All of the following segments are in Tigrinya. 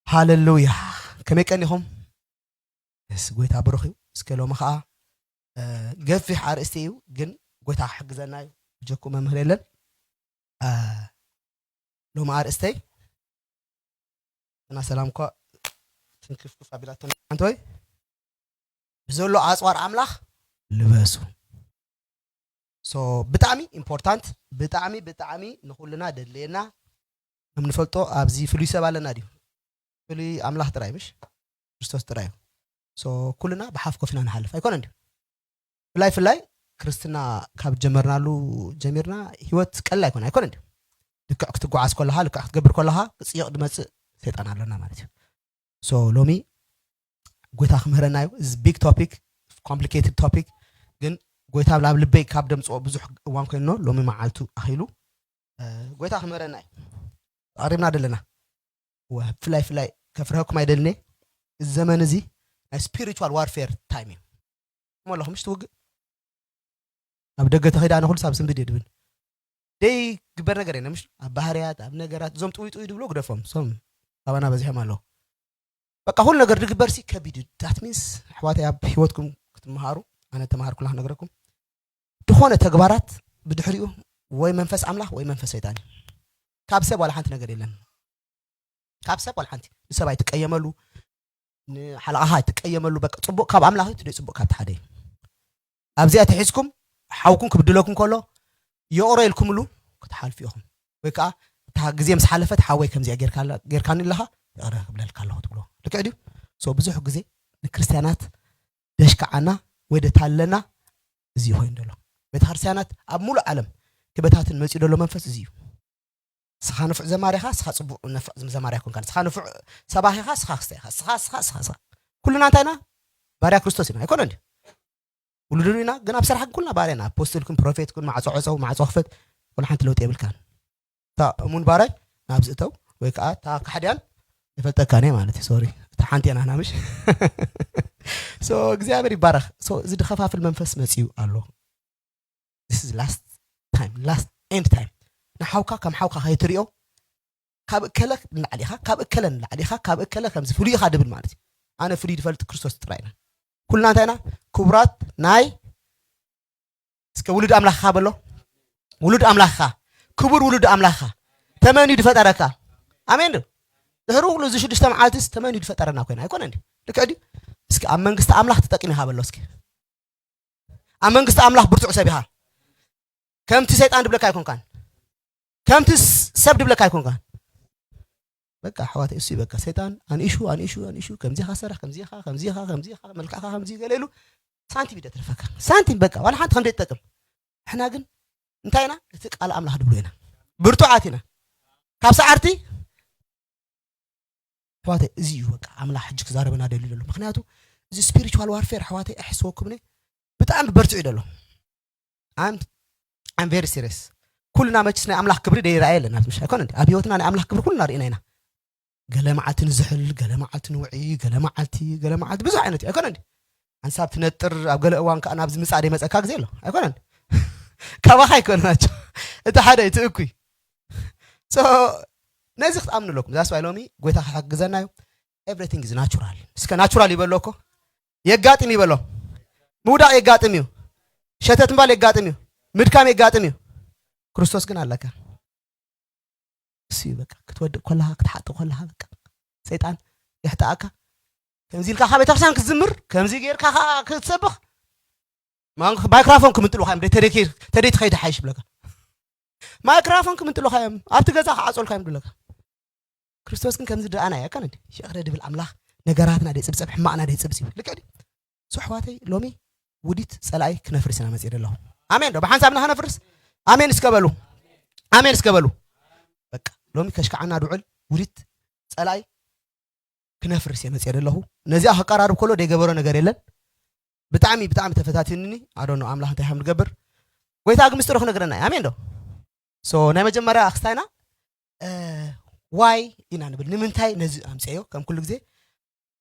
ሃሌሉያ። ከመይ ቀኒኹም? የስ፣ ጎይታ ብሩኽ እዩ። እስከ ሎሚ ኸዓ፣ እ፣ ገፊሕ ኣርእስቲ እዩ፣ ግን ጎይታ ክሕግዘና እዩ። ብጀኩ መምህር የለን። እ፣ ሎሚ ኣርእስተይ እና ሰላም እኳ ትንክፍክፍ ኣቢላቶ ሓንቲ ወይ ብዘሎ ኣጽዋር ኣምላኽ ልበሱ። ሶ ብጣዕሚ ኢምፖርታንት፣ ብጣዕሚ፣ ብጣዕሚ ንኹልና ደድልየና። ከም ንፈልጦ ኣብዚ ፍሉይ ሰብ ኣለና ድዩ? ፍሉይ ኣምላኽ ጥራይ ምሽ? ክርስቶስ ጥራይ እዩ። ሶ ኩልና ብሓፍ ኮፍ ኢና ንሓልፍ ኣይኮነን ድዩ? ፍላይ ፍላይ ክርስትና ካብ ጀመርናሉ ጀሚርና ህይወት ቀሊል ኣይኮነ፣ ኣይኮነን ድዩ? ልክዕ ክትጓዓዝ ከለኻ፣ ልክዕ ክትገብር ከለኻ ክጽይቕ ድመጽእ ሰይጣን ኣለና ማለት እዩ። ሶ ሎሚ ጎይታ ክምህረና እዩ። እዚ ቢግ ቶፒክ፣ ኮምፕሊኬትድ ቶፒክ፣ ግን ጎይታ ኣብ ልበይ ካብ ደምጽኦ ብዙሕ እዋን ኮይኖ ሎሚ መዓልቱ ኣኺሉ፣ እ፣ ጎይታ ክምህረና እዩ። ተቐሪብና ደለና። ወ-፣ ፍላይ ፍላይ ከፍርሀኩም ኣይደልኔ። እዚ ዘመን እዚ ናይ ስፒሪቹዋል ዋርፌር ታይም እዩ። እሞ ኣለኹም ምሽ ትውግእ ኣብ ደገ ተኸይዳ ኣነ ኩሉ ሳብ ስንብድ እየ ድብል። ደይ ግበር ነገር የለ ምሽ ኣብ ባህርያት ኣብ ነገራት እዞም ጥውይ ጥውይ ድብሎ ግደፎም። ሶም ካባና በዚሖም ኣለዉ። በቃ ኩሉ ነገር ድግበር ሲ ከቢድ እዩ። ዳት ሚንስ ኣሕዋተይ ኣብ ህይወትኩም ክትመሃሩ ኣነ ተምሃርኩላ ክነግረኩም። ዝኾነ ተግባራት ብድሕሪኡ ወይ መንፈስ ኣምላኽ ወይ መንፈስ ሰይጣን እዩ። ካብ ሰብ ዋላ ሓንቲ ነገር የለን። ካብ ሰብ ዋላ ሓንቲ። ንሰብ ኣይትቀየመሉ፣ ንሓለቓኻ ኣይትቀየመሉ። በቃ ጽቡቕ ካብ ኣምላኽ እዩ፣ ትደይ ጽቡቕ ካብ ተሓደ እዩ። ኣብዚኣ ተሒዝኩም ሓውኩም ክብድለኩም ከሎ ይቕሮ ኢልኩምሉ ክትሓልፉ ኢኹም። ወይ ከዓ እታ ግዜ ምስ ሓለፈት ሓወይ ከምዚኣ ጌርካላ-፣ ጌርካኒ ኣለኻ ይቕረ ክብለልካ ኣለኹ ትብሎ። ልክዕ ድዩ? ሶ ብዙሕ ግዜ ንክርስትያናት ደሽካዓና ወይ ደታለና እዚ ኮይኑ ዘሎ። ቤተክርስትያናት ኣብ ሙሉእ ዓለም ክበታትን መጺኡ ዘሎ መንፈስ እዚ እዩ። ስኻ ንፉዕ ዘማሪኻ፣ ስኻ ጽቡቕ ነፍ-፣ ዘማሪ ኣይኮንካን። ስኻ ንፉዕ ሰባኺኻ፣ ስኻ ክስተ ኢኻ። ስኻ፣ ስኻ፣ ስኻ፣ ስኻ። ኩልና እንታይ ኢና? ባርያ ክርስቶስ ኢና። ኣይኮነን ድዩ? ውሉድ ኢና፣ ግን ኣብ ስራሕ ኩልና ባርያ ኢና። ኣፖስትል ኩን፣ ፕሮፌት ኩን፣ ማዕጾ ዕጸው፣ ማዕጾ ክፈት፣ ኩሉ ሓንቲ ለውጢ የብልካን። እታ እሙን ባራይ ናብዚ እተው፣ ወይ ከዓ እታ ካሕድያን ይፈልጠካን እየ ማለት እዩ። ሶሪ፣ እታ ሓንቲ እያ ናህና ምሽ። ሶ እግዚኣብሔር ይባረኽ። ሶ እዚ ድኸፋፍል መንፈስ መጺኡ ኣሎ። This is last time, last end time። ንሓውካ ከም ሓውካ ከይትሪኦ፣ ካብ እከለ ንላዕሊ ኢኻ፣ ካብ እከለ ንላዕሊ ኢኻ፣ ካብ እከለ ከምዚ ፍሉይ ኢኻ ድብል ማለት እዩ። ኣነ ፍሉይ ድፈልጥ ክርስቶስ ጥራይ ኢና። ኩልና እንታይ ኢና? ክቡራት ናይ፣ እስከ ውሉድ ኣምላኽኻ በሎ። ውሉድ ኣምላኽኻ፣ ክቡር ውሉድ ኣምላኽኻ። ተመን እዩ ድፈጠረካ? ኣሜን ዶ? ድሕሪ ኩሉ እዚ ሽዱሽተ መዓልትስ ተመን እዩ ድፈጠረና ኮይና? ኣይኮነን ድዩ? ልክዕ ድዩ? እስኪ ኣብ መንግስቲ ኣምላኽ ትጠቅም ኢኻ በሎ እስኪ። ኣብ መንግስቲ ኣምላኽ ብርቱዕ ሰብ ኢኻ። ከምቲ ሰይጣን ድብለካ ኣይኮንካን። ከምቲ ስ-፣ ሰብ ድብለካ ኣይኮንካን። በቃ ኣሕዋተይ፣ እሱ እዩ በቃ። ሰይጣን ኣንኢሹ፣ ኣንኢሹ፣ ኣንኢሹ፣ ከምዚ ኢኻ ሰራሕ፣ ከምዚ ኢኻ፣ ከምዚ ኢኻ፣ ከምዚ ኢኻ፣ መልክዕኻ ከምዚ ገለ ኢሉ ሳንቲም እዩ ደትርፈካ። ሳንቲም በቃ፣ ዋላ ሓንቲ ከም ዘይትጠቅም። ንሕና ግን እንታይ ኢና? እቲ ቃል ኣምላኽ ድብሎ ኢና። ብርቱዓት ኢና። ካብ ሰዓርቲ ኣሕዋተይ፣ እዚ እዩ በቃ ኣምላኽ ሕጂ ክዛረበና ደልዩ ዘሎ። ምኽንያቱ እዚ ስፒሪቹዋል ዋርፌር ኣሕዋተይ፣ ኣሕስበኩምኒ ብጣዕሚ በርቲዑ እዩ ዘሎ። I'm, I'm very serious። ኩልና መችስ ናይ ኣምላኽ ክብሪ ደይረኣየ ኣለና፣ ምሽ ኣይኮነ እንዴ? ኣብ ህይወትና ናይ ኣምላኽ ክብሪ ኩልና ርኢና ኢና። ገለ መዓልቲ ንዝሕል፣ ገለ መዓልቲ ንውዒ፣ ገለ መዓልቲ፣ ገለ መዓልቲ ብዙሕ ዓይነት እዩ፣ ኣይኮነ እንዴ? ኣንሳብ ትነጥር፣ ኣብ ገለ እዋን ከኣ ናብዚ ምጻእ ደይመጸካ ግዜ ኣሎ፣ ኣይኮነን? ካባኻ ኣይኮነ ናቸው። እቲ ሓደ እቲ እኩይ። So፣ ነዚ ክትኣምኑ ኣለኩም። That's why ሎሚ ጎይታ ክሕግዘና እዩ። Everything is natural። እስከ ናቹራል ይበሎ እኮ። የጋጥም ይበሎ። ምውዳቕ የጋጥም እዩ። ሸተት ምባል የጋጥም እዩ። ምድካም የጋጥም እዩ። ክርስቶስ ግን ኣለካ። እሱ እዩ በቃ። ክትወድቅ ከለኻ፣ ክትሓጥእ ከለኻ በቃ። ሰይጣን የሕጥኣካ። ከምዚ ኢልካ ካብ ቤተክርስትያን ክትዝምር፣ ከምዚ ጌርካ ከዓ ክትሰብኽ፣ ማን-፣ ማይክራፎን ክምንጥሉኻ እዮም። ተደይ-፣ ተደይ ትኸይድ ሓይሽ ይብለካ። ማይክራፎን ክምንጥሉኻ እዮም። ኣብቲ ገዛ ክዓጾልካ እዮም ድብለካ። ክርስቶስ ግን ከምዚ ድኣና እያ፣ ከነድ ይቕረ ድብል ኣምላኽ ነገራትና ደይጽብጸብ፣ ሕማቕና ደይጽብጽብ። ልክዕ ድዩ? ሶ ኣሕዋተይ፣ ሎሚ ውዲት ጸላኢ ክነፍርስ ኢና መጺእ ዘለኹ። ኣሜን ዶ? ብሓንሳብና ክነፍርስ? ኣሜን እስከ በሉ። ኣሜን እስከ በሉ። በቃ፣ ሎሚ ከሽካዓና ድውዕል ውዲት ጸላኢ ክነፍርስ እየ መጺእ ዘለኹ። ነዚኣ ከቀራርብ ከሎ ደይገበሮ ነገር የለን። ብጣዕሚ፣ ብጣዕሚ ተፈታቲንኒ። ኣዶ ነው ኣምላኽ እንታይ ከም ዝገብር። ጎይታ ግን ምስጢሩ ክነግረና እዩ። ኣሜን ዶ? ሶ፣ ናይ መጀመርያ ኣክስታይና፣ እ፣ ዋይ ኢና ንብል። ንምንታይ ነዚ ኣምጽአዮ? ከም ኩሉ ግዜ።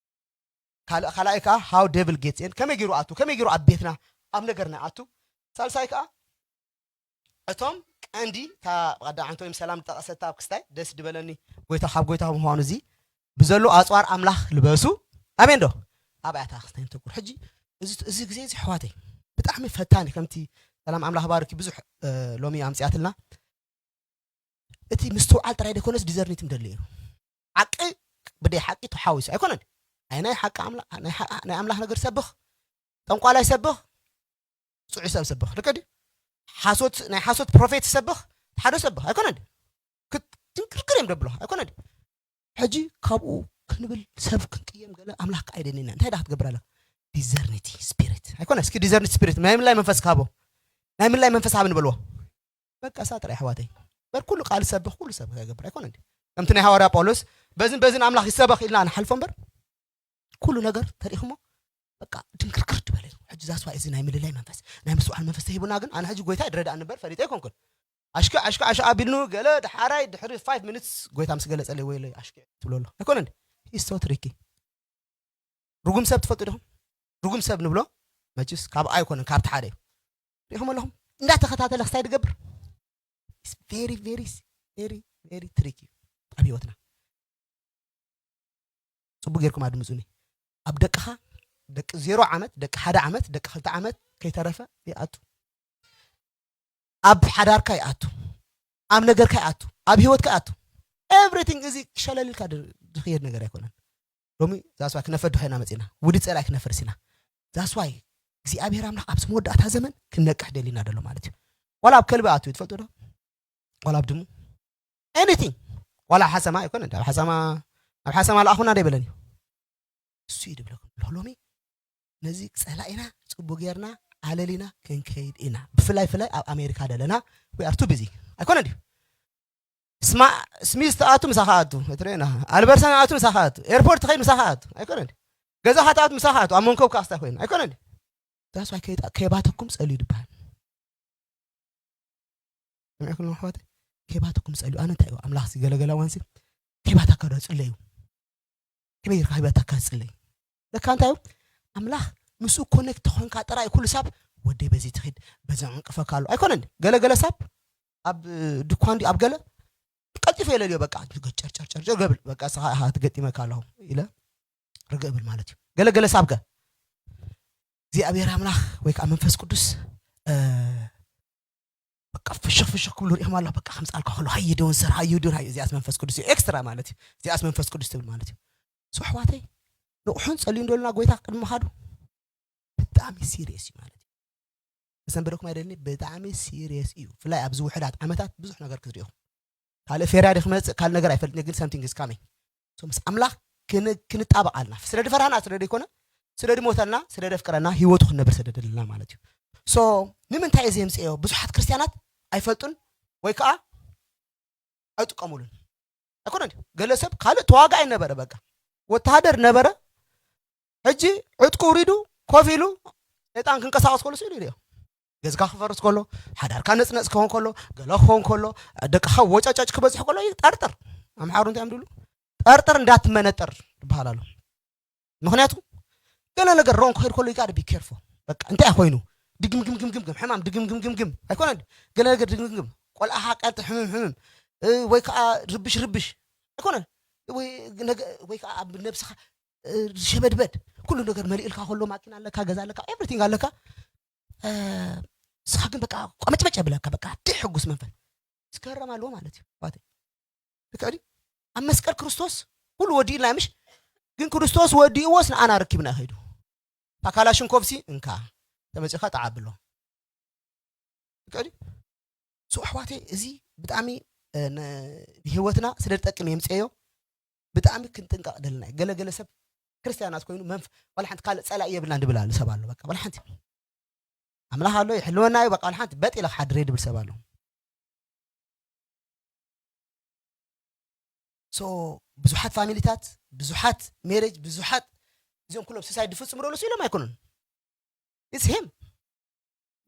ካልእ፣ ካልኣይ ከኣ፣ how devil gets in። ከመይ ገይሩ ኣቱ? ከመይ ገይሩ ኣብ ቤትና፣ ኣብ ነገርና ኣቱ? ሳልሳይ ከኣ፣ እቶም ቀንዲ፣ እታ ብቐዳም ዓንቶ ወይም ሰላም ዝጠቐሰታ ኣብ ክስታይ፣ ደስ ድበለኒ። ጎይታ፣ ካብ ጎይታ ምዃኑ እዚ ብዘሎ ኣፅዋር ኣምላኽ ልበሱ። ኣሜን ዶ? ኣብ ኣያታ ክስታይ ንተኩር። ሕጂ እዚ፣ እዚ ግዜ እዚ ኣሕዋተይ ብጣዕሚ ፈታኒ፣ ከምቲ ሰላም ኣምላኽ ባርኪ ብዙሕ፣ እ፣ ሎሚ ኣምፅኣትልና። እቲ ምስትውዓል ጥራይ ደይኮነስ ዲዘርኒት ምደሊ እዩ። ሓቂ ብደይ ሓቂ ተሓዊሱ ኣይኮነን። ናይ፣ ናይ ሓቂ ኣምላ-፣ ናይ ሓ-፣ ናይ ኣምላኽ ነገር ሰብኽ፣ ጠንቋላይ ሰብኽ፣ ጽዑይ ሰብ ሰብኽ። ልክዕ ድዩ? ሓሶት፣ ናይ ሓሶት ፕሮፌት ሰብኽ፣ ሓደ ሰብኽ ኣይኮነን ድዩ? ክት-፣ ትንክርክር እዮም ደብሎ ኣይኮነን ድዩ? ሕጂ ካብኡ ክንብል ሰብ ክንቅየም ገለ ኣምላኽ ከኣ ኣይደንየና። እንታይ ደኣ ክትገብር ኣለካ? ዲዘርኒቲ ስፒሪት ኣይኮነ። እስኪ ዲዘርኒቲ ስፒሪት ናይ ምንላይ መንፈስ ክሃቦ? ናይ ምንላይ መንፈስ ሃብ ንበልዎ? በቃ እሳ ጥራይ ኣሕዋተይ። በር ኩሉ ቃል ሰብኽ፣ ኩሉ ሰብ ክገብር ኣይኮነን ድዩ? ከምቲ ናይ ሃዋርያ ጳውሎስ በዝን በዝን ኣምላኽ ይሰበኽ ኢልና ንሓልፎ እምበር፣ ኩሉ ነገር ተሪእኹሞ በቃ ድንክርክር ዝበለ እዩ። ሕጂ that's why እዚ ናይ ምልላይ መንፈስ፣ ናይ ምስትውዓል መንፈስ ተሂቡና፣ ግን ኣነ ሕጂ ጎይታ ይድረዳእኒ እምበር ፈሊጠ ኣይኮንኩን። ኣሽኪ፣ ኣሽኪ፣ ኣሽ ኣቢልኑ ገለ ደሓራይ ድሕሪ ፋይቭ ሚኒትስ ጎይታ ምስ ገለጸለይ ወይለይ ኣሽኪ ትብሎ ኣሎ። ኣይኮነን ድዩ? He's so tricky። ርጉም ሰብ ትፈልጡ ዲኹም? ርጉም ሰብ ንብሎ መችስ ካብ ኣይኮነን፣ ካብቲ ሓደ እዩ። ሪኢኹም ኣለኹም? እንዳተኸታተለ ክስታይ ድገብር። It's very, very, very, very tricky ኣብ ህይወትና። ጽቡቅ ጌርኩም ኣድምጹኒ። ኣብ ደቅኻ፣ ደቂ ዜሮ ዓመት፣ ደቂ ሓደ ዓመት፣ ደቂ ክልተ ዓመት ከይተረፈ ይኣቱ። ኣብ ሓዳርካ ይኣቱ። ኣብ ነገርካ ይኣቱ። ኣብ ህይወትካ ይኣቱ። ኤቭሪቲንግ እዚ ሸለል ኢልካ ድ-፣ ድኽየድ ነገር ኣይኮነን። ሎሚ that's why ክነፈድሖ ኢና መጺና። ውዲ ጸላይ ክነፈርስ ኢና። That's why እግዚኣብሔር ኣምላኽ ኣብዚ መወዳእታ ዘመን ክንነቅሕ ደሊና ደሎ ማለት እዩ። ዋላ ኣብ ከልቢ ኣቱ እዩ፣ ትፈልጡ ዶ? ዋላ ኣብ ድሙ። ኤኒቲንግ። ዋላ ሓሰማ ኣይኮነ። ኣብ ሓሰማ፣ ኣብ ሓሰማ ለኣኹና ደይበለን እዩ። እሱ እዩ ድብለኩም። ሎ-፣ ሎሚ ነዚ ጸላኢና ጽቡቅ ጌርና ኣለሊና ክንከይድ ኢና። ብፍላይ፣ ፍላይ ኣብ ኣሜሪካ ደለና፣ we are too busy። ኣይኮነ ድዩ? ስማ-፣ ስሚዝ ተኣቱ ምሳኻ ኣቱ፣ እትርእየና። ኣልበርሰን ኣቱ ምሳኻ ኣቱ፣ ኤርፖርት ትኸይድ ምሳኻ ኣቱ። ኣይኮነ ድዩ? ገዛኻ ተኣቱ ምሳኻ ኣቱ፣ ኣብ መንኮብ ካስታ ኮይኑ። ኣይኮነ ድዩ? That's why ከይጣ-፣ ከይባተኩም ጸልዩ ድበሃል። ስምዕኩም ኣለኹም ኣሕዋተይ? ከይባተኩም ጸልዩ። ኣነ እንታይ እዩ ኣምላኽ ሲ ገለገለ እዋን ሲ ከይባታካ ዶ ጽለዩ? ከመይ ጌርካ ከይባታካ ትጽለይ? ለካ እንታይ እዩ ኣምላኽ ምስኡ ኮኔክት ተኾንካ ጥራይ ኩሉ ሳብ ወደይ በዚ ትኺድ፣ በዚ ዕንቅፈካ ኣሎ። ኣይኮነን። ገለ ገለ ሳብ ኣብ ድኳን ድዩ ኣብ ገለ ቀልጢፉ የለልዮ። በቃ ጨርጨርጨርጨር ገብር። በቃ ስኻ ኢኻ ትገጢመካ ኣለኹ ኢለ ርግእ ብል ማለት እዩ። ገለ ገለ ሳብ ገ እግዚኣብሔር ኣምላኽ ወይ ከዓ መንፈስ ቅዱስ፣ እ፣ በቃ ፍሽኽ ፍሽኽ ክብሉ ርኢኹም ኣለኹ። በቃ ከምጻልካ ከሎ ሃይ ዶን ሰር፣ ሃይ ዶን፣ ሃይ፣ እዚኣስ መንፈስ ቅዱስ እዩ። ኤክስትራ ማለት እዩ። እዚኣስ መንፈስ ቅዱስ ትብል ማለት እዩ። ሶ ኣሕዋተይ፣ ንቑሑን ጸልዩ እንደሉና ጎይታ ቅድሚ ምኻዱ ብጣዕሚ ሲሪየስ እዩ ማለት እዩ። መሰንበደኩም ኣይደልኒ፣ ብጣዕሚ ሲሪየስ እዩ። ብፍላይ ኣብዚ ውሑዳት ዓመታት ብዙሕ ነገር ክትሪኢኹም። ካልእ ፌርያ ድዩ ክመጽእ፣ ካልእ ነገር ኣይፈልጥን፣ ግን something is coming። ሶ ምስ ኣምላኽ ክን-፣ ክንጣበቕ ኣለና። ስለ ድፈርሃና ስለ ደይኮነ፣ ስለ ድሞተልና፣ ስለ ደፍቅረና፣ ህይወቱ ክንነብር ስለ ደለና ማለት እዩ። ሶ ንምንታይ እዚ የምጽእዮ? ብዙሓት ክርስትያናት ኣይፈልጡን ወይ ከዓ ኣይጥቀሙሉን። ኣይኮነን ድዩ? ገለ ሰብ ካልእ ተዋጋኣይ ነበረ፣ በቃ ወተሃደር ነበረ። ሕጂ ዕጥቁ ውሪዱ ኮፍ ኢሉ ሰይጣን ክንቀሳቐስ ከሎ ስኢሉ ይሪኦ። ገዝካ ክፈርስ ከሎ፣ ሓዳርካ ነጽነጽ ክኸውን ከሎ፣ ገለ ክኸውን ከሎ፣ ደቅኻ ወጫጫጭ ክበዝሕ ከሎ ይጠርጥር። ኣምሓሩ እንታይ እዮም ድብሉ? ጠርጥር እንዳትመነጠር ይበሃል ኣሎ። ምኽንያቱ ገለ ነገር ሮንግ ክኸይድ ከሎ you gotta be careful። በቃ እንታይ ኮይኑ ድግምግምግምግም ሕማም ድግምግምግምግም ኣይኮነን። ገለ ነገር ድግምግም ቆልኣኻ ቀልጢ ሕምም ሕምም፣ እ፣ ወይ ከዓ ርብሽ ርብሽ ኣይኮነን። ወይ ነገ-፣ ወይ ከዓ ኣብ ነብስኻ፣ እ፣ ሸበድበድ ኩሉ ነገር መሊእልካ ከሎ ማኪና ኣለካ፣ ገዛ ኣለካ፣ ኤቭሪቲንግ ኣለካ። እ፣ ንስኻ ግን በቃ ቆመጭመጭ የብለካ፣ በቃ ደይ ሕጉስ መንፈስ። ስከረም ኣለዎ ማለት እዩ ኣሕዋተይ። ልክዕ ድዩ? ኣብ መስቀል ክርስቶስ ኩሉ ወዲእልና ምሽ? ግን ክርስቶስ ወዲእዎስ ንኣና ረኪብና ከይዱ። እታ ካላሽንኮቭሲ እንካ ተመጺኻ ጣዕ ኣብሎ። ልክዕ ድዩ? ሶ ኣሕዋተይ፣ እዚ ብጣዕሚ፣ እ፣ ን-፣ ንህይወትና ስለ ዝጠቅም የምጽኤዮ። ብጣዕሚ ክንጥንቀቕ ደለና እዩ። ገለ ገለ ሰብ ክርስትያናት ኮይኑ መንፍ-፣ ዋላ ሓንቲ ካልእ ጸላኢ የብልናን ድብል ኣሎ ሰብ ኣሎ። በቃ ዋላ ሓንቲ ኣምላኽ ኣሎ ይሕልወና እዩ፣ በቃ ዋላ ሓንቲ በጥ ኢለ ክሓድር እየ ድብል ሰብ ኣሎ። ሶ ብዙሓት ፋሚሊታት፣ ብዙሓት ሜሬጅ፣ ብዙሓት እዚኦም ኩሎም ሱሳይድ ዝፍጽሙ ደሎ ኢሎም ኣይኮኑን። It's him።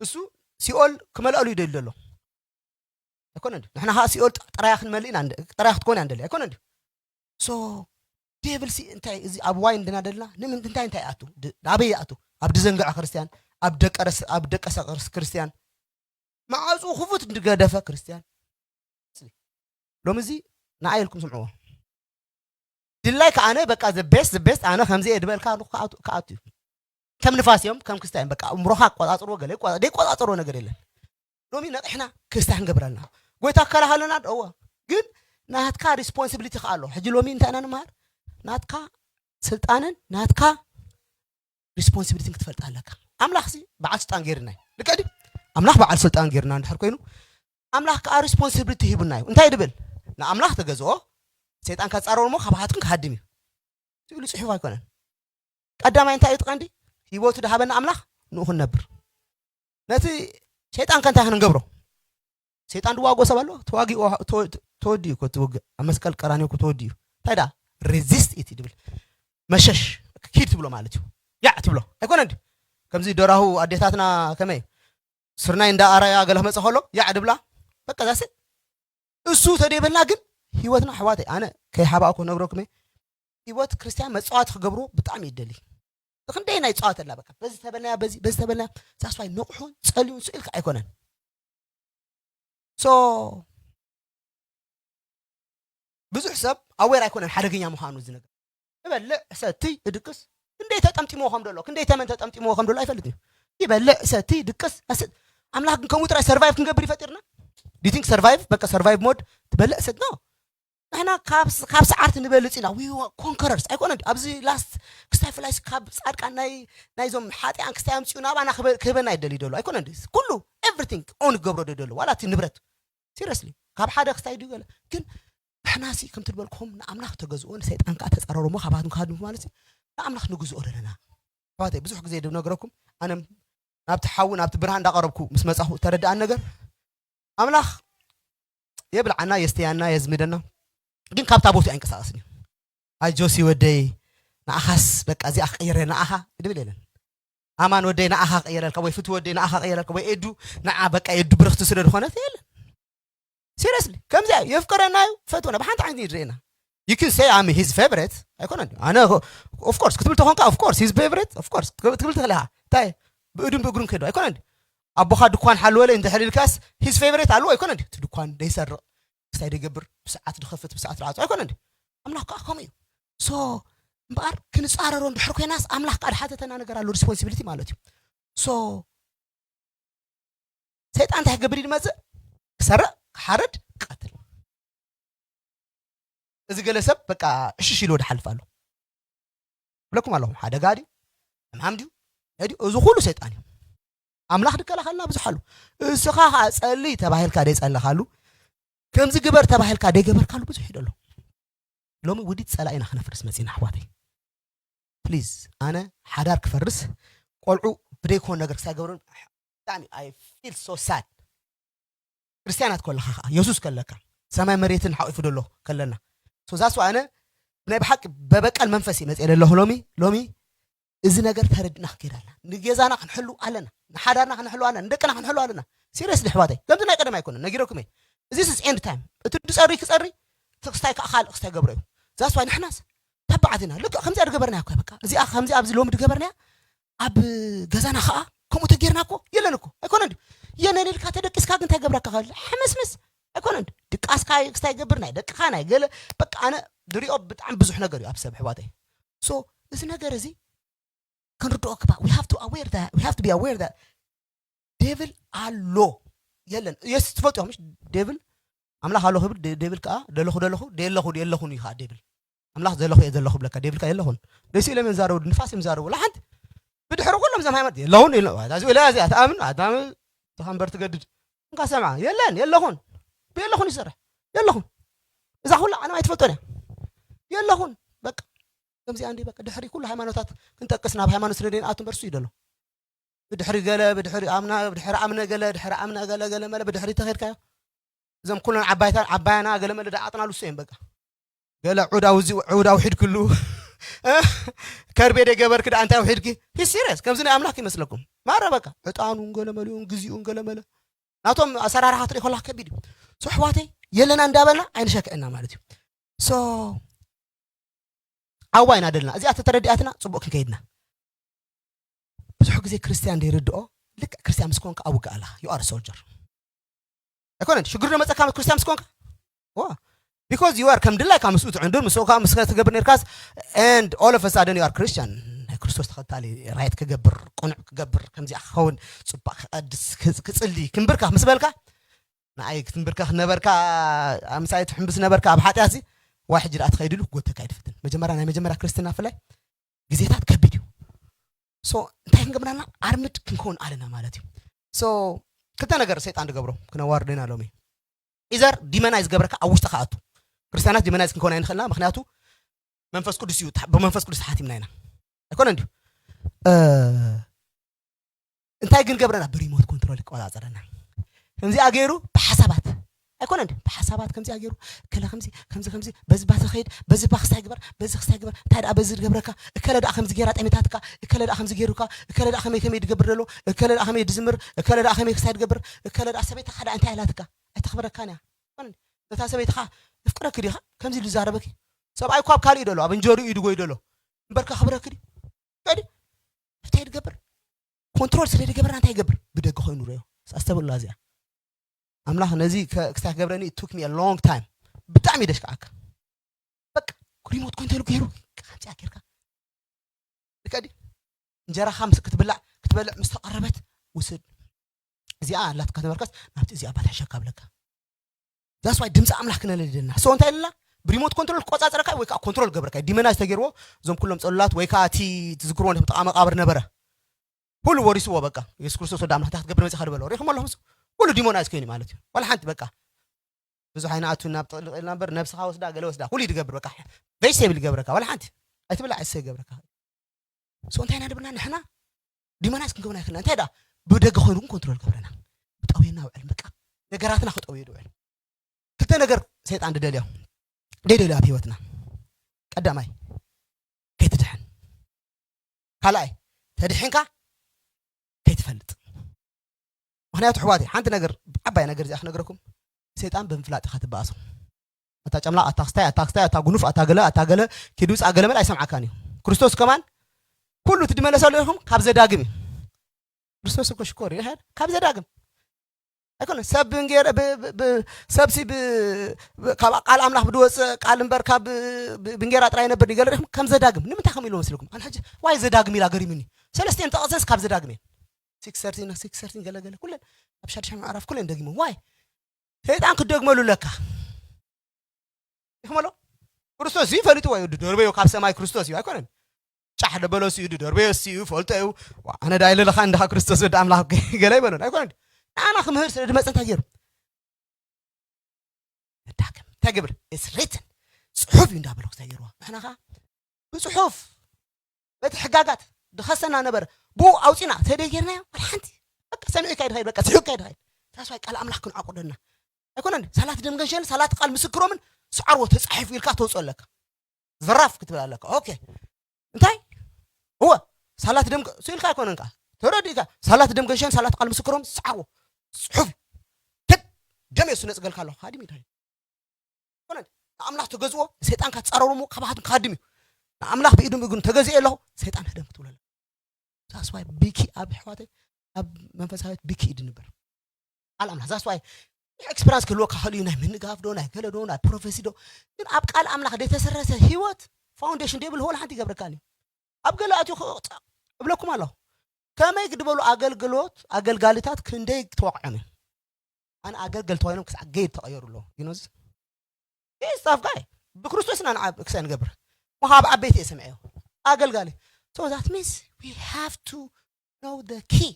እሱ ሲኦል ክመልኣሉ ይደሊ ዘሎ። ኣይኮነን ድዩ? ንሕና ኸዓ ሲኦል ጥ-፣ ጥራያ ክንመልእ ኢና እንደ-፣ ጥራያ ክትኮን እያ እንደሊ። ኣይኮነን ድዩ? ሶ ዴቭል ሲ እንታይ እዚ ኣብ ዋይ እንድና ደልና? ንምን-፣ እንታይ እንታይ ይኣቱ? ድ-፣ ኣበይ ይኣቱ? ኣብ ድዘንግዐ ክርስትያን፣ ኣብ ደቀ ረስ-፣ ኣብ ደቀ ሰ-፣ ክርስትያን፣ መዓጹ ክፉት እንድገደፈ ክርስትያን። ሎሚ እዚ ንኣይ ኢልኩም ስምዕዎ። ድላይ ከኣነ በቃ the best the best ኣነ ከምዚ እየ ድበልካ ከኣቱ እዩ። ከም ንፋስ እዮም ከም ክስታይ እዮም። በቃ እምሮኻ ኣቆጻጽርዎ ገለ ይቆጻ- ዘይቆጻጸርዎ ነገር የለን። ሎሚ ነቂሕና ክስታይ ክንገብር ኣለና። ጎይታ ክከላኸለና እዎ፣ ግን ናትካ responsibility ከኣ ኣሎ። ሕጂ ሎሚ እንታይ ኢና ንመሃር? ናትካ ስልጣንን ናትካ responsibility ን ክትፈልጥ ኣለካ። ኣምላኽ ሲ በዓል ስልጣን ገይርና እዩ። ልክዕ ድዩ? ኣምላኽ በዓል ስልጣን ገይርና እንድሕር ኮይኑ ኣምላኽ ከኣ responsibility ሂቡና እዩ። እንታይ ድብል? ንኣምላኽ ተገዝኦ፣ ሰይጣን ከጻረሩ እሞ ካባኻትኩም ክሃድም እዩ። ትብሉ ጽሑፍ ኣይኮነን። ቀዳማይ እንታይ እዩ እቲ ቀንዲ? ህይወቱ ድሃበና ኣምላኽ ንኡ ክንነብር። ነቲ ሰይጣን ከ እንታይ ክንገብሮ? ሰይጣን ድዋጎ ሰብ ኣሎ? ተዋጊኡ ተወዲኡ እኮ ትውግእ። ኣብ መስቀል ቀራንዮ እኮ ተወዲኡ። እንታይ ደኣ? Resist it ድብል። መሸሽ ኪድ ትብሎ ማለት እዩ። ያዕ ትብሎ። ኣይኮነ እንዲ? ከምዚ ደራሁ ኣዴታትና ከመይ ስርናይ እንዳ ኣራያ ገለ ክመጽእ ከሎ ያዕ ድብላ። በቃ ዛስ እሱ ተደይበልና ግን ህይወትና ኣሕዋተይ ኣነ ከይሓባእኩ ክነግረኩም እየ። ህይወት ክርስትያን መጻወቲ ክገብርዎ ብጣዕሚ ይደሊ። ክንደይ ናይ ጻወት ኣላ በቃ በዚ ተበልናያ በዚ በዚ ተበልናያ ሳስፋይ ንቑሑን ጸልዩን ስኢልካ ኣይኮነን። So ብዙሕ ሰብ ኣዌር ኣይኮነን ሓደገኛ ምዃኑ እዚ ነገር። እበልዕ እሰትይ እድቅስ ክንደይ ተጠምጢምዎ ከም ደሎ ክንደይ ተመን ተጠምጢምዎ ከም ደሎ ኣይፈልጥን እዩ። ይበልዕ እሰትይ ድቅስ ኣስት ኣምላኽ ግን ከምኡ ጥራይ survive ክንገብር ይፈጢርና። Do you think survive በቃ survive mode ትበልዕ እሰት no። ንሕና ካብ ካብ ሰዓርቲ ንበልጽ ኢና we conquerors ኣይኮነ ድዩ? ኣብዚ last ክስታይ ፍላይስ ካብ ጻድቃን ናይ ናይዞም ሓጢኣን ክስታይ ኣምጺኡ ናባና ክበ- ክህበና ይደሊ ደሎ ኣይኮነ ድዩ? ኩሉ everything own ክገብሮ ዶ ደሎ ዋላ እቲ ንብረት seriously ካብ ሓደ ክስታይ ድዩ ገለ ግን ንሕና ሲ ከምቲ ዝበልኩም ንኣምላኽ ተገዝኦ ንሰይጣን ከዓ ተጻረሩ እሞ ካባትም ክሃድምኩ ማለት እዩ ንኣምላኽ ንግዝኦ ደለና ኣሕዋተይ ብዙሕ ግዜ ድነግረኩም ኣነ ናብቲ ሓዊ ናብቲ ብርሃን እንዳቐረብኩ ምስ መጻኹ ተረድኣን ነገር ኣምላኽ የብልዓና የስተያና የዝምደና ግን ካብታ ቦታ ኣይንቀሳቀስን እዩ ኣይ ጆሲ ወደይ ንኣኻስ በቃ እዚኣ ክቀይረ ንኣኻ ድብል የለን ኣማን ወደይ ንኣኻ ቀየረልካ ወይ ፍቱ ወደይ ንኣኻ ቀየረልካ ወይ ኤዱ ንዓ በቃ ኤዱ ብርኽቲ ስለ ዝኾነት የለን seriously ከምዚኣ የፍቅረና እዩ ፈትወና ብሓንቲ ዓይነት ይድረየና you can say I'm his favorite ኣይኮነን ኣነ of course ክትብል ተኾንካ of course his favorite of course ክትብል ትኽእል ኢኻ እንታይ ብእዱን ብእግሩን ከይዶ ኣይኮነን ኣቦኻ ድኳን ሓልወለ እንድሕር ኢልካስ his favorite ኣለዎ ኣይኮነን እቲ ድኳን ደይሰርቕ ክስታይ ደይገብር ብሰዓት ድኸፍት ብሰዓት ድዓጾ ኣይኮነን ኣምላኽ ከዓ ከምኡ እዩ so እምበኣር ክንጻረሮ እንድሕር ኮይናስ ኣምላኽ ከዓ ድሓተተና ነገር ኣሎ responsibility ማለት እዩ so ሰይጣን እንታይ ክገብር እዩ ዝመፅእ ክሰርቕ ክሓርድ ክቐትል እዚ ገለ ሰብ በቃ ዕሽሽ ኢልዎ ድሓልፍ ኣሎ ብለኩም ኣለኹም ሓደጋ ድዩ ሕማም ድዩ ድዩ እዚ ኩሉ ሰይጣን እዩ ኣምላኽ ድከላኸልና ብዙሕ ኣሉ እስኻ ከዓ ጸሊ ተባሂልካ ደይጸለኻሉ ከምዚ ግበር ተባሂልካ ደይገበርካሉ ብዙሕ እዩ ደሎ ሎሚ ውዲት ጸላኢና ክነፍርስ መጺና ኣሕዋተይ ፕሊዝ ኣነ ሓዳር ክፈርስ ቆልዑ ብደይኮን ነገር ክሳይ ገብረን ብጣዕሚ I feel so sad ክርስትያናት ከለኻ ከዓ የሱስ ከለካ ሰማይ መሬትን ሓቂፉ ደሎ ከለና ሶዛስ ኣነ ናይ ብሓቂ በበቃል መንፈስ እዩ መፅእ ዘለኹ ሎሚ ሎሚ እዚ ነገር ተረድና ክንከይድ ኣለና ንገዛና ክንሕሉ ኣለና ንሓዳርና ክንሕሉ ኣለና ንደቅና ክንሕሉ ኣለና ሲሪየስ ኣሕዋተይ ከምዚ ናይ ቀደም ኣይኮነን ነጊረኩም እየ እዚ ስስ ኤንድ ታይም እቲ ዝፀሪ ክፀሪ ክስታይ ከዓ ካልእ ክስታይ ገብሮ እዩ ዛስ ዋይ ንሕናስ ተባዓት ኢና ልክዕ ከምዚኣ ድገበርናያ እኮ በቃ እዚኣ ከምዚ ኣብዚ ሎሚ ድገበርናያ ኣብ ገዛና ከዓ ከምኡ ተጌርና እኮ የለን እኮ ኣይኮነ ድዩ የለን ኢልካ ተደቂስካ ግን እንታይ ገብረካ ከል ሕምስምስ ኣይኮነ ድቃስካ ክስታይ ገብር ናይ ደቅካ ናይ ገለ በቃ ኣነ ድሪኦ ብጣዕሚ ብዙሕ ነገር እዩ ኣብ ሰብ ኣሕዋተይ so እዚ ነገር እዚ ክንርድኦ ክባ we have to aware that we have to be aware that devil ኣሎ የለን የሱስ ትፈልጡ ምሽ devil ኣምላኽ ኣሎ ክብል devil ከዓ ደለኹ ደለኹ ደለኹ የለኹን እዩ ከዓ devil ኣምላኽ ዘለኹ እየ ዘለኹ ብለካ devil ከዓ የለኹን ደስ ኢሎም እዮም ዛረቡ ንፋስ እዮም ዛረቡ ላሓንቲ ብድሕሪ ኩሎም ዘም ሃይማኖት የለኹን ኢለ ኣታዚ ኢለ እዚ ኣትኣምን ኣታሚ ተኸንበር ትገድድ እንካ ሰምዓ የለን የለኹን ብየለኹን ይሰርሕ የለኹን እዛ ኩላ ዓለም ኣይትፈልጦን እያ የለኹን በቃ ከምዚኣ እንዲ በቃ ድሕሪ ኩሉ ሃይማኖታት ክንጠቅስ ናብ ሃይማኖት ስለ ደይንኣቱ እምበር እሱ እዩ ደሎ ብድሕሪ ገለ ብድሕሪ ኣምና ብድሕሪ ኣምነ ገለ ድሕሪ ኣምነ ገለ ገለ መለ ብድሕሪ ተኸድካዮ እዞም ኩለን ዓባይታ ዓባያና ገለ መለ ደኣጥናሉ እሱ እዮም በቃ ገለ ዑዳው እዚ ዑዳው ሒድክሉ ከርቤ ደገበርክ ደኣ እንታይ ውሒድኪ ሂስ ሲሪየስ ከምዚ ናይ ኣምላኽ ይመስለኩም ማረ በቃ ዕጣኑን ገለ መሊኡን ግዜኡን ገለ መለ ናቶም ኣሰራርሓ ክትርኢ ከለካ ከቢድ እዩ ሶ ኣሕዋተይ የለና እንዳበልና ኣይንሸክዕና ማለት እዩ ሶ ዓዋ ኢና ደልና እዚኣ ተተረዲኣትና ፅቡቅ ክንከይድና ብዙሕ ግዜ ክርስትያን ዘይርድኦ ልክዕ ክርስትያን ምስ ኮንካ ኣብ ውግእ ኣለኻ you are a soldier ኣይኮነን ሽግር ዶ መፀካ ክርስትያን ምስ ኮንካ ዋ because you are ከም ድላይካ ምስኡ ትዕንድር ምስኡ ከዓ ምስ ትገብር ነርካስ and all of a sudden you are Christian ናይ ክርስቶስ ተኸታሊ right ክገብር ቅኑዕ ክገብር ከምዚኣ ክኸውን ጽባቕ ክቐድስ ክጽሊ ክንብርካ ምስ በልካ ንኣይ ክትንብርከኽ ነበርካ ምሳይ ትሕምብስ ነበርካ ኣብ ሓጢኣት ዋ ሕጂ ደኣ ትኸይድሉ ክጎተካ ይድፍትን መጀመርያ ናይ መጀመርያ ክርስትና ፍላይ ግዜታት ከቢድ እዩ so እንታይ ክንገብርና ኣለና ኣርምድ ክንከውን ኣለና ማለት እዩ so ክልተ ነገር ሰይጣን ዝገብሮ ክነዋርደና ሎሚ ኢዘር ዲመናይ ዝገብረካ ኣብ ውሽጥካ ኣቱ ክርስቲያናት ዲመናይዝ ክንከውን ኣይንኽእልና ምክንያቱ መንፈስ ቅዱስ እዩ ብመንፈስ ቅዱስ ተሓቲምና ኢና ኣይኮነ እንዲዩ እንታይ ግን ገብረና ብሪሞት ኮንትሮል ይቆፃፀረና ከምዚኣ ገይሩ ብሓሳባት ኣይኮነ እንዲ ብሓሳባት ከምዚኣ ገይሩ እከለ ከምዚ ከምዚ ከምዚ በዚ ባተ ኸይድ በዚ ባ ክስታይ ግበር በዚ ክስታይ ግበር እንታይ ደኣ በዚ ዝገብረካ እከለ ደኣ ከምዚ ገይራ ጠሚታትካ እከለ ደኣ ከምዚ ገይሩካ እከለ ደኣ ከመይ ከመይ ድገብር ደሎ እከለ ደኣ ከመይ ድዝምር እከለ ደኣ ከመይ ክስታይ ድገብር እከለ ደኣ ሰበይትኻ ደኣ እንታይ ኢላትካ ኣይተኽብረካን እያ ነታ ሰበይትኻ የፍቅረኪ ዲኻ ከምዚ ኢሉ ዝዛረበኪ ሰብኣይ እኳ ኣብ ካልእ እዩ ደሎ ኣብ እንጀርኡ እዩ ድጎይ ደሎ እምበር ከኽብረኪ ድዩ ከዲ እንታይ ድገብር ኮንትሮል ስለ ድገብርና እንታይ ይገብር ብደገ ኮይኑ ረዮ ኣስተብላ እዚኣ ኣምላኽ ነዚ ክሳይ ክገብረኒ ቱክ ሚ ሎንግ ታይም ብጣዕሚ ደሽካዓካ በቃ ሪሞት ኮንትሮል ገይሩ ከምዚኣ ጌርካ ልከዲ እንጀራኻ ምስ ክትብላዕ ክትበልዕ ምስ ተቐረበት ውስድ እዚኣ ኣላትካ ተመርከስ ናብቲ እዚኣ ባትሕሸካ ብለካ ዛስ ዋይ ድምፂ ኣምላኽ ክነለል ይደልና so እንታይ ኢልና ብሪሞት ኮንትሮል ክቆፃፀረካ ወይ ከዓ ኮንትሮል ገብረካ ዲመና ዝተገይርዎ እዞም ኩሎም ፀሉላት ወይ ከዓ እቲ ትዝክርዎ ነቶም ጥቓ መቃብር ነበረ ኩሉ ወሪስዎ በቃ የሱስ ክርስቶስ ወዲ ኣምላኽ እንታይ ክትገብር መፂኻ ዝበሎ ሪኹም ኣለኹም ኩሉ ዲሞናይዝ ኮይኑ ማለት እዩ ዋላ ሓንቲ በቃ ብዙሕ ኣይንኣቱ ናብ ጥቕልቕ ኢልና እምበር ነብስኻ ወስዳ ገለ ወስዳ ኩሉ ይድገብር በቃ ቬጅቴብል ይገብረካ ዋላ ሓንቲ ኣይትብላዕ እሰ ይገብረካ so እንታይ ኢና ንብልና ንሕና ዲመናይዝ ክንገብና ይኽእልና እንታይ ዳ ብደገ ኮይኑ ግን ኮንትሮል ገብረና ብጠውየና ውዕል በቃ ነገራትና ክጠውየ ድውዕል ክልተ ነገር ሰይጣን ድደልዮ ደይደልዮ ኣብ ህይወትና ቀዳማይ ከይትድሕን ካልኣይ ተድሕንካ ከይትፈልጥ ምክንያቱ ኣሕዋተይ ሓንቲ ነገር ዓባይ ነገር እዚኣ ክነግረኩም ሰይጣን ብምፍላጥ ኢኻ ትበኣሶ ኣታ ጨምላቕ ኣታ ክስታይ ኣታ ክስታይ ኣታ ጉኑፍ ኣታ ገለ ኣታ ገለ ኪድ ውፃእ ገለ መል ኣይሰምዓካን እዩ ክርስቶስ ከማን ኩሉ እቲ ድመለሰሉ ኢኹም ካብ ዘዳግም እዩ ክርስቶስ እኮ ሽኮር እዩ ካብ ዘዳግም ኣይኮነ ሰብ ብእንጌራ ሰብሲ ካብ ቃል ኣምላኽ ብድወፅእ ቃል እምበር ካብ ብእንጌራ ጥራይ ነበር ይገለ ዲኹም ከም ዘዳግም ንምንታይ ከም ኢሉ መስልኩም ኣነ ሕጂ ዋይ ዘዳግም ኢላ ገሪምኒ ሰለስቲኤን ጠቐሰንስ ካብ ዘዳግም እየን ሲክስ ሰርቲን ሲክስ ሰርቲን ገለገለ ኩለን ኣብ ሻድሻይ ምዕራፍ ኩለን ደግሞም ዋይ ሰይጣን ክትደግመሉ ኣለካ ይኽመሎ ክርስቶስ እዩ ፈሊጥዎ እዩ ደርበዮ ካብ ሰማይ ክርስቶስ እዩ ኣይኮነን ጫሕ ደበለሲ እዩ ደርበዮሲ እዩ ፈልጦ እዩ ኣነ ዳ ኢለለኻ እንድኻ ክርስቶስ ወዲ ኣምላኽ ገለ ይበሎን ኣይኮነን ንዓና ክምህር ስለ ድመፀ እንታይ ገይሩ መዳከም እንታይ ግብር ስሪትን ፅሑፍ እዩ እንዳበለ ክስታይ ገይርዋ ንሕና ከዓ ብፅሑፍ በቲ ሕጋጋት ድኸሰና ነበረ ብኡ ኣውፂና ተደይ ገይርናዮ ወላ ሓንቲ በቃ ሰሚዑካ ይድኸይድ በቃ ስሑካ ይድኸይድ ታስዋይ ቃል ኣምላኽ ክንዓቁደና ኣይኮነን ሳላት ደምገንሸን ሳላት ቃል ምስክሮምን ሰዓርዎ ተፃሒፉ ኢልካ ተውፅኦ ኣለካ ዘራፍ ክትብል ኣለካ ኦኬ እንታይ እወ ሳላት ደም ስኢልካ ኣይኮነን ከዓ ተረዲእካ ሳላት ደምገንሸን ሳላት ቃል ምስክሮም ሰዓርዎ ፅሑፍ ትግ ደም የሱ ነፅገልካ ኣለኹ ሃዲም ይድኸይድ ኣይኮነን ንኣምላኽ ተገዝዎ ንሰይጣን ካትፃረሩ እሞ ካባኻትም ክሃድም እዩ ንኣምላኽ ብኢዱም እግሩን ተገዚኤ ኣለኹ ሰይጣን ህደም ክትብለለ ሳስዋይ ብኪ ኣብ ኣሕዋተይ ኣብ መንፈሳዊት ብኪ እዩ ድንበር ቃል ኣምላኽ ዛስዋይ ኤክስፐራንስ ክህልወካ ክእል እዩ ናይ ምንጋፍ ዶ ናይ ገለ ዶ ናይ ፕሮፌሲ ዶ ግን ኣብ ቃል ኣምላኽ ዘይተሰረተ ህይወት ፋውንዴሽን ደብል ሆል ሓንቲ ይገብረካን እዩ ኣብ ገለ ኣትዩ እብለኩም ኣለኹ ከመይ ክድበሉ ኣገልግሎት ኣገልጋሊታት ክንደይ ተዋቅዖም እዮም ኣነ ኣገልገል ተዋይኖም ክሳዕ ገይድ ተቐየሩ ኣለዉ ይኖዝ ይህ stuff guy ብክርስቶስ ኢና ንዓብ ክሳይ ንገብር ምሃብ ዓበይቲ እየ ሰምዐዮ ኣገልጋሊ so that means we have to know the key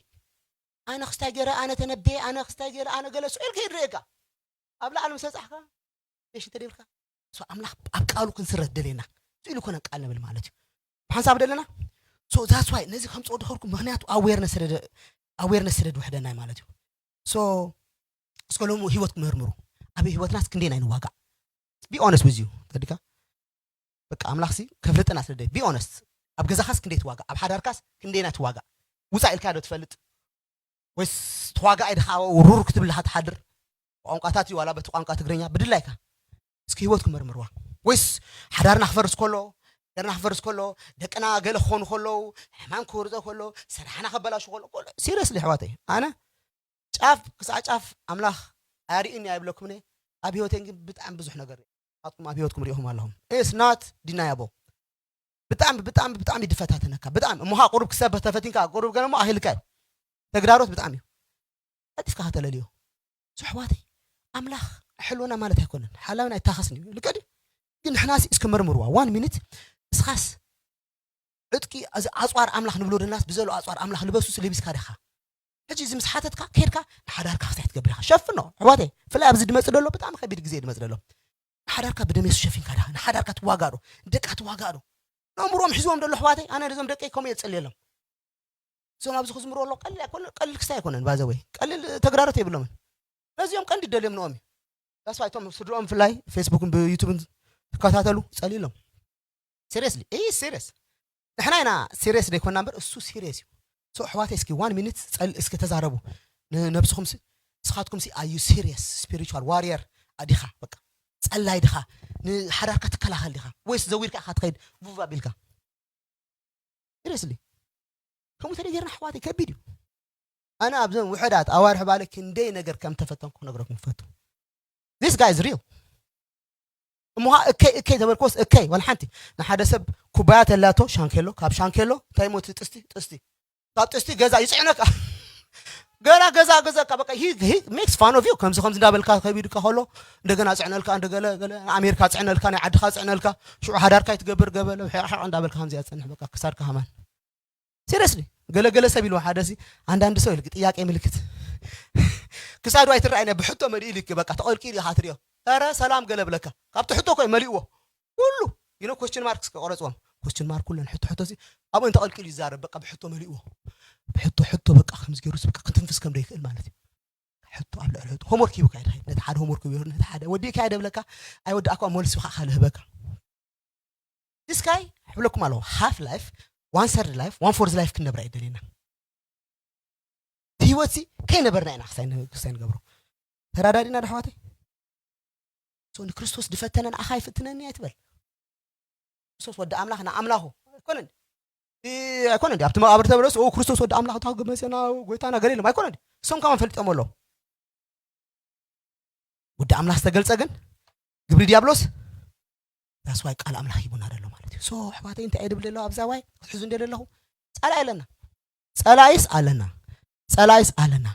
ኣነ ክስታይ ገይረ ኣነ ተነቤ ኣነ ክስታይ ገይረ ኣነ ገለ ስዑል ከይድረየካ ኣብ ላዕሊ ምስ በጻሕካ እሺ ተደብልካ so ኣምላኽ ኣብ ቃሉ ክንስረት ደለና ስኢሉ ኮነ ቃል ንብል ማለት እዩ ብሓንሳብ ደለና so that's why ነዚ ከምፅኦ ድኸልኩ ምክንያቱ awareness ስለ ድውሕደና ማለት እዩ so እስከ ሎሚ ህይወት ክመርምሩ ኣብ ህይወትናስ ክንደይ ናይ ንዋጋእ be honest with you ተዲካ በቃ ኣምላኽሲ ከፍልጥና ስለ be honest ኣብ ገዛኻስ ክንደይ ትዋጋእ ኣብ ሓዳርካስ ክንደይ ናይ ትዋጋእ ውፃእ ኢልካ ዶ ትፈልጥ ወይስ ተዋጋኣይ ድኻ ሩር ክትብል ኢኻ ትሓድር ቋንቋታት እዩ ዋላ በቲ ቋንቋ ትግርኛ ብድላይካ እስኪ ህይወት ክመርምርዋ ወይስ ሓዳርና ክፈርስ ከሎ ገርና ክፈርስ ከሎ ደቅና ገለ ክኾኑ ከለዉ ሕማም ክወርዘ ከሎ ስራሕና ከበላሹ ከሎ seriously ኣሕዋተይ ኣነ ጫፍ ክሳዕ ጫፍ ኣምላኽ ኣያርእዩኒ ኣይብለኩምኒ ኣብ ህይወተይ ግን ብጣዕሚ ብዙሕ ነገር ኣትኩም ኣብ ህይወትኩም ሪኢኹም ኣለኹም። It's not deniable። ብጣዕሚ ብጣዕሚ ብጣዕሚ ድፈታተነካ ብጣዕሚ እሞ ቁሩብ ክሰብ ተፈቲንካ ቁሩብ ገለ እሞ ኣኺልካ እዩ። ተግዳሮት ብጣዕሚ እዩ። ቀልጢፍካ ከተለልዮ። ሶሕዋተይ ኣምላኽ ሕልወና ማለት ኣይኮነን ሓላዊና ኣይታኸስን እዩ ልቀዲ። ግን ንሕናሲ እስከ መርምርዋ ዋን ሚኒት እስኻስ ዕጥቂ ኣጽዋር ኣምላኽ ንብሎ ደናስ ብዘሎ ኣጽዋር ኣምላኽ ልበሱስ ለቢስካ ዲኻ? ሕጂ እዚ ምስ ሓተትካ ከድካ ንሓዳርካ ክሳይ ትገብር ኢኻ ሸፍኖ ኣሕዋተይ። ፍላይ ኣብዚ ድመፅ ደሎ ብጣዕሚ ከቢድ ግዜ ድመፅ ደሎ። ንሓዳርካ ብደም የሱስ ሸፊንካ ዲኻ ንሓዳርካ ትዋጋእ ዶ ንደቃ ትዋጋእ ዶ? ነእምሮም ሒዝዎም ደሎ ኣሕዋተይ ኣነ ነዞም ደቀይ ከምኡ እየ ዝፅልየሎም። እዞም ኣብዚ ክዝምሩ ኣሎ ቀሊል ኣይኮነ ቀሊል ክስታይ ኣይኮነን ባዘወይ ቀሊል ተግዳሮት የብሎምን። ነዚኦም ቀንዲ ደልዮም ንኦም እዩ። ዳስፋ እቶም ስድሮኦም ብፍላይ ፌስቡክን ብዩቱብን ትከታተሉ ጸሊሎም። ሲሪየስሊ እ ሲሪየስ ንሕና ኢና ሲሪየስ ዘይኮና እምበር እሱ ሲሪየስ እዩ። ሶ ኣሕዋተይ እስኪ ዋን ሚኒት እስኪ ተዛረቡ ንነብስኹም። ንስኻትኩም ሲ ኣዩ ሲሪየስ ስፒሪቹዋል ዋሪየር ኣዲኻ በቃ ጸላይ ድኻ ንሓዳርካ ትከላኸል ዲኻ ወይስ ዘዊርካ ኢኻ ትኸይድ ቡባ ቢልካ? ሲሪየስሊ ከምኡ ተደይ ጌርና ኣሕዋተይ ከቢድ እዩ። ኣነ ኣብዘን ውሕዳት ኣዋርሕ ባለ ክንደይ ነገር ከም ተፈተንኩ ክነግረኩም ክፈቱ። This guy is real። እሞ እከይ እከይ ተበልክዎስ እከይ ዋላ ሓንቲ ንሓደ ሰብ ኩባያ ተላቶ ሻንኬሎ ካብ ሻንኬሎ እንታይ ሞት ጥስቲ ጥስቲ ካብ ጥስቲ ገዛ ይፅዕነካ። ገና ገዛ ገዛካ በቃ he makes fun of you ከምዚ ከምዚ እንዳበልካ ከቢድካ ከሎ እንደገና ፅዕነልካ እንደገለ ገለ ኣሜሪካ ፅዕነልካ ናይ ዓድኻ ፅዕነልካ ሽዑ ሓዳርካ ይትገብር ገበለ ሕቕ እንዳበልካ ከምዚ ያፅንሕ በቃ ክሳድካ ሃማን። ሲሪየስሊ ገለገለ ሰብ ኢልዎ ሓደ ሲ አንዳንድ ሰው ይልክ ጥያቄ ምልክት ክሳዱ ኣይትረኣይነ ብሕቶ መሊኡ ይልክ በቃ ተቐልቂሉ ኢኻ ትሪኦ። ኧረ ሰላም ገለ ብለካ ካብቲ ሕቶ ኮይ መሊእዎ ኩሉ you know question mark እስከ ቆረፅዎም። Question mark ኩለን ሕቶ ሕቶ ሲ ኣብኡ እንተቐልቂሉ ይዛረብ በቃ ብሕቶ መሊእዎ። ብሕቶ ሕቶ በቃ ከምዚ ገይሩስ በቃ ክትንፍስ ከም ደይክእል ማለት እዩ። ሕቶ ኣብ ልዕሊ ሕቶ homework ሂቡካ ይድኸይድ ነቲ ሓደ homework ሂቡ ነቲ ሓደ ወዲእካ ይደብለካ። ኣይወዳእኳ መልሲ ከዓ ካልእ ህበካ። This guy ይብለኩም ኣለኹ half life one third life one fourth life ክንነብር ኣይደልየና። ህይወት ሲ ከይነበርና ኢና ክሳይ ንገብሮ። ተራዳዲና ዶ ኣሕዋተይ? ንክርስቶስ ዝፈተነ ንኣኻ ይፍትነኒ ኣይትበል። ክርስቶስ ወዲ ኣምላኽ ንኣምላኹ ኣይኮነን ኣይኮነ እንዲ ኣብቲ መቃብር ተበለስ ክርስቶስ ወዲ ኣምላኽ እታ መፅና ጎይታና ገለ ኢሎም ኣይኮነ እንዲ እሶም ከማን ፈሊጦም ኣለዉ። ወዲ ኣምላኽ ዝተገልጸ ግን ግብሪ ዲያብሎስ that's why ቃል ኣምላኽ ሂቡና ደሎ ማለት እዩ። So ኣሕዋተይ እንታይ እየ ድብል ደለኹ ኣብዛ ዋይ ክትሕዙ እንደ ደለኹ ጸላኢ ኣለና። ጸላኢስ ኣለና። ጸላኢስ ኣለና።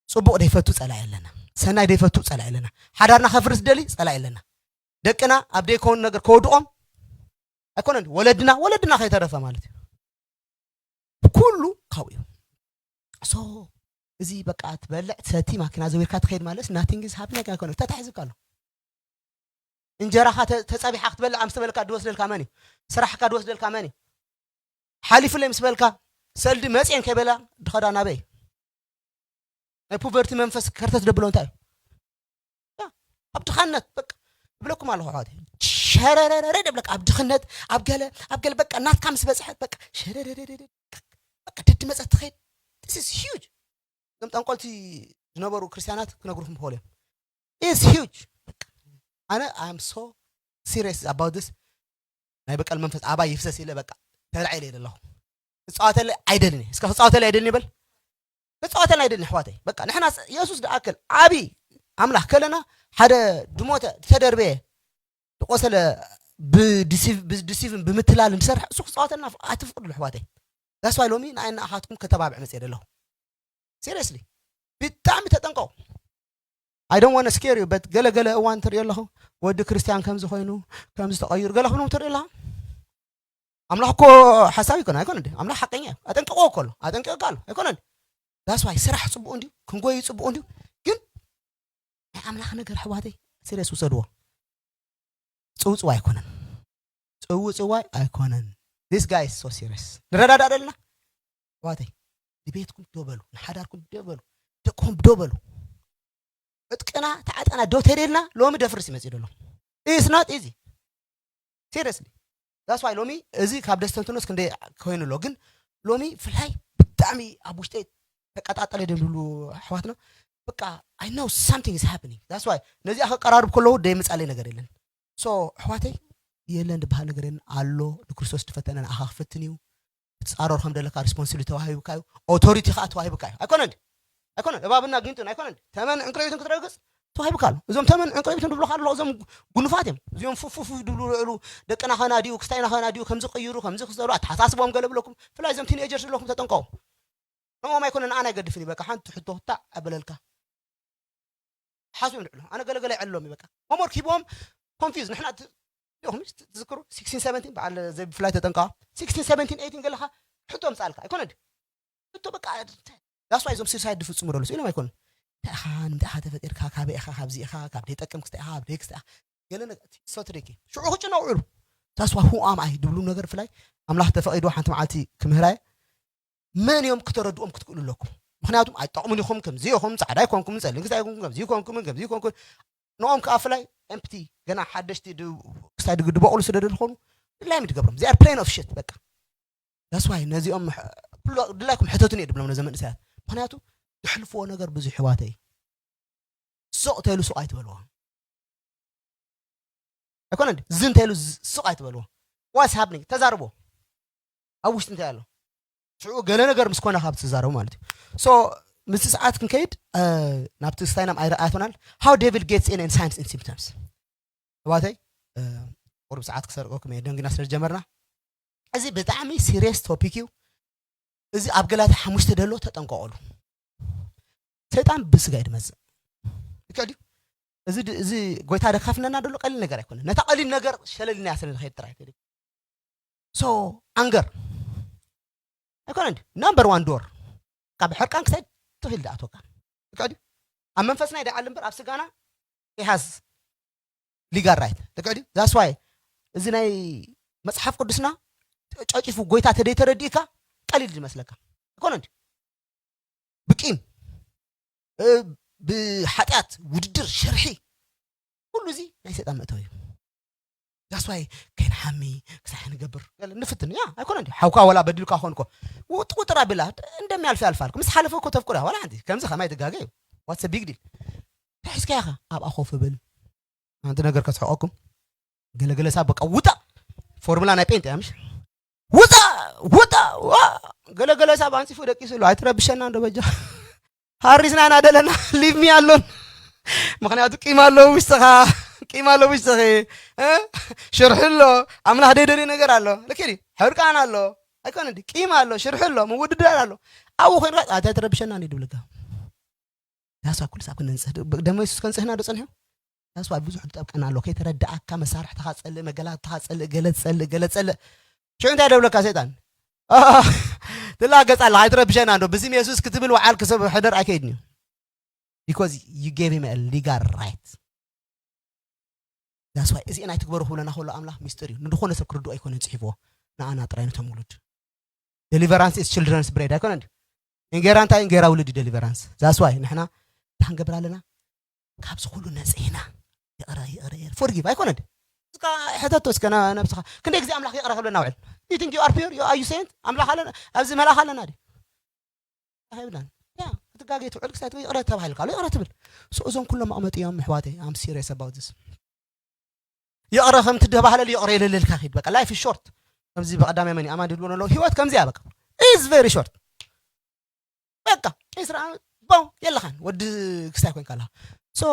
ጽቡቕ ደይፈቱ ጸላኢ ኣለና። ሰናይ ደይፈቱ ጸላኢ ኣለና። ሓዳርና ከፍርስ ደሊ ጸላኢ ኣለና። ደቅና ኣብ ደይከውን ነገር ከወድቖም ኣይኮነን ወለድና ወለድና ከይተረፈ ማለት እዩ። ኩሉ ካብኡ እዩ። So እዚ በቃ ትበልዕ ትሰቲ ማኪና ዘዊርካ ትኸይድ ማለት nothing is happening ኣይኮነ ተታሒዝካ ኣሎ። እንጀራኻ ተጸቢሓ ክትበልዕ ምስ ተበልካ ድወስደልካ መን እዩ? ስራሕካ ድወስደልካ መን እዩ? ሓሊፉለይ ምስ በልካ ሰልዲ መፅየን ከይበላ ድኸዳ ናበይ? ናይ ፖቨርቲ መንፈስ ከርተት ደብሎ እንታይ እዩ? ኣብ ድኻነት በቃ እብለኩም ኣለኹ ኣሕዋት ሸረረረ ደብለካ ኣብ ድኽነት ኣብ ገለ ኣብ ገለ በቃ ናትካ ምስ በፅሐት በቃ ሸረረረ በቃ ደድ መፀት ትኸይድ this is huge። እዞም ጠንቆልቲ ዝነበሩ ክርስቲያናት ክነግሩኩም ክኽእሉ እዮም። It's huge። ኣነ I'm so serious about this። ናይ በቀል መንፈስ ኣባይ ይፍሰስ ኢለ በቃ ተላዒለ እየ ዘለኹ። ክፃወተለ ኣይደልን እየ። እስከ ክፃወተለ ኣይደልን ይበል። ክፃወተለ ኣይደልን ኣሕዋተይ። በቃ ንሕና የሱስ ደኣክል ዓብዪ ኣምላኽ ከለና ሓደ ድሞተ ዝተደርበየ ዝቆሰለ ብዲሲቭን ብምትላልን ዝሰርሕ እሱ ክፃወተልና ኣትፍቅዱሉ ኣሕዋተይ። That's why ሎሚ ንኣይ ንኣኻትኩም ከተባብዕ መፅየ ዘለኹ። Seriously ብጣዕሚ ተጠንቀቑ። I don't want to scare you but ገለ ገለ እዋን ትሪኦ ኣለኹ ወዲ ክርስቲያን ከምዚ ኮይኑ ከምዚ ተቐይሩ ገለ ክብሎም ትሪኦ ኣለኻ። ኣምላኽ እኮ ሓሳብ ይኮነ ኣይኮነ እንዲ ኣምላኽ ሓቀኛ እዩ። ኣጠንቅቆ እኮ ኣሎ ኣጠንቅቀካ ኣሎ ኣይኮነ እንዲ that's why ስራሕ ፅቡቅ እንዲዩ ክንጎዩ ፅቡቅ እንዲዩ ግን ናይ ኣምላኽ ነገር ኣሕዋተይ serious ውሰድዎ። ፅውፅዋይ ኣይኮነን። ፅውፅዋይ ኣይኮነን። This guy is so serious። ንረዳዳእ ደለና ኣሕዋተይ ንቤትኩም ዶ በሉ ንሓዳርኩም ዶ በሉ ደቅኹም ዶ በሉ። ዕጥቅና ተዓጠና ዶ ተደልና ሎሚ ደፍርስ ይመፅእ ደሎ። It's not easy። Seriously that's why ሎሚ እዚ ካብ ደስተንትኖስ ክንደይ ኮይኑ ኣሎ ግን ሎሚ ፍላይ ብጣዕሚ ኣብ ውሽጠይ ተቀጣጠለ ደም ዝብሉ ኣሕዋትና በቃ I know something is happening that's why ነዚኣ ከቀራርብ ከለዉ ደይምፃለይ ነገር የለን። So ኣሕዋተይ የለን ዝበሃል ነገር የለን ኣሎ። ንክርስቶስ ዝፈተነ ንኣኻ ክፍትን እዩ። ክትፃረር ከም ዘለካ responsibility ተዋሂቡካ እዩ። Authority ከዓ ተዋሂቡካ እዩ ኣይኮነን ኣይኮነን እባብና ጊንጡን ኣይኮነን ተመን ዕንክረይትን ክትረግፅ ተዋሂብካ ኣሎ። እዞም ተመን ዕንቅሪብትን ድብሉካ ኣለዉ፣ እዞም ጉኑፋት እዮም። እዚኦም ፉፍ ፉፍ ድብሉ ውዕሉ፣ ደቅና ከናድዩ፣ ክስታይና ከናድዩ፣ ከምዚ ቀይሩ፣ ከምዚ ክዘሩ፣ ኣተሓሳስቦም ገለ ብለኩም። ብፍላይ እዞም ቲኔጀርስ ዘለኩም ተጠንቀቑ። ንኦም ኣይኮነ ንኣና ኣይገድፍን እዩ። በቃ ሓንቲ ሕቶ ክታዕ ኣበለልካ። ሓስቦም ንዕሉ። ኣነ ገለገለ ይዕሎም እዩ በቃ። ሆምወርክ ሂቦም ኮንፊውዝ። ንሕና ት-፣ ዲኹም ትዝክሩ? ሲክስቲን ሰቨንቲን በዓል ዘይብፍላይ ተጠንቀቓ። ሲክስቲን ሰቨንቲን ኤይቲን ገለኻ ሕቶ ምጻልካ። ኣይኮነ ድዩ? ሕቶ በቃ፣ that's why እዞም ሱሳይድ ዝፍጽሙ ደለሱ ኢሎም ኣይኮኑ። እንታይ ኢኻ፣ ንምንታይ ኢኻ ተፈጢርካ፣ ካበይ ኢኻ፣ ካብዚ ኢኻ፣ ካብ ደይጠቅም ክስታይ ኢኻ፣ ካብ ደይ ክስታይ ኢኻ። ገለ ነገር፣ so tricky። ሽዑ ክጭነቑ ውዕሉ። That's why who am I ድብሉ ነገር ብፍላይ ኣምላኽ ተፈቒድዎ ሓንቲ መዓልቲ ክምህራየ መን እዮም ክተረድኦም ክትክእሉ ኣለኩም። ምኽንያቱም ኣይጠቕሙን ኢኹም፣ ከምዚ ኢኹም፣ ጻዕዳ ኣይኮንኩምን፣ ጸሊም ክስታይ ኣይኮንኩም፣ ከምዚ ይኮንኩምን፣ ከምዚ ይኮንኩን። ንኦም ከኣ ብፍላይ ኤምፕቲ፣ ገና ሓደሽቲ ድ-፣ ክስታይ ድግ-፣ ድበቑሉ ስለ ዝኾኑ፣ ድላዮም ይትገብሮም። They are plain of shit በቃ። That's why ነዚኦም ሕ-፣ ኩሉ ድላይኩም ሕተቱኒ እየ ድብሎም ነዞም መንእሰያት። ምኽንያቱ ዘሕልፍዎ ነገር ብዙሕ፣ ኣሕዋተይ። ሱቕ ተይሉ ሱቕ ኣይትበልዎ። ኣይኮነ እንዲ? ዝን ተይሉ ዝ-፣ ሱቕ ኣይትበልዎ። What's happening? ተዛርቦ። ኣብ ውሽጢ እንታይ ኣሎ? ሽዑ ገለ ነገር ምስ ኮነ ካብ ትዛረቡ ማለት እዩ። So፣ ምስቲ ሰዓት ክንከይድ፣ እ፣ ናብቲ ክስታይና ኣይረኣያቶናል። How devil gets in and signs and symptoms። ኣሕዋተይ፣ እ፣ ቁሩብ ሰዓት ክሰርቀኩም እየ፣ ደንጊና ስለ ዝጀመርና። እዚ ብጣዕሚ ሲሪየስ ቶፒክ እዩ። እዚ ኣብ ገላትያ ሓሙሽተ ደሎ ተጠንቀቐሉ። ሰይጣን ብስጋ እዩ ዝመጽእ። ልክዕ ድዩ? እዚ ድ-፣ እዚ ጎይታ ደካፍነና ደሎ ቀሊል ነገር ኣይኮነን። ነታ ቀሊል ነገር ሸለሊናያ ስለ ንኸይድ ጥራይ። So፣ ኣንገር ኣይኮነ እንዲ? ናምበር ዋን ዶር። ካብ ሕርቃን ክሳይ ትኽእል ዝኣትወካ። ልክዕ ድዩ? ኣብ መንፈስና ይደዓል እምበር ኣብ ስጋና he has legal right። ልክዕ ድዩ? That's why እዚ ናይ መጽሓፍ ቅዱስና ጨጪፉ ጎይታ ተደይ ተረዲእካ ቀሊል ዝመስለካ። ኣይኮነ እንዲ? ብቂም፣ እ፣ ብሓጢኣት፣ ውድድር፣ ሽርሒ፣ ኩሉ እዚ ናይ ሰይጣን መእተዊ እዩ። That's why ከይንሓሚ፣ ክሳይ ንገብር፣ ገለ ንፍትን። ያ፣ ኣይኮነ እንዲ? ሓውካ ወላ በዲልካ ኾንኮ። ውጥ ውጥር ኣቢላ፣ እንደሚያልፍ ያልፋል። ምስ ሓለፈ እኮ ተፍቅሮ፣ ዋላ ሓንቲ። ከምዚ ከማይ ትጋገ እዩ። What's a big deal? እንታይ ሒዝካያ ኢኻ? ኣብኣ ኮፍ ብል። ሓንቲ ነገር ከስሕቐኩም። ገለገለ ሳብ በቃ ውጣ። ፎርሙላ ናይ ጴንጤ እያ፣ ምሽ? ውጣ፣ ውጣ፣ ዋ። ገለገለ ሳብ ኣንጺፉ ደቂሱ ኣሎ። ኣይትረብሸና እንዶ በጃ። ሃሪስና ኢና ደለና። ሊቭ ሚ ኣሎን። ምኽንያቱ ቂም ኣሎ ውሽጥኻ። ቂም ኣሎ ውሽጥኺ። እ? ሽርሒ ኣሎ። ኣምላኽ ደይደልዮ ነገር ኣሎ። ልክዕ ድዩ? ሕርቃን ኣሎ። ኣይኮነ ድዩ? ቂም ኣሎ፣ ሽርሒ ኣሎ፣ ምውድዳር ኣሎ። ኣብኡ ኮይንካ፣ "ኣታ ኣይትረብሸና" እንዲ ድብልካ። ዳስ ዋይ ኩሉ ሳብ ክንንጽህ ድ-፣ ደሞ የሱስ ከንጽህና ዶ ጸኒሑ? ዳስ ዋይ ብዙሕ ዝጠብቀና ኣሎ። ከይተረድኣካ መሳርሕትኻ ጸልእ፣ መገላትኻ ጸልእ፣ ገለ ጸልእ፣ ገለ ጸልእ። ሽዑ እንታይ ደብለካ ሰይጣን? ትላገጽ ኣለኻ፣ ኣይትረብሸና እንዶ። ብስም የሱስ ክትብል ወዓል ክሰብ ሕደር ኣይከይድን እዩ። Because you gave him a legal right. That's why እዚኤን ኣይትግበሩ ክብለና ከሎ ኣምላኽ ሚስጥር እዩ። ንድኾነ ሰብ ክርድኦ ኣይኮነን ጽሒፍዎ። ንኣና ጥራይ ነቶም ውሉድ። Deliverance is children's bread ኣይኮነን ድዩ? እንጌራ እንታይ? እንጌራ ውሉድ እዩ deliverance። That's why ንሕና እንታይ ክንገብር ኣለና? ካብዚ ኩሉ ነጽህና። ይቕረ፣ ይቕረ፣ ይቕረ። Forgive ኣይኮነን ድዩ? እስካ ሕተቶ እስከ ነ-፣ ነብስኻ። ክንደይ ግዜ ኣምላኽ ይቕረ ክብለና ውዕል? You think you are pure? You፣ are you saint? ኣምላኽ ኣለና? ኣብዚ መልኣኽ ኣለና ድዩ? ኣይብላን። ያ፣ ክትጋገይ ትውዕል ክሳይ ትውዕል ይቕረ ተባሂልካ ኣሎ፣ ይቕረ ትብል። So እዞም ኩሎም መቕመጢ እዮም ኣሕዋተይ። I'm serious about this። ይቕረ ከም ትደባህለል ይቕረ የለለልካ ኺድ። በቃ፣ life is short። ከምዚ ብቐዳማይ መን ኣማን ድልዎ ኣለዉ፣ ህይወት ከምዚ እያ በቃ። Is very short። በቃ፣ ዒስራ ዓመት፣ ቦ፣ የለኻን። ወዲ ክስታይ ኮይንካ ኣለኻ። So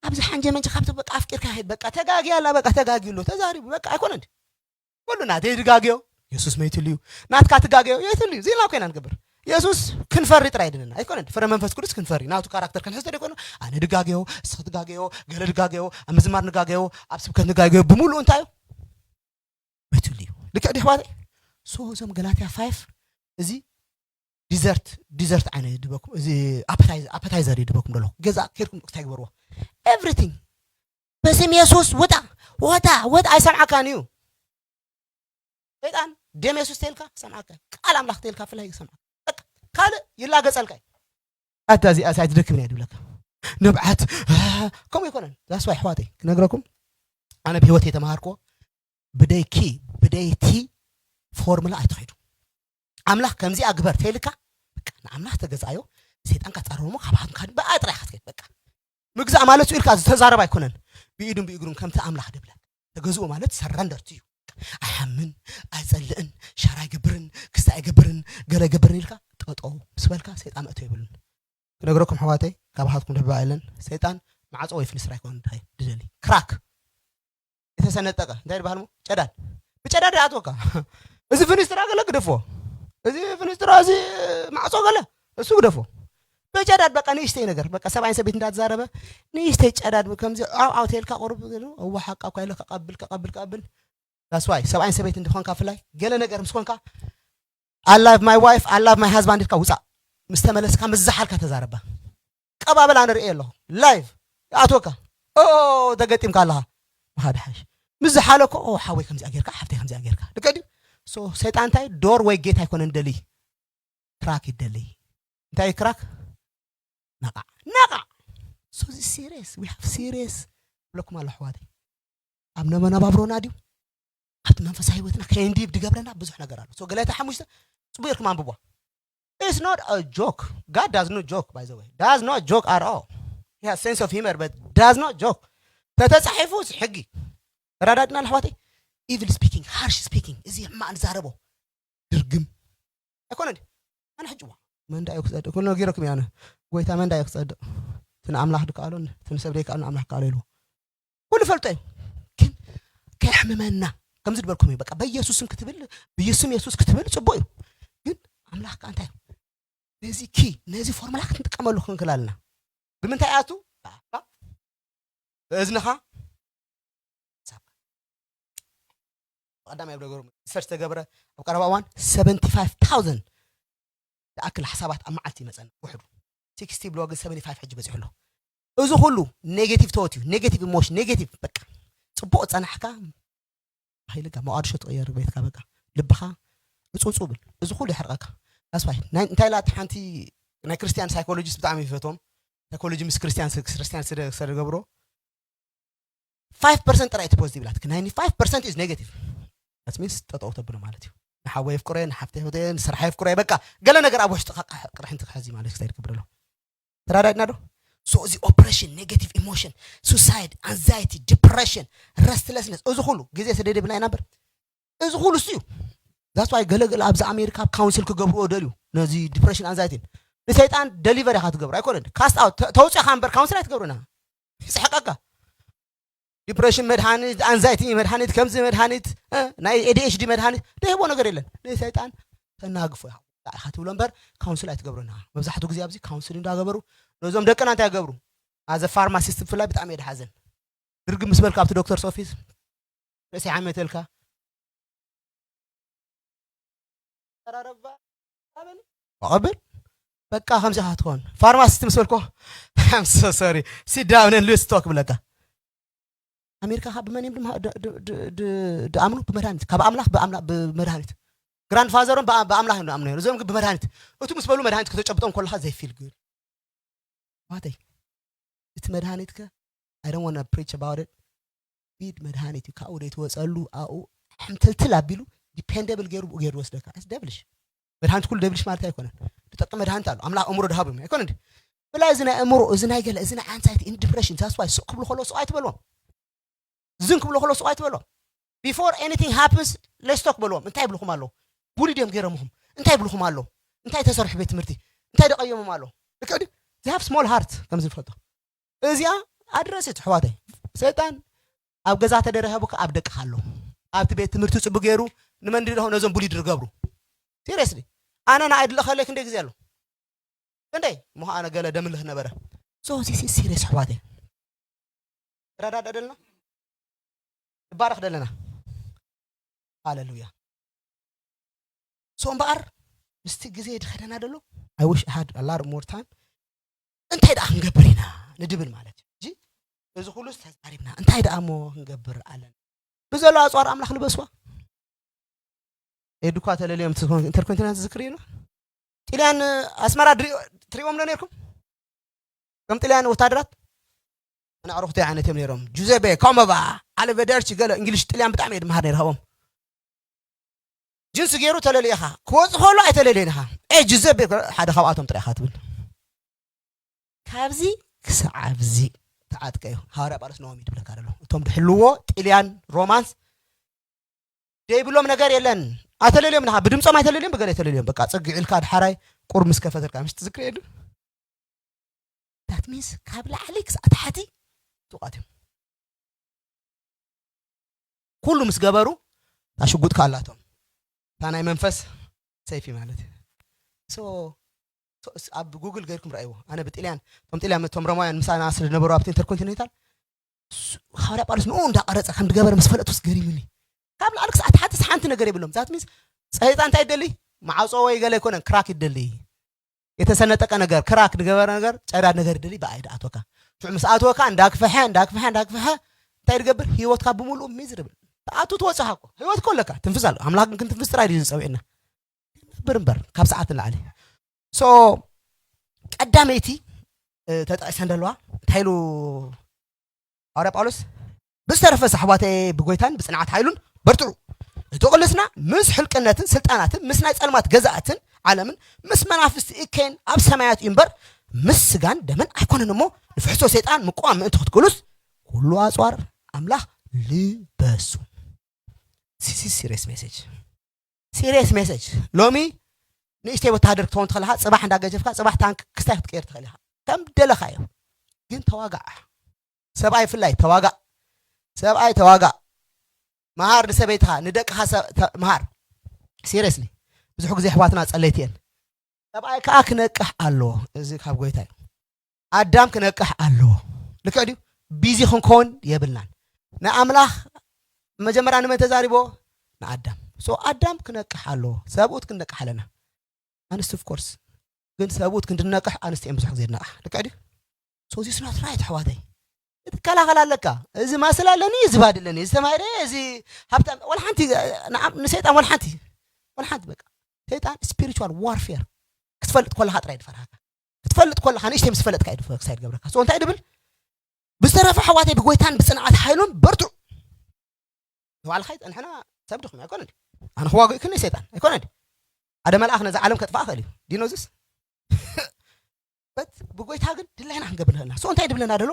ኣብዚ ሓንጀ መንጀ ካብቲ በቃ ኣፍቂርካ ኺድ። በቃ፣ ተጋግያ ኣላ፣ በቃ፣ ተጋግዩ ኣሎ፣ ተዛሪቡ፣ በቃ፣ ኣይኮነን ድዩ? ኩሉ ናተይ ድጋግዮ፣ የሱስ መይትሉ እዩ። ናትካ ትጋግዮ፣ የትሉ እዩ። ዚና ኮይና ንገብር። የሱስ ክንፈሪ ጥራይ ድንና። ኣይኮነን ድዩ? ፍረ መንፈስ ቅዱስ ክንፈሪ። ናቱ ካራክተር ክንሕዝ ተደይኮነ፣ ኣነ ድጋግዮ፣ እስኺ ትጋግዮ፣ ገለ ድጋግዮ፣ ኣብ ምዝማር ንጋግዮ፣ ኣብ ስብከት ንጋግዮ፣ ብምሉኡ እንታይ እዩ? መይትሉ እዩ። ልክዕ ድዩ ኣሕዋተይ? So እዞም ገላትያ ፋይፍ፣ እዚ ዲዘርት፣ ዲዘርት ዓይነት ድበኩም፣ እዚ ኣፐታይዝ-፣ ኣፐታይዘር እዩ ድበኩም ደለኹ። ገዛ ኬድኩም እንታይ ግበርዎ? Everything። በስም የሱስ ውጣ፣ ወጣ፣ ወጣ፣ ኣይሰምዓካን እዩ። ሰይጣን ደም የሱስ ተልካ ክሰምዓካ፣ ቃል ኣምላኽ ተልካ ፍላይ ክሰምዓካ። በቃ ካልእ ይላገጸልካ እዩ። ኣታ እዚኣ ሳይ ትደክም እያ ድብለካ። ንብዓት፣ ከምኡ ኣይኮነን። That's why ኣሕዋተይ ክነግረኩም፣ ኣነ ብህይወት የተማሃርክዎ፣ ብደይኪ፣ ብደይቲ ፎርሙላ ኣይትኸይዱ። ኣምላኽ ከምዚኣ ግበር ተልካ፣ በቃ ንኣምላኽ ተገዝኣዮ፣ ሰይጣን ካጻረሞ ካብ ሃምካ ብኣ ጥራይ ኢኻ ትከይድ። በቃ ምግዛእ ማለት እዩ ኢልካ ዝተዛረብ ኣይኮነን። ብኢዱን ብእግሩን ከምቲ ኣምላኽ ድብለካ ተገዝኡ ማለት ሰረንደር ትዩ። ኣይሓምን፣ ኣይጸልእን፣ ሻራ ኣይገብርን፣ ክስተ ኣይገብርን፣ ገለ ኣይገብርን ኢልካ ጠጠው ምስ በልካ ሰይጣን መእቶ የብሉን። ክነግረኩም ኣሕዋተይ፣ ካባኻትኩም ድሕባ የለን። ሰይጣን ማዕጾ ወይ ፍንስትራ ኣይኮነን ድደሊ፣ ክራክ፣ የተሰነጠቀ እንታይ ይበሃል? ሞ ጨዳድ፣ ብጨዳድ ይኣትወካ። እዚ ፍንስትራ ገለ ግደፎ፣ እዚ ፍንስትራ፣ እዚ ማዕጾ ገለ፣ እሱ ግደፎ። ብጨዳድ በቃ ንእሽተይ ነገር፣ በቃ ሰብኣይን ሰበይት እንዳተዛረበ ንእሽተይ ጨዳድ ከምዚ ዓው ዓው ተልካ ቁሩብ፣ እዋ ሓቃ እኳ ኢለ ከቐብል ከቐብል ከቐብል። That's why ሰብኣይን ሰበይት እንድኾንካ ፍላይ ገለ ነገር ምስ ኮንካ I love my wife, I love my husband ኢልካ ውፃእ። ምስ ተመለስካ ምስ ዝሓልካ ተዛረባ። ቀባበል ኣነ ርእየ ኣለኹ። ላይቭ ይኣትወካ። ኦ፣ ተገጢምካ ኣለኻ። ምኻድ ሓሽ። ምስ ዝሓለኮ፣ ኦ፣ ሓወይ ከምዚኣ ጌርካ፣ ሓፍተይ ከምዚኣ ጌርካ። ልክዕ ድዩ? So ሰይጣን እንታይ ዶር ወይ ጌት ኣይኮነን ደሊ። ክራክ ይደሊ። እንታይ ክራክ? ነቓዕ። ነቓዕ። So this serious. We have serious. ብለኩም ኣሎ ኣሕዋተይ። ኣብ መነባብሮና ድዩ? ኣብቲ መንፈሳዊ ህይወትና ከይንድይብ ድገብረና ብዙሕ ነገር ኣሎ። So ገላትያ ሓሙሽተ ጽቡቅ ጌርኩም ኣንብቧ። It's not a joke. God does not joke, by the way. Does not joke at all. He has sense of humor, but does not joke. ተተጻሒፉ እዚ ሕጊ። ተረዳድና ኣሕዋተይ? Evil speaking, harsh speaking፣ እዚ ሕማቅ ንዛረቦ ድርግም ኣይኮነ እንዲ ኣነ ሕጂ ዋ መንዳ እዩ ክጸድቅ ኩሉ ነጊረኩም እየ ኣነ ጎይታ መንዳ እዩ ክጸድቅ እቲ ንኣምላኽ ድከኣሎ እቲ ንሰብ ደይከኣሎ ንኣምላኽ ከኣሎ ኢልዎ ኩሉ ፈልጦ እዩ ግን ከየሕምመና ከምዚ ድበልኩም እዩ በቃ በኢየሱስም ክትብል ብየሱስም የሱስ ክትብል ጽቡቅ እዩ ግን ኣምላኽ ከ እንታይ እዩ ነዚ ኪ ነዚ ፎርሙላ ክትንጥቀመሉ ክንክል ኣለና ብምንታይ ኣቱ ብእዝንኻ ሓሳብካ ቀዳማይ ኣብ ነገሩ ሪሰርች ተገብረ ኣብ ቀረባ እዋን ሰቨንቲ ፋይቭ ታውዘንድ ዝኣክል ሓሳባት ኣብ መዓልቲ ይመፀና ውሕዱ ሲክስቲ ብሎ ግን ሰቨንቲ ፋይቭ ሕጂ በፂሑ ኣሎ እዚ ኩሉ ኔጌቲቭ ተወት እዩ ኔጌቲቭ ኢሞሽን ኔጌቲቭ በቃ ፅቡቅ ፀናሕካ ኢልካ መዋድሾ ትቅየር ቤትካ በቃ ልብኻ ዕፁፁ ብል እዚ ኩሉ ይሕርቀካ ዳስፋይ እንታይ ላቲ ሓንቲ ናይ ክርስቲያን ሳይኮሎጂስት ብጣዕሚ ይፈትዎም ሳይኮሎጂ ምስ ክርስቲያን ክርስቲያን ስለገብሮ ፋይቭ ፐርሰንት ጥራይ እቲ ፖዚቲቭ ላትክ ናይንቲ ፋይቭ ፐርሰንት ኢዝ ኔጋቲቭ that's means ጠጠው ተብሎ ማለት እዩ ንሓወ የፍቅሮ ንሓፍተ የፍቅሮ ንስራሕ የፍቅሮ በቃ ገለ ነገር ኣብ ውሽጥኻ ቅርሕንቲ ክሕዚ ማለት ክሳይድ ክብር ኣሎ ተራዳድና ዶ so እዚ ኦፕሬሽን ኔጋቲቭ ኢሞሽን ሱሳይድ ኣንዛይቲ ዲፕሬሽን ረስትለስነስ እዚ ኩሉ ግዜ ስደደ ብና ኢና በር እዚ ኩሉ እሱ እዩ that's why ገለገለ ኣብዚ ኣሜሪካ ኣብ ካውንስል ክገብርዎ ደልዩ ነዚ ዲፕሬሽን ኣንዛይቲን ንሰይጣን ደሊቨር ኢኻ ትገብሮ ኣይኮነን ካስት ኣውት ተውፅኻ እምበር ካውንስል ኣይትገብርና ይስሕቀካ ዲፕሬሽን መድሃኒት ኣንዛይቲ መድሃኒት ከምዚ መድሃኒት ናይ ኤዲኤችዲ መድሃኒት ደህቦ ነገር የለን ንሰይጣን ተናግፎ ኢኻ ትብሎ እምበር ካውንስል ኣይትገብርና መብዛሕትኡ ግዜ ኣብዚ ካውንስል እንዳገበሩ ነዞም ደቅና እንታይ ገብሩ ኣዘ ፋርማሲስት ብፍላይ ብጣዕሚ እየ ድሓዘን ድርግም ምስ በልካ ኣብቲ ዶክተርስ ኦፊስ ርእሲ ሓመተልካ ኣቀራረባ ኣበል ኣቐብል በቃ ከምዚ ኢኻ ትኾን ፋርማሲስት ምስ በልኮ I'm so sorry sit down and let's talk ብለካ ኣሜሪካ ካብ ብመን እዮም ድማ ድኣምኑ ብመድሃኒት ካብ ኣምላኽ ብመድሃኒት ግራንድፋዘሮም ብኣምላኽ እዮም ድኣምኑ ነሩ እዞም ግን ብመድሃኒት እቱ ምስ በሉ መድሃኒት ከተጨብጦም ከለኻ ዘይፊል ግን ዋተይ እቲ መድሃኒትከ I don't want to preach about it ቢድ መድሃኒት እዩ ካብኡ ዘይትወፀሉ ኣብኡ ሕምትልትል ኣቢሉ ዲፔንደብል ገይሩ ብኡ ገይሩ ወስደካ ደብልሽ መድሃኒት ኩሉ ደብልሽ ማለት ኣይኮነን ዝጠቅም መድሃኒት ኣሎ ኣምላኽ እምሮ ድሃቡ ኣይኮነ እንዲ ብላይ እዚ ናይ እምሮ እዚ ናይ ገለ እዚ ናይ ኣንሳይቲ ዲፕሬሽን that's why ስቕ ክብሉ ከሎ ስቕ ኣይትበልዎም ዝን ክብሉ ከሎ ስቕ ኣይትበልዎም before anything happens let's talk በልዎም እንታይ ይብልኹም ኣለዉ ቡሊ ድዮም ገይሮምኹም እንታይ ይብልኹም ኣለዉ እንታይ ተሰርሑ ቤት ትምህርቲ እንታይ ደቀየሞም ኣለዉ ልክዕ ድዩ they have small heart ከምዚ ንፈልጦ እዚኣ ኣድረስ እቲ ኣሕዋተይ ሰይጣን ኣብ ገዛ ተደረኸቡካ ኣብ ደቅኻ ኣሎ ኣብቲ ቤት ትምህርቲ ፅቡ ገይሩ ንመን ድደሆ ነዞም ቡሊድ ዝገብሩ ሲሪየስሊ ኣነ ንኣይ ድለኸለይ ክንደይ ግዜ ኣሎ ክንደይ እሞ ኣነ ገለ ደምልኽ ነበረ so this is serious ኣሕዋተይ ረዳዳ ደልና ንባረኽ ደለና ሃሌሉያ so እምበኣር ምስቲ ግዜ ድኸደና ደሎ I wish I had a lot more time እንታይ ደኣ ክንገብር ኢና ንድብል ማለት እዩ እዚ ኩሉ ተዛሪብና እንታይ ደኣ እሞ ክንገብር ኣለና ብዘሎ ኣፅዋር ኣምላኽ ልበስዋ ኤዱኳ ተለልዮም ኢንተርኮንቲነንት ዝክር ኢሉ ጥልያን ኣስመራ ትሪእዎም ዶ ነርኩም ከም ጥልያን ወታደራት ኣነ ኣዕሩኽተይ ዓይነት እዮም ነይሮም ጁዘቤ ኮመባ ኣለቨደርች ገለ እንግሊሽ ጥልያን ብጣዕሚ እየ ድመሃር ነይረ ካብኦም ጅንስ ገይሩ ተለልየኻ ክወፅ ከሎ ኣይተለልየን ኢኻ ኤ ጁዘቤ ሓደ ካብኣቶም ጥራይ ኢኻ ትብል ካብዚ ክሳዕ ኣብዚ ተዓጥቀ እዩ ሃዋርያ ጳውሎስ ነዎም እዩ ድብለካ ደሎ እቶም ድሕልዎ ጥልያን ሮማንስ ደይብሎም ነገር የለን ኣይተለልዮም ንኻ ብድምፆም ኣይተለልዮም ብገለ ኣይተለልዮም በቃ ፅግዕ ኢልካ ድሓራይ ቁር ምስ ከፈተልካ ምሽ ትዝክር የሉ that means ካብ ላዕሊ ክሳዕ ታሕቲ ጥቃት እዮም። ኩሉ ምስ ገበሩ እታ ሽጉጥ ከኣላቶም እታ ናይ መንፈስ ሰይፊ ማለት እዩ። So so- ስ- ኣብ ጉግል ገይርኩም ረኣይዎ። ኣነ ብጥልያን እቶም ጥልያን እቶም ሮማውያን ምሳና ስለ ዝነበሩ ኣብቲ ኢንተርኮንቲኔንታል ስ- ሃዋርያ ጳውሎስ ንኡ እንዳቀረጸ ከም ዝገበረ ምስ ፈለጥኩስ ገሪሙኒ። ካብ ላዕሊ ክሳዕ ታሕቲ ሓንቲ ነገር የብሎም። ዛት ሚንስ ሰይጣን እንታይ ይደሊ? ማዕጾ ወይ ገለ ኣይኮነን፣ ክራክ ይደሊ። የተሰነጠቀ ነገር፣ ክራክ ዝገበረ ነገር፣ ጨዳድ ነገር ይደሊ። ብኣይ ደኣትወካ ሽዑ ምስ ኣትወካ እንዳክፈሐ እንዳክፈሐ እንዳክፈሐ እንታይ ዝገብር? ህይወትካ ብምሉኡ ሚዝርብል ትኣቱ ትወፅኻ እኮ። ህይወት እኮ ኣለካ፣ ትንፍስ ኣሎ። ኣምላኽ ግን ክንትንፍስ ጥራይ ድዩ ዝፀውዕና? ነብር እምበር ካብ ሰዓት ንላዕሊ። So ቀዳመይቲ እ፣ ተጠቂሰን ዘለዋ እንታይ ኢሉ ሃዋርያ ጳውሎስ? ብዝተረፈ ኣሕዋተይ ብጎይታን ብጽንዓት ሓይሉን በርትዑ። እቲ ቅልስና ምስ ሕልቅነትን ስልጣናትን ምስ ናይ ጸልማት ገዛእትን ዓለምን ምስ መናፍስቲ እከይን ኣብ ሰማያት እዩ እምበር ምስ ስጋን ደምን ኣይኮነን እሞ ንፍሕሶ ሰይጣን ምቁዋም ምእንቲ ክትክእሉስ ኩሉ ኣጽዋር ኣምላኽ ልበሱ። ሲሪየስ ሜሴጅ፣ ሲሪየስ ሜሴጅ። ሎሚ ንእሽተይ ወታሃደር ክትኸውን ትኽእል ኢኻ። ጽባሕ እንዳገጀፍካ ጽባሕ ታንክ ክስታይ ክትቀይር ትኽእል ኢኻ። ከም ደለኻዮ ግን ተዋጋዕ። ሰብኣይ ፍላይ ተዋጋእ፣ ሰብኣይ ተዋጋእ። መሃር ንሰበይትኻ ንደቅኻ ሰብ- ተ- መሃር። ሲሪየስሊ ብዙሕ ግዜ ኣሕዋትና ጸለይቲ እየን። ሰብኣይ ከኣ ክነቅሕ ኣለዎ። እዚ ካብ ጎይታ እዩ። ኣዳም ክነቅሕ ኣለዎ። ልክዕ ድዩ? ቢዚ ክንከውን የብልናን። ንኣምላኽ መጀመርያ ንመን ተዛሪቦ? ንኣዳም። So ኣዳም ክነቅሕ ኣለዎ። ሰብኡት ክንነቅሕ ኣለና። ኣንስቲ ኦፍ ኮርስ ግን ሰብኡት ክንድነቅሕ ኣንስቲ እየን ብዙሕ ግዜ ዝነቅሓ። ልክዕ ድዩ? So this not right ኣሕዋተይ። ክትከላኸል ኣለካ። እዚ ማስል ኣለኒ፣ እዚ ባድ ኣለኒ፣ እዚ ተማሂረ፣ እዚ ሃብታም፣ ወላ ሓንቲ ንዓም- ንሰይጣን ወላ ሓንቲ ወላ ሓንቲ በቃ ሰይጣን ስፒሪቹዋል ዋርፌር ክትፈልጥ ከለኻ ጥራይ ድፈርሃካ። ክትፈልጥ ከለኻ ንእሽተይ ምስ ፈለጥካ እዩ ድፈ- ክሳይ ድገብረካ። So እንታይ ድብል? ብዝተረፈ ኣሕዋተይ ብጎይታን ብጽንዓት ሓይሉን በርትዑ። ንባዕልኻ ይጸንሐና ሰብ ድኹም ኣይኮነን። ኣነ ክዋግእ ክኒ ሰይጣን ኣይኮነን። ሓደ መልኣኽ ነዛ ዓለም ከጥፋእ ክእል እዩ። ዲኖዝስ በት ብጎይታ ግን ድላይና ክንገብር ንኽእልና። So እንታይ ድብለና ደሎ?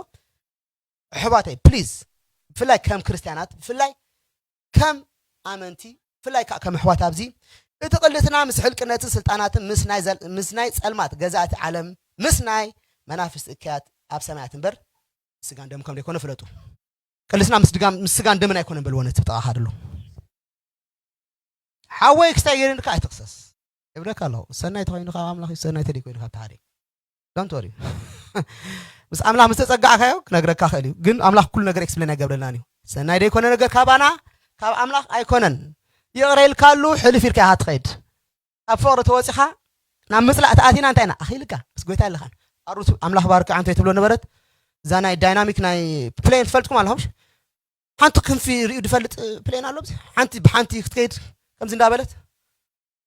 ኣሕዋተይ ፕሊዝ፣ ብፍላይ ከም ክርስትያናት፣ ብፍላይ ከም ኣመንቲ፣ ብፍላይ ከዓ ከም ኣሕዋት ኣብዚ እቲ ቅልስና ምስ ሕልቅነትን ስልጣናትን ምስ ናይ ዘል- ምስ ናይ ጸልማት ገዛእቲ ዓለም ምስ ናይ መናፍስቲ እከያት ኣብ ሰማያት እምበር ስጋን ደም ከም ዘይኮነ ፍለጡ። ቅልስና ምስ ድጋም ምስ ስጋን ደምን ኣይኮነን በልዎ ነቲ ብጥቓኻ ደሎ። ሓወይ ክስታይ ገይርንካ ኣይትኽሰስ። ይብለካ ኣለኹ። ሰናይ ተኾይኑ ካብ ኣምላኽ እዩ፣ ሰናይ ተደይኮይኑ ካብ ተሓደ። Don't worry። ምስ ኣምላኽ ምስ ተጸጋዕካዮ ክነግረካ ክእል እዩ። ግን ኣምላኽ ኩሉ ነገር ኤክስፕሌን ኣይገብረልናን እዩ። ሰናይ ደይኮነ ነገር ካባና ካብ ኣምላኽ ኣይኮነን። ይቕረ ኢልካሉ ሕልፍ ኢልካ ኢኻ ትኸይድ። ኣብ ፍቕሪ ተወጺኻ ናብ ምጽላእ ተኣቲና እንታይ ኢና ኣኺልካ ምስ ጎይታ ኣለኻን ኣሩት ኣምላኽ ባርካ ኣንተ ትብሎ ነበረት። እዛ ናይ ዳይናሚክ ናይ ፕሌን ትፈልጥኩም ኣለኹም? ሓንቲ ክንፊ ርእዩ ድፈልጥ ፕሌን ኣሎ ኣብዚ ሓንቲ ብሓንቲ ክትከይድ ከምዚ እንዳበለት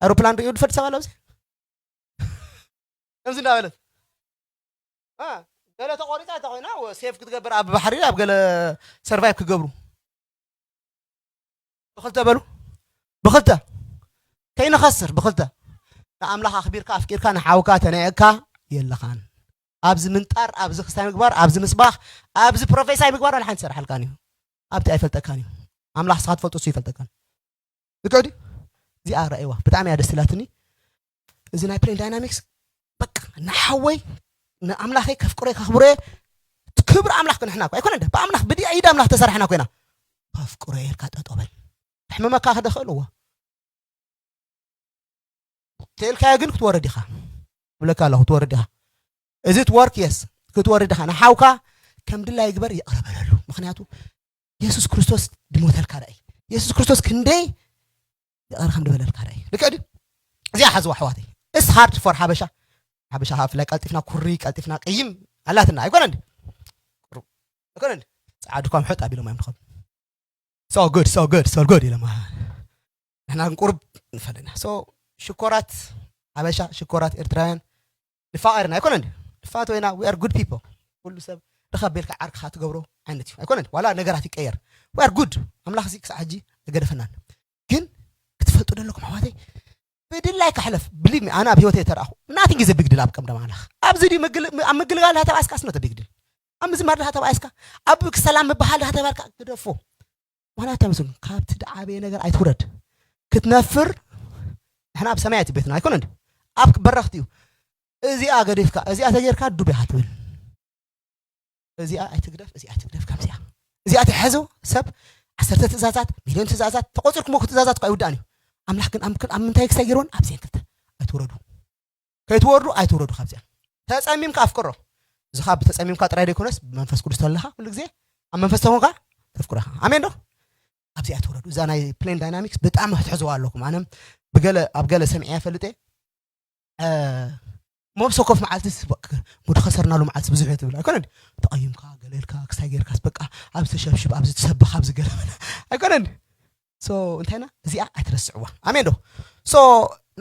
ኣውሮፕላን ርእዩ ድፈልጥ ሰብ ኣሎ ኣብዚ ከምዚ እንዳበለት እ፣ ገለ ተቆሪፃ እንተ ኮይና ወ- ሴፍ ክትገብር ኣብ ባሕሪ ኣብ ገለ ሰርቫይቭ ክገብሩ ብክልተ በሉ ብክልተ ከይንኸስር ብክልተ ንኣምላኽ ኣኽቢርካ ኣፍቂርካ ንሓውካ ተነዕካ የለኻን ኣብዚ ምንጣር ኣብዚ ክስታይ ምግባር ኣብዚ ምስባኽ ኣብዚ ፕሮፌሳይ ምግባር ዋላ ሓንቲ ይሰርሓልካን እዩ ኣብቲ ኣይፈልጠካን እዩ ኣምላኽ ስኻ ትፈልጦ እሱ ይፈልጠካን ልክዕ ድዩ እዚኣ ረኣይዋ ብጣዕሚ እያ ደስ ትላትኒ እዚ ናይ ፕሌን ዳይናሚክስ በቃ ንሓወይ ንኣምላኸይ ከፍቅሮየ ከኽብሮየ ክብሪ ኣምላኽ ክንሕና እኮ ኣይኮነ እንደ ብኣምላኽ ብድያ ኢድ ኣምላኽ ተሰርሕና ኮይና ከፍቅሮየ ኢልካ ጠጠው በል ሕመመካ ክደኽእልዎ ተልካዮ ግን ክትወርድ ኢኻ ብለካ ኣለኹ ክትወርድ ኢኻ እዚ ትወርክ የስ ክትወርድ ኢኻ ንሓውካ ከም ድላይ ግበር ይቕረ በለሉ ምክንያቱ የሱስ ክርስቶስ ድሞተልካ ዳእይ የሱስ ክርስቶስ ክንደይ ይቕረ ከም ድበለልካ ዳእይ ልክዕ ድዩ እዚኣ ሓዝዋ ኣሕዋተይ እስ ሃርድ ፎር ሓበሻ ሓበሻ ከዓ ብፍላይ ቀልጢፍና ኩሪ ቀልጢፍና ቅይም ኣላትና ኣይኮነ እንዲ ኣይኮነ እንዲ ፃዓዱ እኳ ምሕጥ ኣቢሎም እዮም ንኸም so good so good so good ኢሎም ንሕና ግን ቁሩብ ንፈልጥና so ሽኮራት ሓበሻ ሽኮራት ኤርትራውያን ንፋቐርና ኣይኮነ እንዲ ንፋት ወይና we are good people ኩሉ ሰብ ርኸብ ቤልካ ዓርክኻ ትገብሮ ዓይነት እዩ ኣይኮነ እንዲ ዋላ ነገራት ይቀየር we are good ኣምላኽ እዚ ክሳዕ ሕጂ ኣይገደፈናን ግን ክትፈልጡ ደለኩም ኣሕዋተይ ብድላይ ካሕለፍ ብሊቭ ኣነ ኣብ ህይወተይ ተረኣኹ ናቲንግ ዘ ቢግ ድል ኣብ ቀምደም ኣምላኽ ኣብዚ ድዩ ኣብ ምግልጋል ዳተባእስካ ስኖተ ቢግ ድል ኣብ ምዝማር ዳተባእስካ ኣብ ሰላም ምበሃል ዳተባልካ ግደፎ ምክንያቱ ተመስሉ ካብቲ ድዓበየ ነገር ኣይትውረድ ክትነፍር ንሕና ኣብ ሰማያት ቤትና ኣይኮነ እንዲ ኣብ በረኽቲ እዩ እዚኣ ገዲፍካ እዚኣ ተጌርካ ዱብ ኢኻ ትብል እዚኣ ኣይትግደፍ፣ እዚኣ ኣይትግደፍ፣ ከምዚኣ እዚኣ ተሕዙ ሰብ ዓሰርተ ትእዛዛት፣ ሚልዮን ትእዛዛት ተቆፂርኩም እኮ ትእዛዛት እኮ ኣይውዳእን እዩ። ኣምላኽ ግን ኣብ ኣብ ምንታይ ክሳይ ገይርዎን ኣብዚአን ክልተ ኣይትውረዱ። ከይትወርዱ ኣይትውረዱ ካብዚኣ። ተጸሚምካ ኣፍቅሮ። እዚ ካብ ተጸሚምካ ጥራይ ዘይኮነስ ብመንፈስ ቅዱስ ተለኻ ኩሉ ግዜ ኣብ መንፈስ ተኾንካ ተፍቅሮ ኢኻ። ኣሜን ዶ? ኣብዚኣ ኣይትውረዱ። እዛ ናይ ፕሌን ዳይናሚክስ ብጣዕሚ ክትሕዝዋ ኣለኩም። ኣነ ብገለ ኣብ ገለ ሰሚዐ ይፈልጥ እየ። እ፣ ሞብሶ ኮፍ መዓልቲ ስ-፣ ሙድ ከሰርናሉ መዓልቲ ብዙሕ እየ ትብል። ኣይኮነን? ተቐይምካ፣ ገለ ኢልካ፣ ክሳይ ጌርካስ በቃ ኣብዚ ተሸብሽብ፣ ኣብዚ ትሰብኽ፣ ኣብዚ ገለ በለ። ኣይኮነን? ሶ እንታይ ኢና እዚኣ ኣይትረስዕዋ። ኣሜን ዶ? ሶ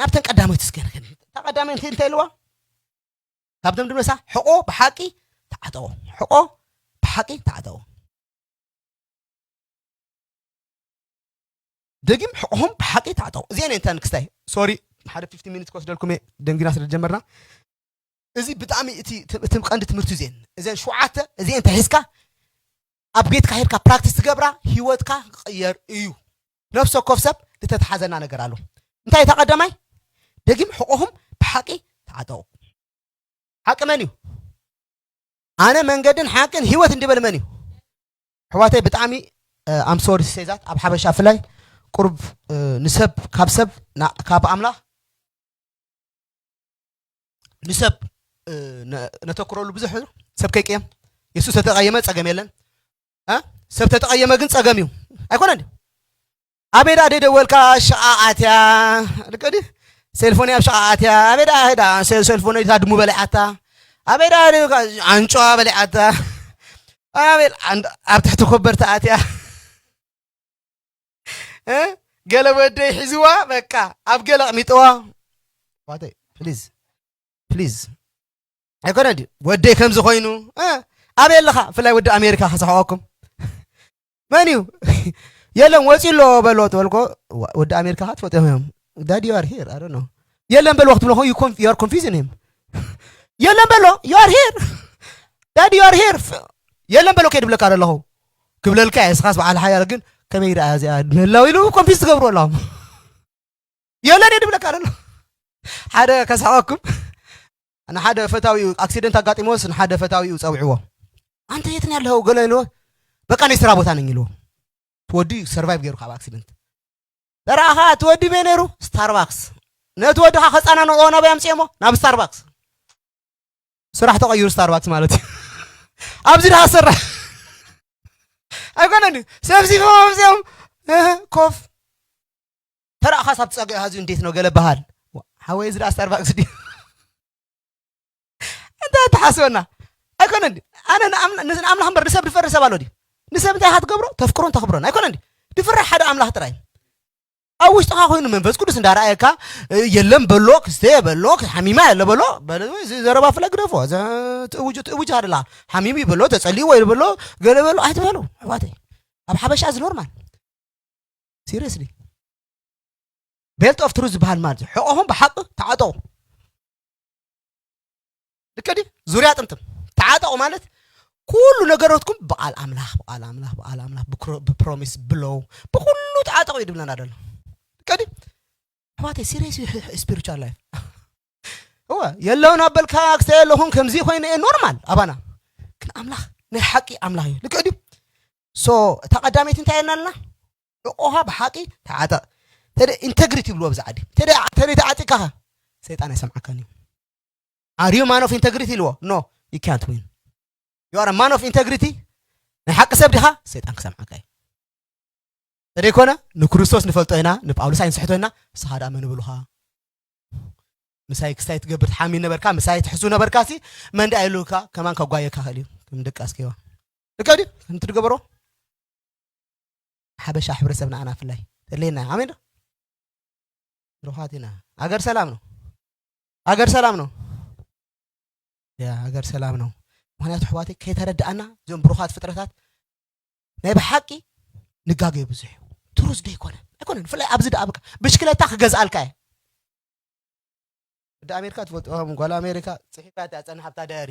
ናብተን ቀዳሞት እስከ ንኸድ። እታ ቀዳመይ እንታይ እንታይ ኢልዋ? ካብቶም ድምሳ ሕቆ ብሓቂ ተዓጠቆ። ሕቆ ብሓቂ ተዓጠቆ። ደጊም ሕቆኹም ብሓቂ ተዓጠቁ። እዚአን እየን እተን ክስታይ። ሶሪ፣ ሓደ ፊፍቲን ሚኒት ክወስደልኩም እየ፣ ደንጊና ስለ ዝጀመርና። እዚ ብጣዕሚ እቲ እቲ ቀንዲ ትምህርቲ እዚአን። እዘን ሸውዓተ እዚአን ተሒዝካ ኣብ ቤትካ ሄድካ ፕራክቲስ ትገብራ፣ ህይወትካ ክቕየር እዩ። ነፍሲ ወከፍ ሰብ ዝተተሓዘና ነገር ኣሎ። እንታይ እታ ቀዳማይ? ደጊም ሕቆኹም ብሓቂ ተዓጠቁ። ሓቂ መን እዩ? ኣነ መንገድን ሓቅን ህይወት እንዲበል መን እዩ? ኣሕዋተይ ብጣዕሚ ኣም ሶሪ ሴዛት ኣብ ሓበሻ ፍላይ ቁርብ እ፣ ንሰብ ካብ ሰብ ና- ካብ ኣምላኽ ንሰብ እ፣ ነ- ነተኩረሉ ብዙሕ እዩ። ሰብ ከይቅየም የሱስ ተተቀየመ ጸገም የለን። እ? ሰብ ተተቀየመ ግን ጸገም እዩ። ኣይኮነን ድዩ? ኣበይ ደኣ ደይደወልካ? ሸቓ ኣትያ። ልክዕ ድዩ? ሴልፎነይ ኣብ ሸቓ ኣትያ። ኣበይ ደኣ ሄዳ? ሴ- ሴልፎነይ እታ ድሙ በሊዓታ። ኣበይ ደኣ ደይደወልካ? ኣንጭዋ በሊዓታ። ኣበይ ኣን- ኣብ ትሕቲ ኮበርታ ኣትያ። እ? ገለ ወደይ ሒዝዋ፣ በቃ ኣብ ገለ ኣቕሚጥዋ። ዋተይ፣ ፕሊዝ፣ ፕሊዝ። ኣይኮነ ድዩ? ወደይ ከምዚ ኮይኑ፣ እ? ኣበይ ኣለኻ? ብፍላይ ወዲ ኣሜሪካ ከስሕቐኩም። መን እዩ? የለን፣ ወፂኡ ኣሎ በሎ ትበልኮ። ወ- ወዲ ኣሜሪካ ከኣ ትፈልጥዮም እዮም። ዳዲ ዩ ኣር ሂር፣ ኣይ ዶንት ኖ። የለን በልዎ ክትብሎ ዩ ዩ ኣር ኮንፊውዝን ሂም። የለን በሎ፣ ዩ ኣር ሂር። ዳዲ ዩ ኣር ሂር። የለን በሎ ከይድብለካ ዘለኹ። ክብለልካ እየ፣ እስኻስ በዓል ሓያል ግን ከመይ ደኣ እዚኣ ምህላው ኢሉ ኮንፊውዝ ትገብርዎ ኣለኹም። የለን እየ ድብለካ ዘሎ። ሓደ ከስሕቐኩም፣ ንሓደ ፈታዊኡ ኣክሲደንት ኣጋጢሞስ ንሓደ ፈታዊኡ ጸዊዕዎ። "ኣንተ የት ነው ያለኸው?" ገለ ኢልዎ፣ "በቃ ናይ ስራ ቦታ ነኝ" ኢልዎ። እቲ ወዲ ሰርቫይቭ ገይሩ ካብ ኣክሲደንት። ተረኣኻ እቲ ወዲ በይ ነይሩ? ስታርባክስ። ነቲ ወዲ ኸዓ ከጻናንዕዎ ናበይ ኣምጽኦሞ? ናብ ስታርባክስ። ስራሕ ተቐይሩ ስታርባክስ ማለት እዩ። ኣብዚ ደኣ ስራሕ ኣይኮነን እዩ። ሰብሲቦም ኣምጺኦም፣ እ፣ ኮፍ። ተረኣኻስ ኣብቲ ጸግዒ ሃዚኡ እንዴት ነው ገለ በሃል። ሓወይ እዚ ደኣ ስታርባክስ ድዩ? እንታይ ትሓስበና? ኣይኮነን ድዩ? ኣነ ንኣምላ-፣ ንስ-፣ ንኣምላኽ እምበር ንሰብ ድፈርህ ሰብ ኣሎ ድዩ? ንሰብ እንታይ ኢኻ ትገብሮ? ተፍቅሮን ተኽብሮን። ኣይኮነን ድዩ? ድፍርህ ሓደ ኣምላኽ ጥራይ። ኣብ ውሽጥኻ ኮይኑ መንፈስ ቅዱስ እንዳረኣየካ፣ እ፣ የለን በሎ፣ ክስተ በሎ፣ ሓሚማ የለ በሎ፣ በለ፣ ወይ እዚ ዘረባ ፍለ ግደፎ። እዚ ትእውጅ-፣ ትእውጅ ኣለኻ። ሓሚሙ በሎ፣ ተጸልይዎ በሎ፣ ገለ በሎ ኣይትበሉ ኣሕዋተይ። ኣብ ሓበሻ እዚ ኖርማል። ሲሪየስሊ። ቤልት ኦፍ ትሩዝ ዝበሃል ማለት እዩ። ሕቆኹም ብሓቂ ተዓጠቑ። ልክዕ ድዩ? ዙርያ ጥምጥም። ተዓጠቑ ማለት ኩሉ ነገሮትኩም ብቓል ኣምላኽ፣ ብቓል ኣምላኽ፣ ብቓል ኣምላኽ፣ ብክሮ-፣ ብፕሮሚስ ብሎው፣ ብኩሉ ተዓጠቑ እዩ ድብለና ዘሎ። ልክዕ ድዩ? ኣሕዋተይ፣ ሲሪየስ እዩ ስፒሪቹዋል ላይፍ። እወ፣ የለውን ኣበልካ ክስተ የለኹን ከምዚ ኮይኑ እየ ኖርማል ኣባና። ግን ኣምላኽ ናይ ሓቂ ኣምላኽ እዩ። ልክዕ ድዩ? ሶ፣ እታ ቀዳመይቲ እንታይ ኢልና ኣለና? ሕቆኻ ብሓቂ ተዓጠቕ። ተደ ኢንተግሪቲ ይብልዎ ብዛ ዓዲ። ተደ ተደ ተዓጢቕካ ኸ? ሰይጣን ኣይሰምዓካን እዩ። Are you man of integrity ኢልዎ? No, you can't win. You are a man of integrity. ናይ ሓቂ ሰብ ዲኻ? ሰይጣን ክሰምዓካ እዩ። ተደይኮነ ንክርስቶስ ንፈልጦ ኢና፣ ንጳውሎስ ኣይንስሕቶ ኢና። ንስኻ ደኣ መን ብሉኻ? ምሳይ ክስታይ ትገብር ትሓሚ ነበርካ፣ ምሳይ ትሕሱ ነበርካ ሲ መን ደኣ ኢሉካ ከማን ከጓየካ ክእል እዩ። ከም ደቂ ኣስኬዋ። ልክዕ ድዩ? ከምቲ ትገብሮ ሓበሻ ሕብረተሰብ ንኣና ፍላይ ተድልየና። ኣሜን ዶ? ብሩኻት ኢና። ሃገር ሰላም ነው። ሃገር ሰላም ነው። ያ፣ ሃገር ሰላም ነው። ምኽንያቱ ኣሕዋተይ ከይተረድኣና እዞም ብሩኻት ፍጥረታት ናይ ብሓቂ ንጋገ ብዙሕ እዩ። ትሩዝ ዶ ኣይኮነ? ኣይኮነን። ብፍላይ ኣብዚ ደኣ በቃ ብሽክለታ ክገዝኣልካ እየ። ወዲ ኣሜሪካ ትፈልጥዎም፣ ጓል ኣሜሪካ ጽሒፋ እያ ትጸንሕ ኣብታ ዳያሪ።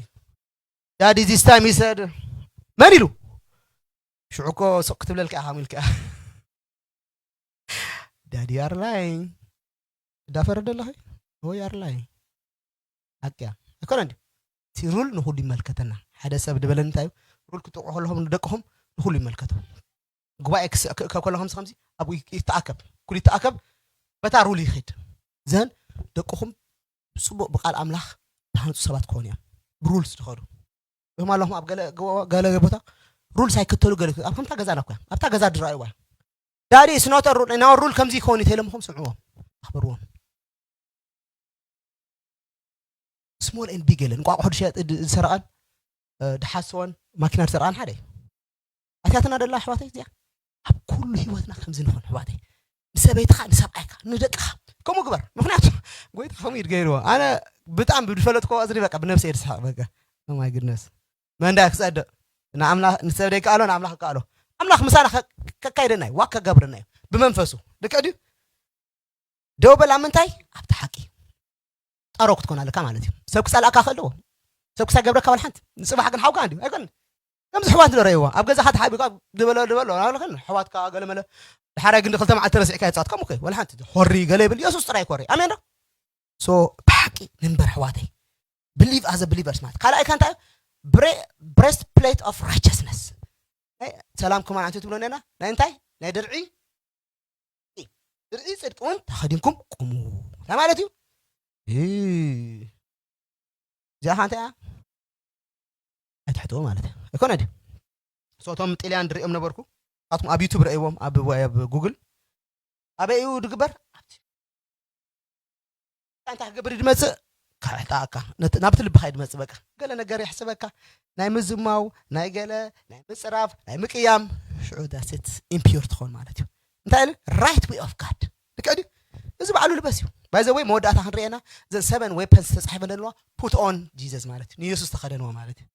ዳዲ ዚስ ታይም ይሰድ መን ኢሉ? ሽዑ እኮ ስቕ ክትብለልካ ኢኻ፣ ኢልካ። ዳዲ ዩ ኣር ላይንግ። እንዳፈረደ ኣለኸ? ኦ፣ ዩ ኣር ላይንግ። ሓቂ እያ። ኣይኮነን ድዩ? እቲ ሩል ንኹሉ ይመልከተና። ሓደ ሰብ ዝበለኒ እንታይ እዩ? ሩል ክትጥቕዑ ከለኹም ንደቅኹም ንኹሉ ይመልከቶም። ጉባኤ ክስዕክእከብ ከሎ ከምዚ ከምዚ ኣብኡ ይተኣከብ፣ ኩሉ ይተኣከብ፣ በታ ሩል ይኸይድ። ዘን ደቅኹም ብፅቡቕ ብቃል ኣምላኽ ዝሃንፁ ሰባት ክኾኑ እዮም። ብሩልስ ዝኸዱ እም ኣለኹም ኣብ ገለ ገለ ቦታ ሩልስ ኣይክተሉ ገለ ኣብ ከምታ ገዛ ናኳ ኣብታ ገዛ ድረኣይዋ ዳዲ ስኖተ ሩል እና ሩል ከምዚ ይኸውን ተለምኹም ስምዕዎም ኣኽብርዎም። ስሞል ኤን ቢግ የለን። እንቋቑሖ ድሸጥ ዝሰረቐን ድሓሰወን ማኪና ዝሰረቐን ሓደ እዩ። ኣትያትና ደላ ኣሕዋተይ እዚኣ ኣብ ኩሉ ህይወትና ከምዚ ንኾን ኣሕዋተይ፣ ንሰበይትኻ ንሰብኣይካ ንደቅኻ ከምኡ ግበር። ምክንያቱ ጎይታ ከምኡ እዩ ገይርዎ። ኣነ ብጣዕሚ ብዝፈለጥኮ እዝኒ በቃ ብነብሰ እየ ዝስሓቕ። በቃ ማይ ግድነስ መንዳ ክጸድቕ ንኣምላኽ ንሰብ ዘይከኣሎ ንኣምላኽ ከኣሎ ኣምላኽ ምሳና ከካይደና እዩ ዋክ ከገብረና እዩ ብመንፈሱ። ልክዕ ድዩ? ደው በል ኣብ ምንታይ ኣብቲ ሓቂ ጠሮ ክትኮን ኣለካ ማለት እዩ። ሰብ ክጸልኣካ ክእል ኣለዎ። ሰብ ክሳይ ገብረካ ወላ ሓንቲ ንጽባሕ ግን ሓውካ እንዲ ኣይኮን ከምዚ ሕዋት ንረእይዎ ኣብ ገዛኻ ተሓቢካ ዝበለ ዝበሎ ናብለኽን ሕዋትካ ገለመለ ድሓራይ ግን ክልተ መዓልቲ ረሲዕካ የጻት ከምኡ ከ ወላ ሓንቲ ሆሪ ገለ ይብል የሱስ ጥራይ ኮሪ ኣሜን ዶ so ብሓቂ ንንበር ሕዋተይ believe as believers ማለት ካልኣይ ከ እንታይ breast plate of righteousness ሰላም ክማን ኣንተ ትብሎ ነና ናይ እንታይ ናይ ድርዒ ድርዒ ጽድቂ እውን ተኸዲንኩም ቁሙ እንታይ ማለት እዩ? እዚኣ ከ እንታይ እያ? ኣይትሕትዎ ማለት እያ ኣይኮነ ድዩ? እቶም ጥልያን ድሪኦም ነበርኩ ካትኩም ኣብ ዩቱብ ረእይዎም ኣብ ጉግል ኣበይ እዩ ድግበር? እንታይ ክገብር ድመፅእ? ከዕጣኣካ ናብቲ ልብኻ ድመፅእ በቃ ገለ ነገር የሕስበካ ናይ ምዝማው ናይ ገለ ናይ ምፅራፍ ናይ ምቅያም ሽዑ ዳስት ኢምፒር ትኾን ማለት እዩ። እንታይ ኢሉ right way of God ልክዕ ድዩ? እዚ ባዕሉ ልበስ እዩ። By the way መወዳእታ ክንርእየና ዘን seven weapons ተፃሒፈን ዘለዋ put on Jesus ማለት እዩ። ንየሱስ ተኸደንዎ ማለት እዩ።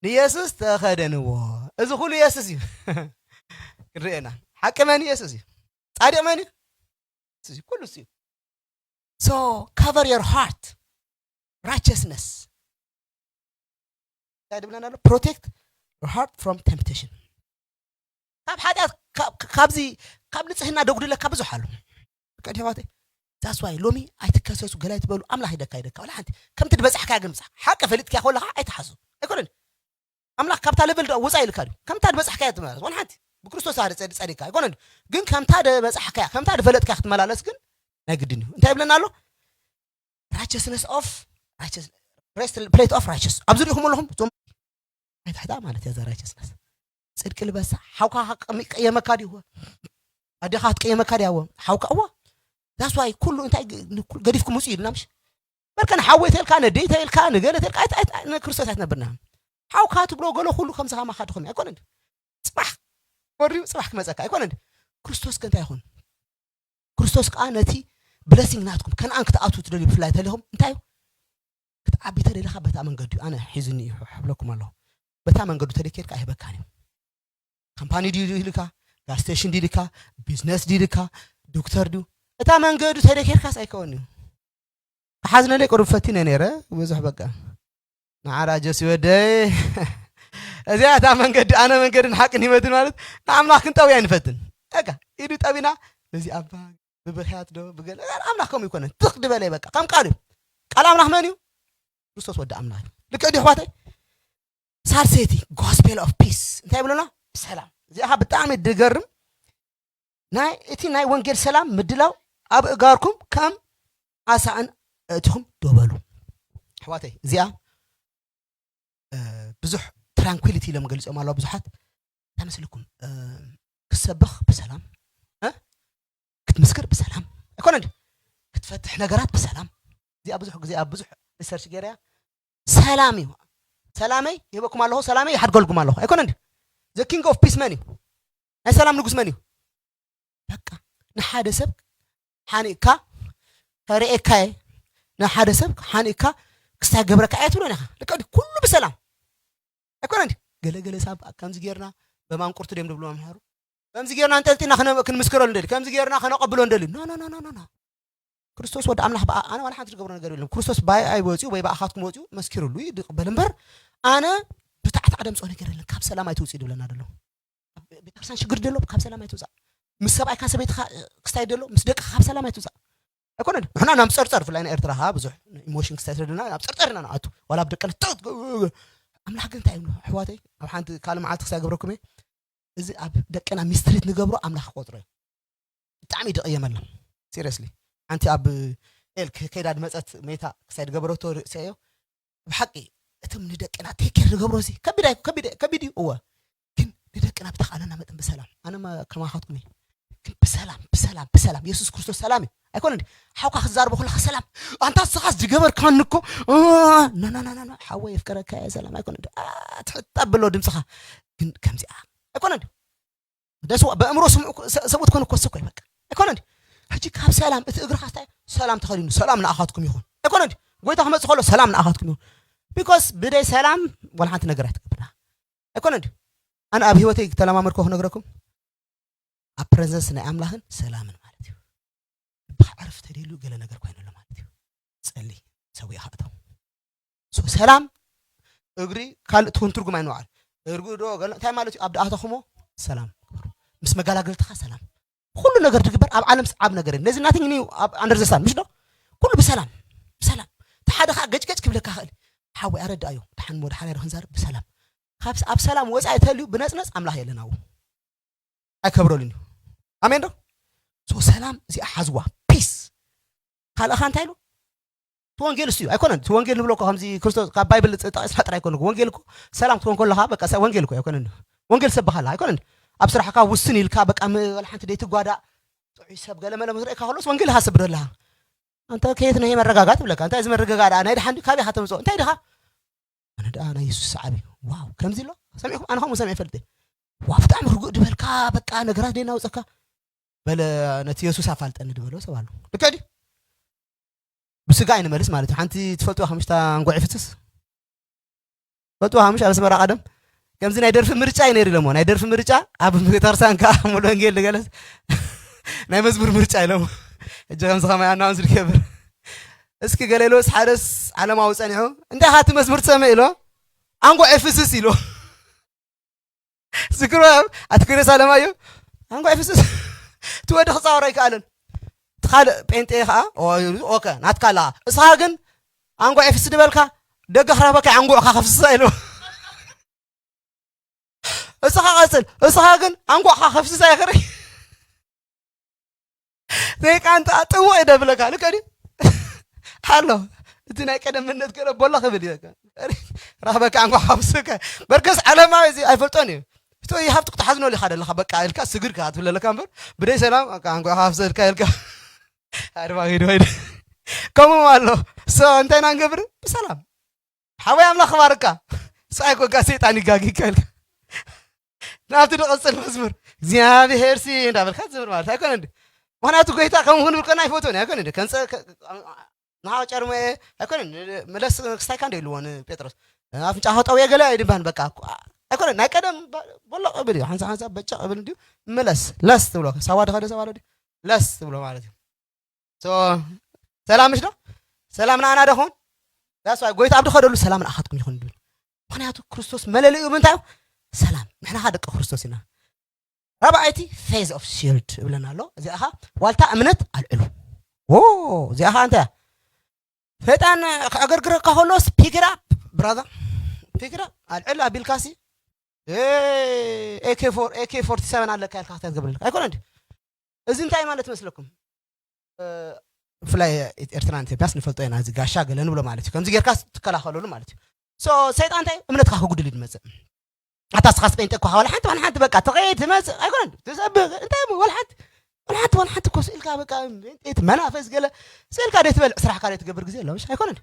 ንየሱስ ተኸደንዎ። እዚ ኩሉ የሱስ እዩ። ክንርእየና ሓቂ መን የሱስ እዩ። ፃድቅ መን እዩ? ኩሉ እዩ። So cover your heart righteousness እንታይ ድብለና ኣሎ protect your heart from temptation ካብ ሓጢኣት ካብዚ ካብ ንፅህና ደጉድለካ ብዙሕ ኣሎ ቀዲሕዋተይ that's why ሎሚ ኣይትከሰሱ ገላይ ትበሉ ኣምላኽ ይደካ ይደካ ወላ ሓንቲ ከምቲ ዝበፃሕካያ ግን ምፃ ሓቂ ፈሊጥካያ ከለካ ኣይትሓሱ ኣይኮነን ኣምላኽ ካብታ ለቨል ዶ ውፃ ኢልካ ድዩ ከምታ ዝበፃሕካያ ትመላለስ ወላ ሓንቲ ብክርስቶስ ኣደ ፀድፃ ዲካ ኣይኮነን ግን ከምታ ዝበፃሕካያ ከምታ ዝፈለጥካያ ክትመላለስ ግን ናይ ግድን እዩ እንታይ ይብለና ኣሎ righteousness of righteous plate of righteous ኣብዚ ሪኢኹም ኣለኹም እዞም ኣይትሕታ ማለት እያ እዛ righteousness ጽድቂ ልበሳ ሓውካ ቀየመካ ድዩ ኣዴኻ ትቀየመካ ድያ ሓውካ እዋ that's why ኩሉ እንታይ ገዲፍኩም ውፅኡ ኢልና ምሽ በልካ ንሓወይ ተልካ ነደይ ተልካ ንገለ ተልካ ንክርስቶስ ኣይትነብርና ሓውካ ትብሎ ገለ ኩሉ ከምዚ ከማኻ ድኾን ኣይኮነን ጽባሕ ወርዩ ጽባሕ ክመፀካ ኣይኮነን ክርስቶስ ከ እንታይ ይኹን ክርስቶስ ከዓ ነቲ blessing ናትኩም ከነኣን ክትኣትዉ ትደልዩ ብፍላይ ተለኹም እንታይ ክትዓቢ ተደሊኻ በታ መንገዲ ኣነ ሒዝኒ እዩ ሕብለኩም ኣለኹ በታ መንገዱ ተደኬድካ ኣይህበካን እዩ ካምፓኒ ድዩ ኢልካ ጋስ ስቴሽን ድዩ ኢልካ ቢዝነስ ድዩ ኢልካ ዶክተር ድዩ እታ መንገዱ ተደኬድካስ ኣይከውን እዩ ሓዝነለይ ቁሩብ ፈቲነ ነይረ ብዙሕ በቃ ንዓራ ጀሲ ወደይ እዚኣ እታ መንገዲ ኣነ መንገድን ሓቅን ህይወትን ማለት ንኣምላኽ ክንጠውያ ንፈትን በቃ ኢዱ ጠቢና በዚ ኣባ ብብኽያት ዶ ብገለ ኣምላኽ ከምኡ ይኮነን ትኽ ድበለ በቃ ከም ቃል እዩ ቃል ኣምላኽ መን እዩ ክርስቶስ ወዲ ኣምላኽ እዩ ልክዕ ድዩ ኣሕዋተይ ሳልሰይቲ gospel of peace እንታይ ይብለና ሰላም እዚኣ ብጣዕሚ ድገርም ናይ እቲ ናይ ወንጌል ሰላም ምድላው ኣብ እጋርኩም ከም ዓሳእን እትኹም ዶ በሉ ኣሕዋተይ እዚኣ ብዙሕ tranquility ኢሎም ገሊፆም ኣለዋ ብዙሓት እንታይ መስለኩም ክትሰብኽ ብሰላም ክትምስክር ብሰላም ኣይኮነ ክትፈትሕ ነገራት ብሰላም እዚኣ ብዙሕ ግዜ ኣብ ብዙሕ research ገይረያ ሰላም እዩ ሰላመይ ይህበኩም ኣለኹ ሰላመይ ይሓድገልኩም ኣለኹ ኣይኮነ the king of peace መን እዩ ናይ ሰላም ንጉስ መን እዩ በቃ ንሓደ ሰብ ሓኒእካ ከርእየካየ ንሓደ ሰብ ሓኒእካ ክስታይ ገብረካ እያ ትብሎ ኢኻ ልቀ ኩሉ ብሰላም ኣይኮነ ገለገለ ሳብ ከምዚ ጌርና በማንቁርቲ ድም ድብሉ መምሃሩ ከምዚ ጌርና እንጠልጢና ክንምስክረሉ እንደሊ ከምዚ ጌርና ከነቐብሎ እንደሊ ኖ ኖ ኖ ኖ ክርስቶስ ወዲ ኣምላኽ በኣ ኣነ ዋላ ሓንቲ ዝገብሮ ነገር የለን ክርስቶስ ባይ ኣይወፅዩ ወይ ብኣኻትኩም ወፅዩ መስኪሩሉ ይቅበል እምበር ኣነ ብታዕቲ ዓደምፅኦ ነገር የለን ካብ ሰላም ኣይትውፅዩ ድብለና ደሎ ቤተክርስትያን ሽግር ደሎ ካብ ሰላም ኣይትውፃእ ምስ ሰብኣይካ ሰበይትካ ክስታይ ደሎ ምስ ደቂ ካብ ሰላም ኣይትውፃእ ኣይኮነ ንሕና ናብ ፀርፀር ፍላይ ኤርትራ ብዙሕ ኢሞሽን ክስታይ ስለደና ናብ ፀርፀር ኢና ንኣቱ ዋላ ኣብ ደቀ ኣምላኽ ግን እንታይ ይብሉ ኣሕዋተይ? ኣብ ሓንቲ ካልእ መዓልቲ ክሳይ ገብረኩም እየ። እዚ ኣብ ደቅና ሚስትሪት ንገብሮ ኣምላኽ ክቆፅሮ እዩ። ብጣዕሚ ይደቕየመሎም። ሲሪየስሊ ሓንቲ ኣብ ኤል ከ- ከይዳ ድመፀት ሜታ ክሳይ ድገበረቶ ርእሰዮ። ብሓቂ እቶም ንደቅና ቴኬር ንገብሮ እዚ ከቢድ ኣይ- ከቢድ ከቢድ እዩ። እወ ግን ንደቅና ብተኻእለና መጠን ብሰላም ኣነ ከማኻትኩም እየ። ግን ብሰላም ብሰላም ብሰላም የሱስ ክርስቶስ ሰላም እዩ። ኣይኮነ እንዲ ሓውካ ክትዛርቦ ከለካ ሰላም ኣንታ ስኻስ ዝገበርካኒ እኮ እ፣ ና ና ና ና ና፣ ሓወይ የፍቀረካ እየ ሰላም ኣይኮነ እንዲ እ፣ ትሕት ኣብሎ ድምፅኻ። ግን ከምዚኣ ኣይኮነ እንዲ ደስዋ በእምሮ ስምዑ እኮ- ሰ- ሰብኡት ኮነ ኮስ እኮ በቃ ኣይኮነ እንዲ ሕጂ ካብ ሰላም እቲ እግርኻ ስታይ ሰላም ተኸዲኑ ሰላም ንኣኻትኩም ይኹን ኣይኮነ እንዲ ጎይታ ክመፅእ ከሎ ሰላም ንኣኻትኩም ይኹን። ቢኮስ ብደይ ሰላም ወላ ሓንቲ ነገር ኣይትገብርና ኣይኮነ እንዲ ኣነ ኣብ ህይወተይ ተለማመድኮ ክነግረኩም ኣብ ፕረዘንስ ናይ ኣምላኽን ሰላምን ማለት እዩ። ልብኻ ዕርፍ ተደልዩ ገለ ነገር ኮይነሎ ማለት እዩ። ጸሊ ሰዊእኻ እተው። ሶ ሰላም እግሪ ካልእ ትኹን ትርጉም ኣይንውዓል። እርጉ ዶ ገለ እንታይ ማለት እዩ? ኣብ ደኣተኹሞ ሰላም ግበሩ። ምስ መጋላገልትኻ ሰላም። ኩሉ ነገር ትግበር ኣብ ዓለም ዓብ ነገር ነዚ ናቲንግ ኒው ኣብ ኣንደር ዘ ሳን ምሽ ዶ ኩሉ ብሰላም ብሰላም ተሓደ ከዓ ገጭገጭ ክብለካ ክእል ሓወይ ኣረዳእዮ ደሓን ሞ ደሓን ክንዛርብ ብሰላም ካብ ኣብ ሰላም ወፃኢ ተልዩ ብነፅነፅ ኣምላኽ የለን ኣብኡ ኣይከብረሉን እዩ። ኣሜን ዶ? ሶ ሰላም እዚኣ ሓዝዋ ፒስ። ካልእኻ እንታይ ኢሉ? እቲ ወንጌል እሱ እዩ ኣይኮነን። እቲ ወንጌል ንብሎ እኮ ከምዚ ክርስቶስ ካብ ባይብል ጠቂስና ጥራይ ኣይኮነ ወንጌል እኮ ሰላም ክትኮን ከለኻ በቃ ሰ- ወንጌል እኮ ኣይኮነን። ወንጌል ሰብኻላ ኣይኮነን። ኣብ ስራሕካ ውስን ኢልካ በቃ ም- ወላ ሓንቲ ደይትጓዳእ ጥዑይ ሰብ ገለ መለ ምስ ርእካ ከሎስ ወንጌል ኢኻ ሰብዶ ኣለኻ። ኣንተ ከየት ነህ መረጋጋት ብለካ እንታይ እዚ መረጋጋት ደኣ ናይ ድሓን ካበይ ኢኻ ተምፅኦ እንታይ ድኻ ኣነ ደኣ ናይ የሱስ ሰዓቢ ዋው ከምዚ ኣሎ ሰሚዕኩም ኣነ ከምኡ ሰሚዐ ፈልጥ ዋው ብጣዕሚ ርጉእ ድበልካ በቃ ነገራት ደናውፀካ በለ ነቲ የሱስ ኣፋልጠኒ ድበሎ ሰብ ኣሎ ልክዕ ድዩ ብስጋ ኣይንመልስ ማለት እዩ ሓንቲ ትፈልጥዋ ከምሽታ እንጎዒ ፍስስ ትፈልጥዋ ከምሽ ኣብ ኣስመራ ቀደም ከምዚ ናይ ደርፊ ምርጫ እዩ ነይሩ ኢሎሞ ናይ ደርፊ ምርጫ ኣብ ቤተክርስትያን ከዓ ሙሉ ወንጌል ንገለስ ናይ መዝሙር ምርጫ ኢሎሞ እጂ ከምዚ ከማይ ኣናውንስ ዝገብር እስኪ ገለ ኢሎስ ሓደስ ዓለማዊ ጸኒሑ እንታይ ኻቲ መዝሙር ትሰምዕ ኢሎ ኣንጎ ኤፍስስ ኢሎ ዝክሮ ኣትኩረ ሳለማዮ ኣንጎ ኤፍስስ ትወዲ ክጻወር ኣይከኣልን ትኻልእ ጴንጤ ኸዓ ኦከ ናትካ ኣለኻ እስኻ ግን ኣንጎ ኤፍስ ዝበልካ ደገ ክረኽበካ ኣንጎዕካ ከፍስሳ ኢሎ እስኻ ቀጽል እስኻ ግን ኣንጎዕካ ከፍስሳ ይኽሪ ዘይቃንታ ጥውቕ ይደብለካ ልከዲ ኣሎ እቲ ናይ ቀደምነት ገለ ቦላ ክብል እዩ ራበካ ኣንኳ ካብስከ በርከስ ዓለማዊ እዚ ኣይፈልጦን እዩ ስቶ ይሃብቲ ክትሓዝኖ ኢኻ ደለኻ በቃ ኢልካ ስግድ ከኣ ትብለለካ እምበር ብደይ ሰላም ኣንኳ ካብሰልካ ኢልካ ኣድማ ሂድ ወይድ ከምኡ ኣሎ ሶ እንታይ ኢና ንገብር ብሰላም ሓወይ ኣምላኽ ክባርካ ስኣይ ኮጋ ሰይጣን ይጋጊካ ኢልካ ናብቲ ድቐፅል መዝሙር እግዚኣብሄር ሲ እንዳበልካ ዝምር ማለት ኣይኮነ እንዲ ምክንያቱ ጎይታ ከም ክንብል ከና ኣይፈትወን ኣይኮነ እንዲ ከንፀ ንሃ ጨርሞ ኣይኮነ ምለስ ክስታይካ እንደ ይልዎ ንጴጥሮስ ኣፍንጫ ከጠውየ ገለ ኣይድባን በቃ ኣይኮነ ናይ ቀደም ቦሎ ቅብል እዩ ሓንሳ ሓንሳ በጫ ቅብል እንዲዩ ምለስ ለስ ትብሎ ሳዋ ድኸደ ሰባ ዶ ለስ ትብሎ ማለት እዩ ሰላም ምሽ ዶ ሰላም ንኣና ደኹን ዳስዋይ ጎይታ ኣብ ድኸደሉ ሰላም ንኣኻትኩም ይኹን ድብል ምክንያቱ ክርስቶስ መለለዩ ምንታይ ሰላም ንሕና ኻ ደቂ ክርስቶስ ኢና ራብዓይቲ ፌዝ ኦፍ ሺልድ እብለና ኣሎ እዚኣ ኻ ዋልታ እምነት ኣልዕሉ እዚኣ ኻ እንታይ ሰይጣን ክዕግርግረካ ከሎስ ፒግራ ብራዛ ፒግራ ኣልዕል ኣቢልካሲ ኤኬ ፎርቲ ሰቨን ኣለካ ኢልካ ክትገብረልካ ኣይኮነ እንዲ እዚ እንታይ ማለት መስለኩም ብፍላይ ኤርትራን ኢትዮጵያስ ንፈልጦ ኢና እዚ ጋሻ ገለ ንብሎ ማለት እዩ ከምዚ ጌርካ ትከላኸለሉ ማለት እዩ ሰይጣን እንታይ እምነትካ ክጉድል እዩ ዝመፅእ ኣታ ስኻስ ጴንጤ እኮ ወላ ሓንቲ ወላ ሓንቲ በቃ ትኸይድ ትመፅእ ኣይኮነን ትሰብእ እንታይ ወላ ሓንቲ ወላ ሓንቲ ወላ ሓንቲ እኮ ስእልካ በቃ ጴንጤ መናፈስ ገለ ስእልካ ደይ ትበልዕ ስራሕካ ደይ ትገብር ግዜ ኣሎ ምሽ ኣይኮነን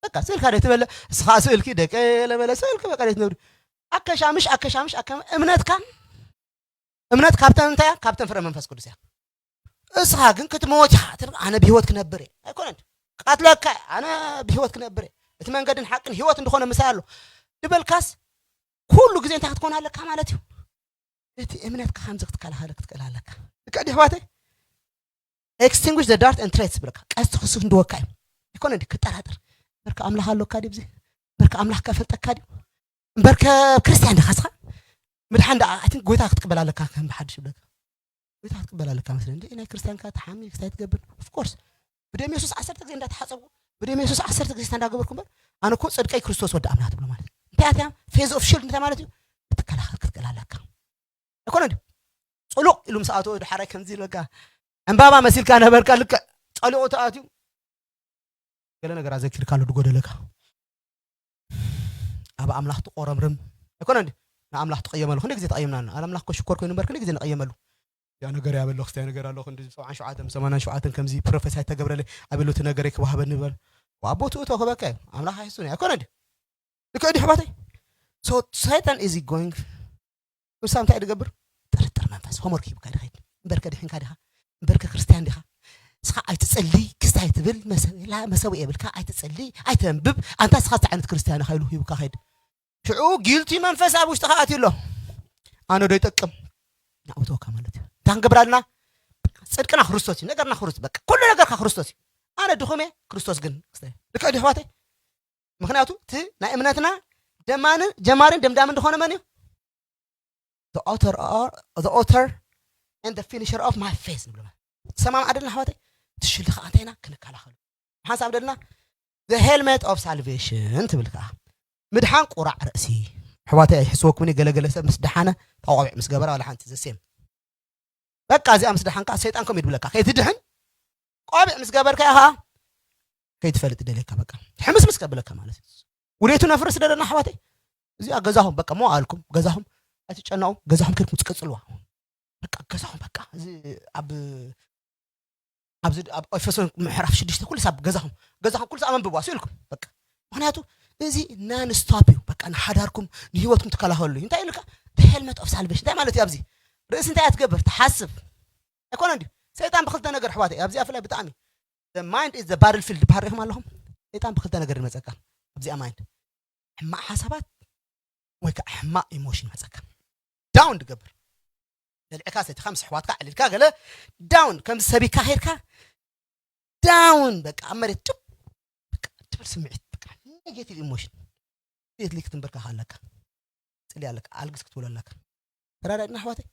በቃ ስእልካ ደይ ትበልዕ እስኻ ስእልኪ ደቀ ለበለ ስእልኪ በቃ ደይ ትነብር ኣከሻምሽ ኣከሻምሽ ኣከ እምነትካ እምነት ካብተን እንታይ ካብተን ፍረ መንፈስ ቅዱስ እያ እስኻ ግን ክትመወት ኢኻ ትብል ኣነ ብህይወት ክነብር እየ ኣይኮነን ቃትለካ ኣነ ብህይወት ክነብር እየ እቲ መንገድን ሓቅን ህይወት እንደኾነ ምሳይ ኣሎ ድበልካስ ኩሉ ግዜ እንታይ ክትኮን ኣለካ ማለት እዩ እቲ እምነትካ ከምዚ ክትከላኸለ ክትክእል ኣለካ ልክዕ ዲ ኣሕዋተይ extinguish the dart and threats ብለካ ቀስቲ ክስንድወካ እዩ ኣይኮነ እንዲ ክጠራጠር በርካ ኣምላኽ ኣሎካ ድዩ ብዚ በርካ ኣምላኽ ከፈልጠካ ድዩ እምበርከ ክርስትያን ዲኻ ስኻ ምድሓን ደኣ ኣትን ጎይታ ክትቅበል ኣለካ ከም ብሓድሽ ይብለካ ጎይታ ክትቅበል ኣለካ መስለኒ እንደ ናይ ክርስትያንካ ተሓሚ ክስታይ ትገብር ኦፍኮርስ ብደም የሱስ ዓሰርተ ግዜ እንዳተሓፀብኩ ብደም የሱስ ዓሰርተ ግዜ እንዳገበርኩ እምበር ኣነ እኮ ፅድቀይ ክርስቶስ ወዲ ኣምላኽ ትብሎ ማለት እዩ ያትያ ፌዝ ኦፍ ሽልድ እንታይ ማለት እዩ? ክትከላኸል ክትክእል ኣለካ። ኣይኮነ ድዩ? ጽሉቕ ኢሉ ምስ ኣተወ ድሓራይ ከምዚ ኢለካ ዕምባባ መሲልካ ነበርካ። ልክዕ ጸሊቑ ተኣትዩ ገለ ነገር ኣዘኪርካ ኣሎ ድጎደለካ። ኣብ ኣምላኽ ትቆረምርም ኣይኮነ ድዩ? ንኣምላኽ ትቐየመሉ ክንደ ግዜ ተቐየምና። ኣብ ኣምላኽ እኮ ሽኮር ኮይኑ እምበር ክንደ ግዜ ንቐየመሉ። ያ ነገር ያበሎ ክስታይ ነገር ኣሎ ክንዲ ሰብዓን ሸውዓተን ሰማንያን ሸውዓተን ከምዚ ፕሮፌሳይ ተገብረለይ ኣበሉቲ ነገር ክባህበ ንበል። ኣቦቱ እቶ ክበካ እዩ ኣምላኽ ኣይሕሱን ኣይኮነ ድዩ? ልክዕ ድዩ ኣሕዋተይ? So ሰይጣን is going ንሳ እንታይ ድገብር? ጥርጥር መንፈስ ሆምወርክ ሂብካ ድኸይድ እምበርከ ድሕንካ ዲኻ? እምበርከ ክርስትያን ዲኻ? እስኻ ኣይትጸልይ ክስታይ ትብል መሰላ መሰዊ የብልካ ኣይትጸልይ ኣይተንብብ ኣንታ እስኻ እንታይ ዓይነት ክርስትያን ኢኻ ኢሉ ሂብካ ኸይድ። ሽዑ ጊልቲ መንፈስ ኣብ ውሽጥኻ ኣትዩ ኣሎ። ኣነ ዶ ይጠቅም? ናብኡ ተወካ ማለት እዩ። እንታይ ክንገብር ኣለና? ጽድቅና ክርስቶስ እዩ። ነገርና ክርስቶስ በቃ ኩሉ ነገርካ ክርስቶስ እዩ። ኣነ ድኹም እየ ክርስቶስ ግን ልክዕ ድዩ ኣሕዋተይ? ምክንያቱ እቲ ናይ እምነትና ደማንን ጀማርን ደምዳምን ዝኾነ መን እዩ? The author or the author and the finisher of my faith ንብሎ። ሰማም ኣደልና ኣሕዋተይ እቲ ሽልኻ እንታይ ኢና ክንከላኸሉ ሓንሳብ ደልና the helmet of salvation ትብል ከዓ ምድሓን ቁራዕ ርእሲ ኣሕዋተይ ኣይሕስወኩምኒ ገለገለ ሰብ ምስ ደሓነ ተቋቢዕ ምስ ገበረ ዋላ ሓንቲ ዘሴም በቃ እዚኣ ምስ ደሓንካ ሰይጣን ከም ይድብለካ ከይትድሕን ቆቢዕ ምስ ገበርካ ኢኻ ከይትፈልጥ ደልየካ በቃ ሕምስምስ ከብለካ ማለት እዩ። ውዴቱ ነፍርስ ደለና ኣሕዋተይ እዚኣ ገዛኹም በቃ ሞ ኣልኩም ገዛኹም ኣይትጨነቑ ገዛኹም ከድኩም ትቀጽልዋ በቃ ገዛኹም በቃ እዚ ኣብ ኣብዚ ኣብ ኤፌሶን ምዕራፍ ሽዱሽተ ኩሉ ሳብ ገዛኹም ገዛኹም ኩሉ ሳብ ኣንብብዋ ስኢልኩም በቃ ምክንያቱ እዚ ናን ስቶፕ እዩ በቃ ንሓዳርኩም ንህይወትኩም ትከላኸሉ እዩ እንታይ ኢልካ the helmet of salvation እንታይ ማለት እዩ ኣብዚ ርእሲ እንታይ እያ ትገብር ትሓስብ ኣይኮነ እንዲ ሰይጣን ብክልተ ነገር ኣሕዋተይ ኣብዚኣ ፍላይ ብጣዕሚ the mind is the battlefield ባሪኹም ኣለኹም ሰይጣን ብክልተ ነገር ይመፀካ ኣብዚኣ ማይንድ ሕማቅ ሓሳባት ወይ ከዓ ሕማቅ ኢሞሽን ይመፀካ ዳውን ትገብር በልዕካ ሰቲካ ምስ ኣሕዋትካ ዕሊልካ ገለ ዳውን ከምዚ ሰቢካ ከይድካ ዳውን በቃ ኣብ መሬት ጭብ በቃ ትብል ስምዒት በቃ ኔጌቲቭ ኢሞሽን ቤት ሊክ ትንበርካ ኣለካ ጽሊ ኣለካ ኣልግስ ክትብል ኣለካ ተራዳድና ኣሕዋተይ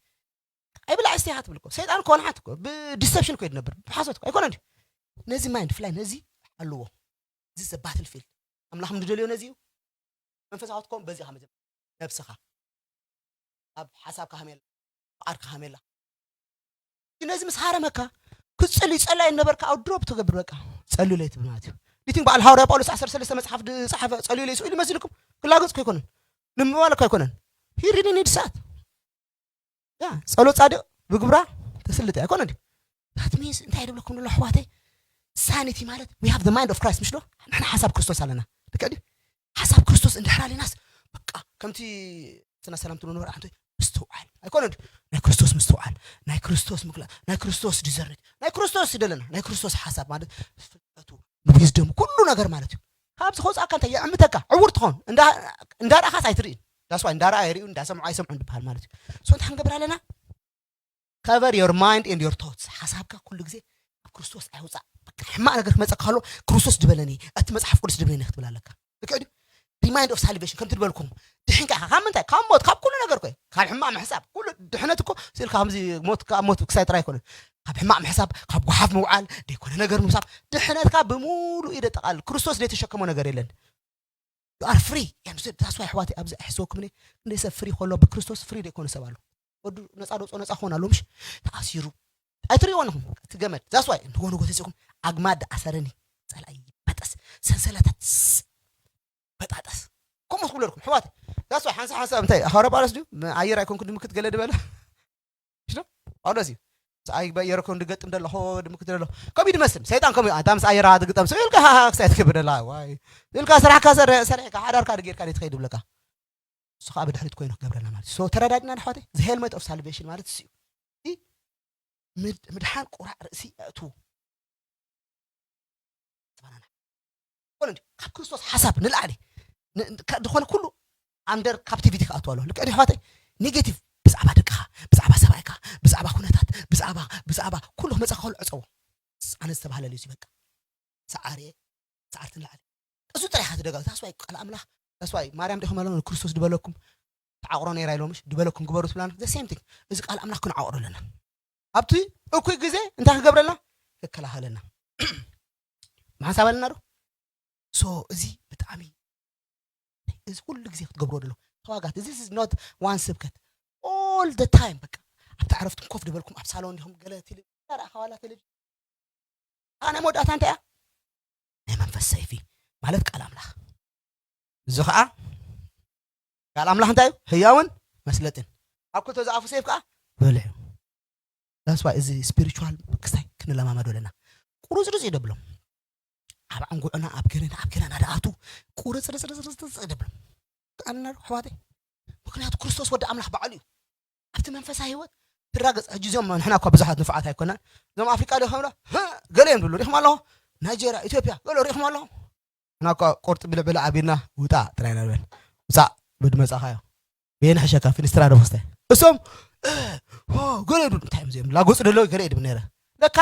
ኣይብላዕ እስቲ ኢኻ ትብል እኮ ሰይጣን እኮ ንሓት እኮ ብዲሰፕሽን እኮ ይድነብር ብሓሶት እኮ ኣይኮነ እንዲ ነዚ ማይንድ ፍላይ ነዚ ኣለዎ እዚ ዘ ባትል ፊልድ ኣምላኽ ምድደልዮ ነዚ እዩ መንፈሳዊ ትኮን በዚ ኢኻ መጀመር ነብስኻ ኣብ ሓሳብካ ሃሜላ ፍቃድካ ሃሜላ ነዚ ምስ ሃረመካ ክትጽሊ ጸላይ ነበርካ ኣብ ድሮፕ ትገብር በቃ ጸልዩ ለይ ትብል ማለት እዩ ዲቲንግ በዓል ሃዋርያ ጳውሎስ ዓሰርተ ሰለስተ መጽሓፍ ዝጸሓፈ ጸልዩ ለይ ስኢሉ መሲልኩም ክላገጽ ከይኮነን ንምባል እኮ ኣይኮነን ሂሪኒ ንድሳት ያ ጸሎት ጻድቅ ብግብራ ተስልጥ ኣይኮነ ድዩ that means እንታይ ይብለኩም ዘሎ ኣሕዋተይ ሳኒቲ ማለት we have the mind of Christ ምሽ ዶ ንሕና ሓሳብ ክርስቶስ ኣለና ልክዕ ድዩ ሓሳብ ክርስቶስ እንድሕር ኣለናስ በቃ ከምቲ ስና ሰላም ትብሉ ነበር ኣንተ ምስትውዓል ኣይኮነ ድዩ ናይ ክርስቶስ ምስትውዓል ናይ ክርስቶስ ምግላ ናይ ክርስቶስ ዲዘርኒት ናይ ክርስቶስ ይደለና ናይ ክርስቶስ ሓሳብ ማለት ፍልጠቱ ዊዝደም ኩሉ ነገር ማለት እዩ ካብዚ ከውፃእካ እንታይ የዕምተካ ዕውር ትኾን እንዳረኣኻስ ኣይትርእን ዳስዋይ እንዳረኣ ኣይርእዩ እንዳሰምዑ ኣይሰምዑ እንድበሃል ማለት እዩ ሶ እንታይ ክንገብር ኣለና cover your mind and your thoughts ሓሳብካ ኩሉ ግዜ ኣብ ክርስቶስ ኣይውፃእ በቃ ሕማቅ ነገር ክመፀካ ከሎ ክርስቶስ ድበለኒ እቲ መፅሓፍ ቅዱስ ድብለኒ ክትብል ኣለካ ልክዕ ድዩ remind of salvation ከምቲ ድበልኩም ድሕንካ ኢኻ ካብ ምንታይ ካብ ሞት ካብ ኩሉ ነገር ኮይ ካብ ሕማቅ ምሕሳብ ኩሉ ድሕነት እኮ ስኢልካ ከምዚ ሞት ካብ ሞት ክሳይ ጥራይ ኣይኮነን ካብ ሕማቅ ምሕሳብ ካብ ጓሓፍ ምውዓል ደይኮነ ነገር ምሳብ ድሕነትካ ብምሉእ እዩ ደጠቃልል ክርስቶስ ዘይተሸከሞ ነገር የለን you are free that's why ኣሕዋተይ ኣብዚ ኣሕስበኩምኒ ክንደይ ሰብ ፍሪ ከሎ ብክርስቶስ ፍሪ ደይኮነ ሰብ ኣሎ ወዱ ነፃ ደውፅኦ ነፃ ክኾን ኣሎ ምሽ ተኣሲሩ ኣይትሪእዎ ንኹም እቲ ገመድ that's why ንጎ ንጎ ተሲኹም ኣግማድ ኣሰረኒ ፀላኢ ይበጠስ ሰንሰለታት በጣጠስ ከምኡ ትብለልኩም ኣሕዋት that's why ሓንሳብ ሓንሳብ እንታይ ሃዋርያ ጳውሎስ ድዩ ኣየር ኣይኮንኩ ድምክት ገለ ድበለ ሽዶ ጳውሎስ እዩ ኣየር ኮን ድገጥም ደለኹ ድምክት ደለኹ ከምኡ ድመስል ሰይጣን ከምኡ ኣንታ ምስ ኣየር ትግጠም ሰብ ኢልካ ክሳይ ትገብር ደላ ዋይ ኢልካ ስራሕካ ሰሪሕካ ሓዳርካ ድጌርካ ትኸይድ ይብለካ እሱ ከዓ ብድሕሪት ኮይኑ ክገብረና ማለት so ተረዳድና ኣሕዋተይ the helmet of salvation ማለት እሱ እዩ ምድሓን ቁራዕ ርእሲ ኣእትዉ ትባናና ኮነ እንዲ ካብ ክርስቶስ ሓሳብ ንላዕሊ ዝኾነ ኩሉ ኣንደር ካፕቲቪቲ ክኣትዋ ኣለዎ ልክዕ ኣሕዋተይ ኔጌቲቭ ብዛዕባ ደቅኻ ብዛዕባ ሰብኣይካ ብዛዕባ ኩነታት ብዛዕባ ብዛዕባ ኩሉ ክመፀ ከሉ ዕፀዎ ኣነ ዝተባህለሉ እዩ በቃ ሰዓርየ ሰዓርቲ ንላዕሊ እሱ ጥራይ ኢኻ ትደጋ that's why ቃል ኣምላኽ that's why ማርያም ዲኹም ኣለኹም ክርስቶስ ድበለኩም ተዓቕሮ ነይራ ኢሎምሽ ድበለኩም ግበሩ ትብላና the same thing እዚ ቃል ኣምላኽ ክንዓቕሮ ኣለና ኣብቲ እኩይ ግዜ እንታይ ክገብረልና ክከላኸለና ብሓንሳብ ኣለና ዶ so እዚ ብጣዕሚ እዚ ኩሉ ግዜ ክትገብርዎ ደሎ ተዋጋት። This is not one ስብከት፣ all the time። በቃ ኣብቲ ዕረፍቲ ኮፍ ዝበልኩም ኣብ ሳሎን ዲኹም ገለ ቴሌ ኣረ ኣኸዋላ ቴሌቪዥን ኣነ መወዳእታ እንታይ እያ? ናይ መንፈስ ሰይፊ ማለት ቃል ኣምላኽ። እዚ ኸዓ ቃል ኣምላኽ እንታይ እዩ? ህያውን መስለጥን፣ ኣብ ክልተ ዝኣፉ ሰይፍ ከዓ በልዕ እዩ። That's why እዚ ስፒሪቹዋል ክስታይ ክንለማመዶ ኣለና። ቁርፅርፅ እዩ ደብሎም ኣብ ዕንጉዕና ኣብ ገረና ኣብ ገረና ደኣቱ ቁርፅርፅርፅርፅ ደብሎም። ቃልና ዶ ኣሕዋተይ? ምክንያቱ ክርስቶስ ወዲ ኣምላኽ ባዕሉ እዩ። ኣብቲ መንፈሳዊ ህይወት ትራገፅ። ሕጂ እዚኦም ንሕና እኳ ብዙሓት ንፉዓት ኣይኮናን። እዞም ኣፍሪቃ ዶ ከምሎ ገለ እዮም ዝብሉ ሪኹም ኣለኹ። ናይጄርያ፣ ኢትዮጵያ ገለ ሪኹም ኣለኹ። ንሕና እኳ ቁርጢ ብልዕብል ኣቢልና ውፃእ ጥራይ ኢና ንበል። ውፃእ ብድመፃኻዮ ቤን ሕሸካ ፊኒስትራ ዶ ክስታይ እሶም ገለ ይብሉ። እንታይ እዮም እዚኦም ላጎፁ ደለዉ ገለ ይድብ ነረ። ለካ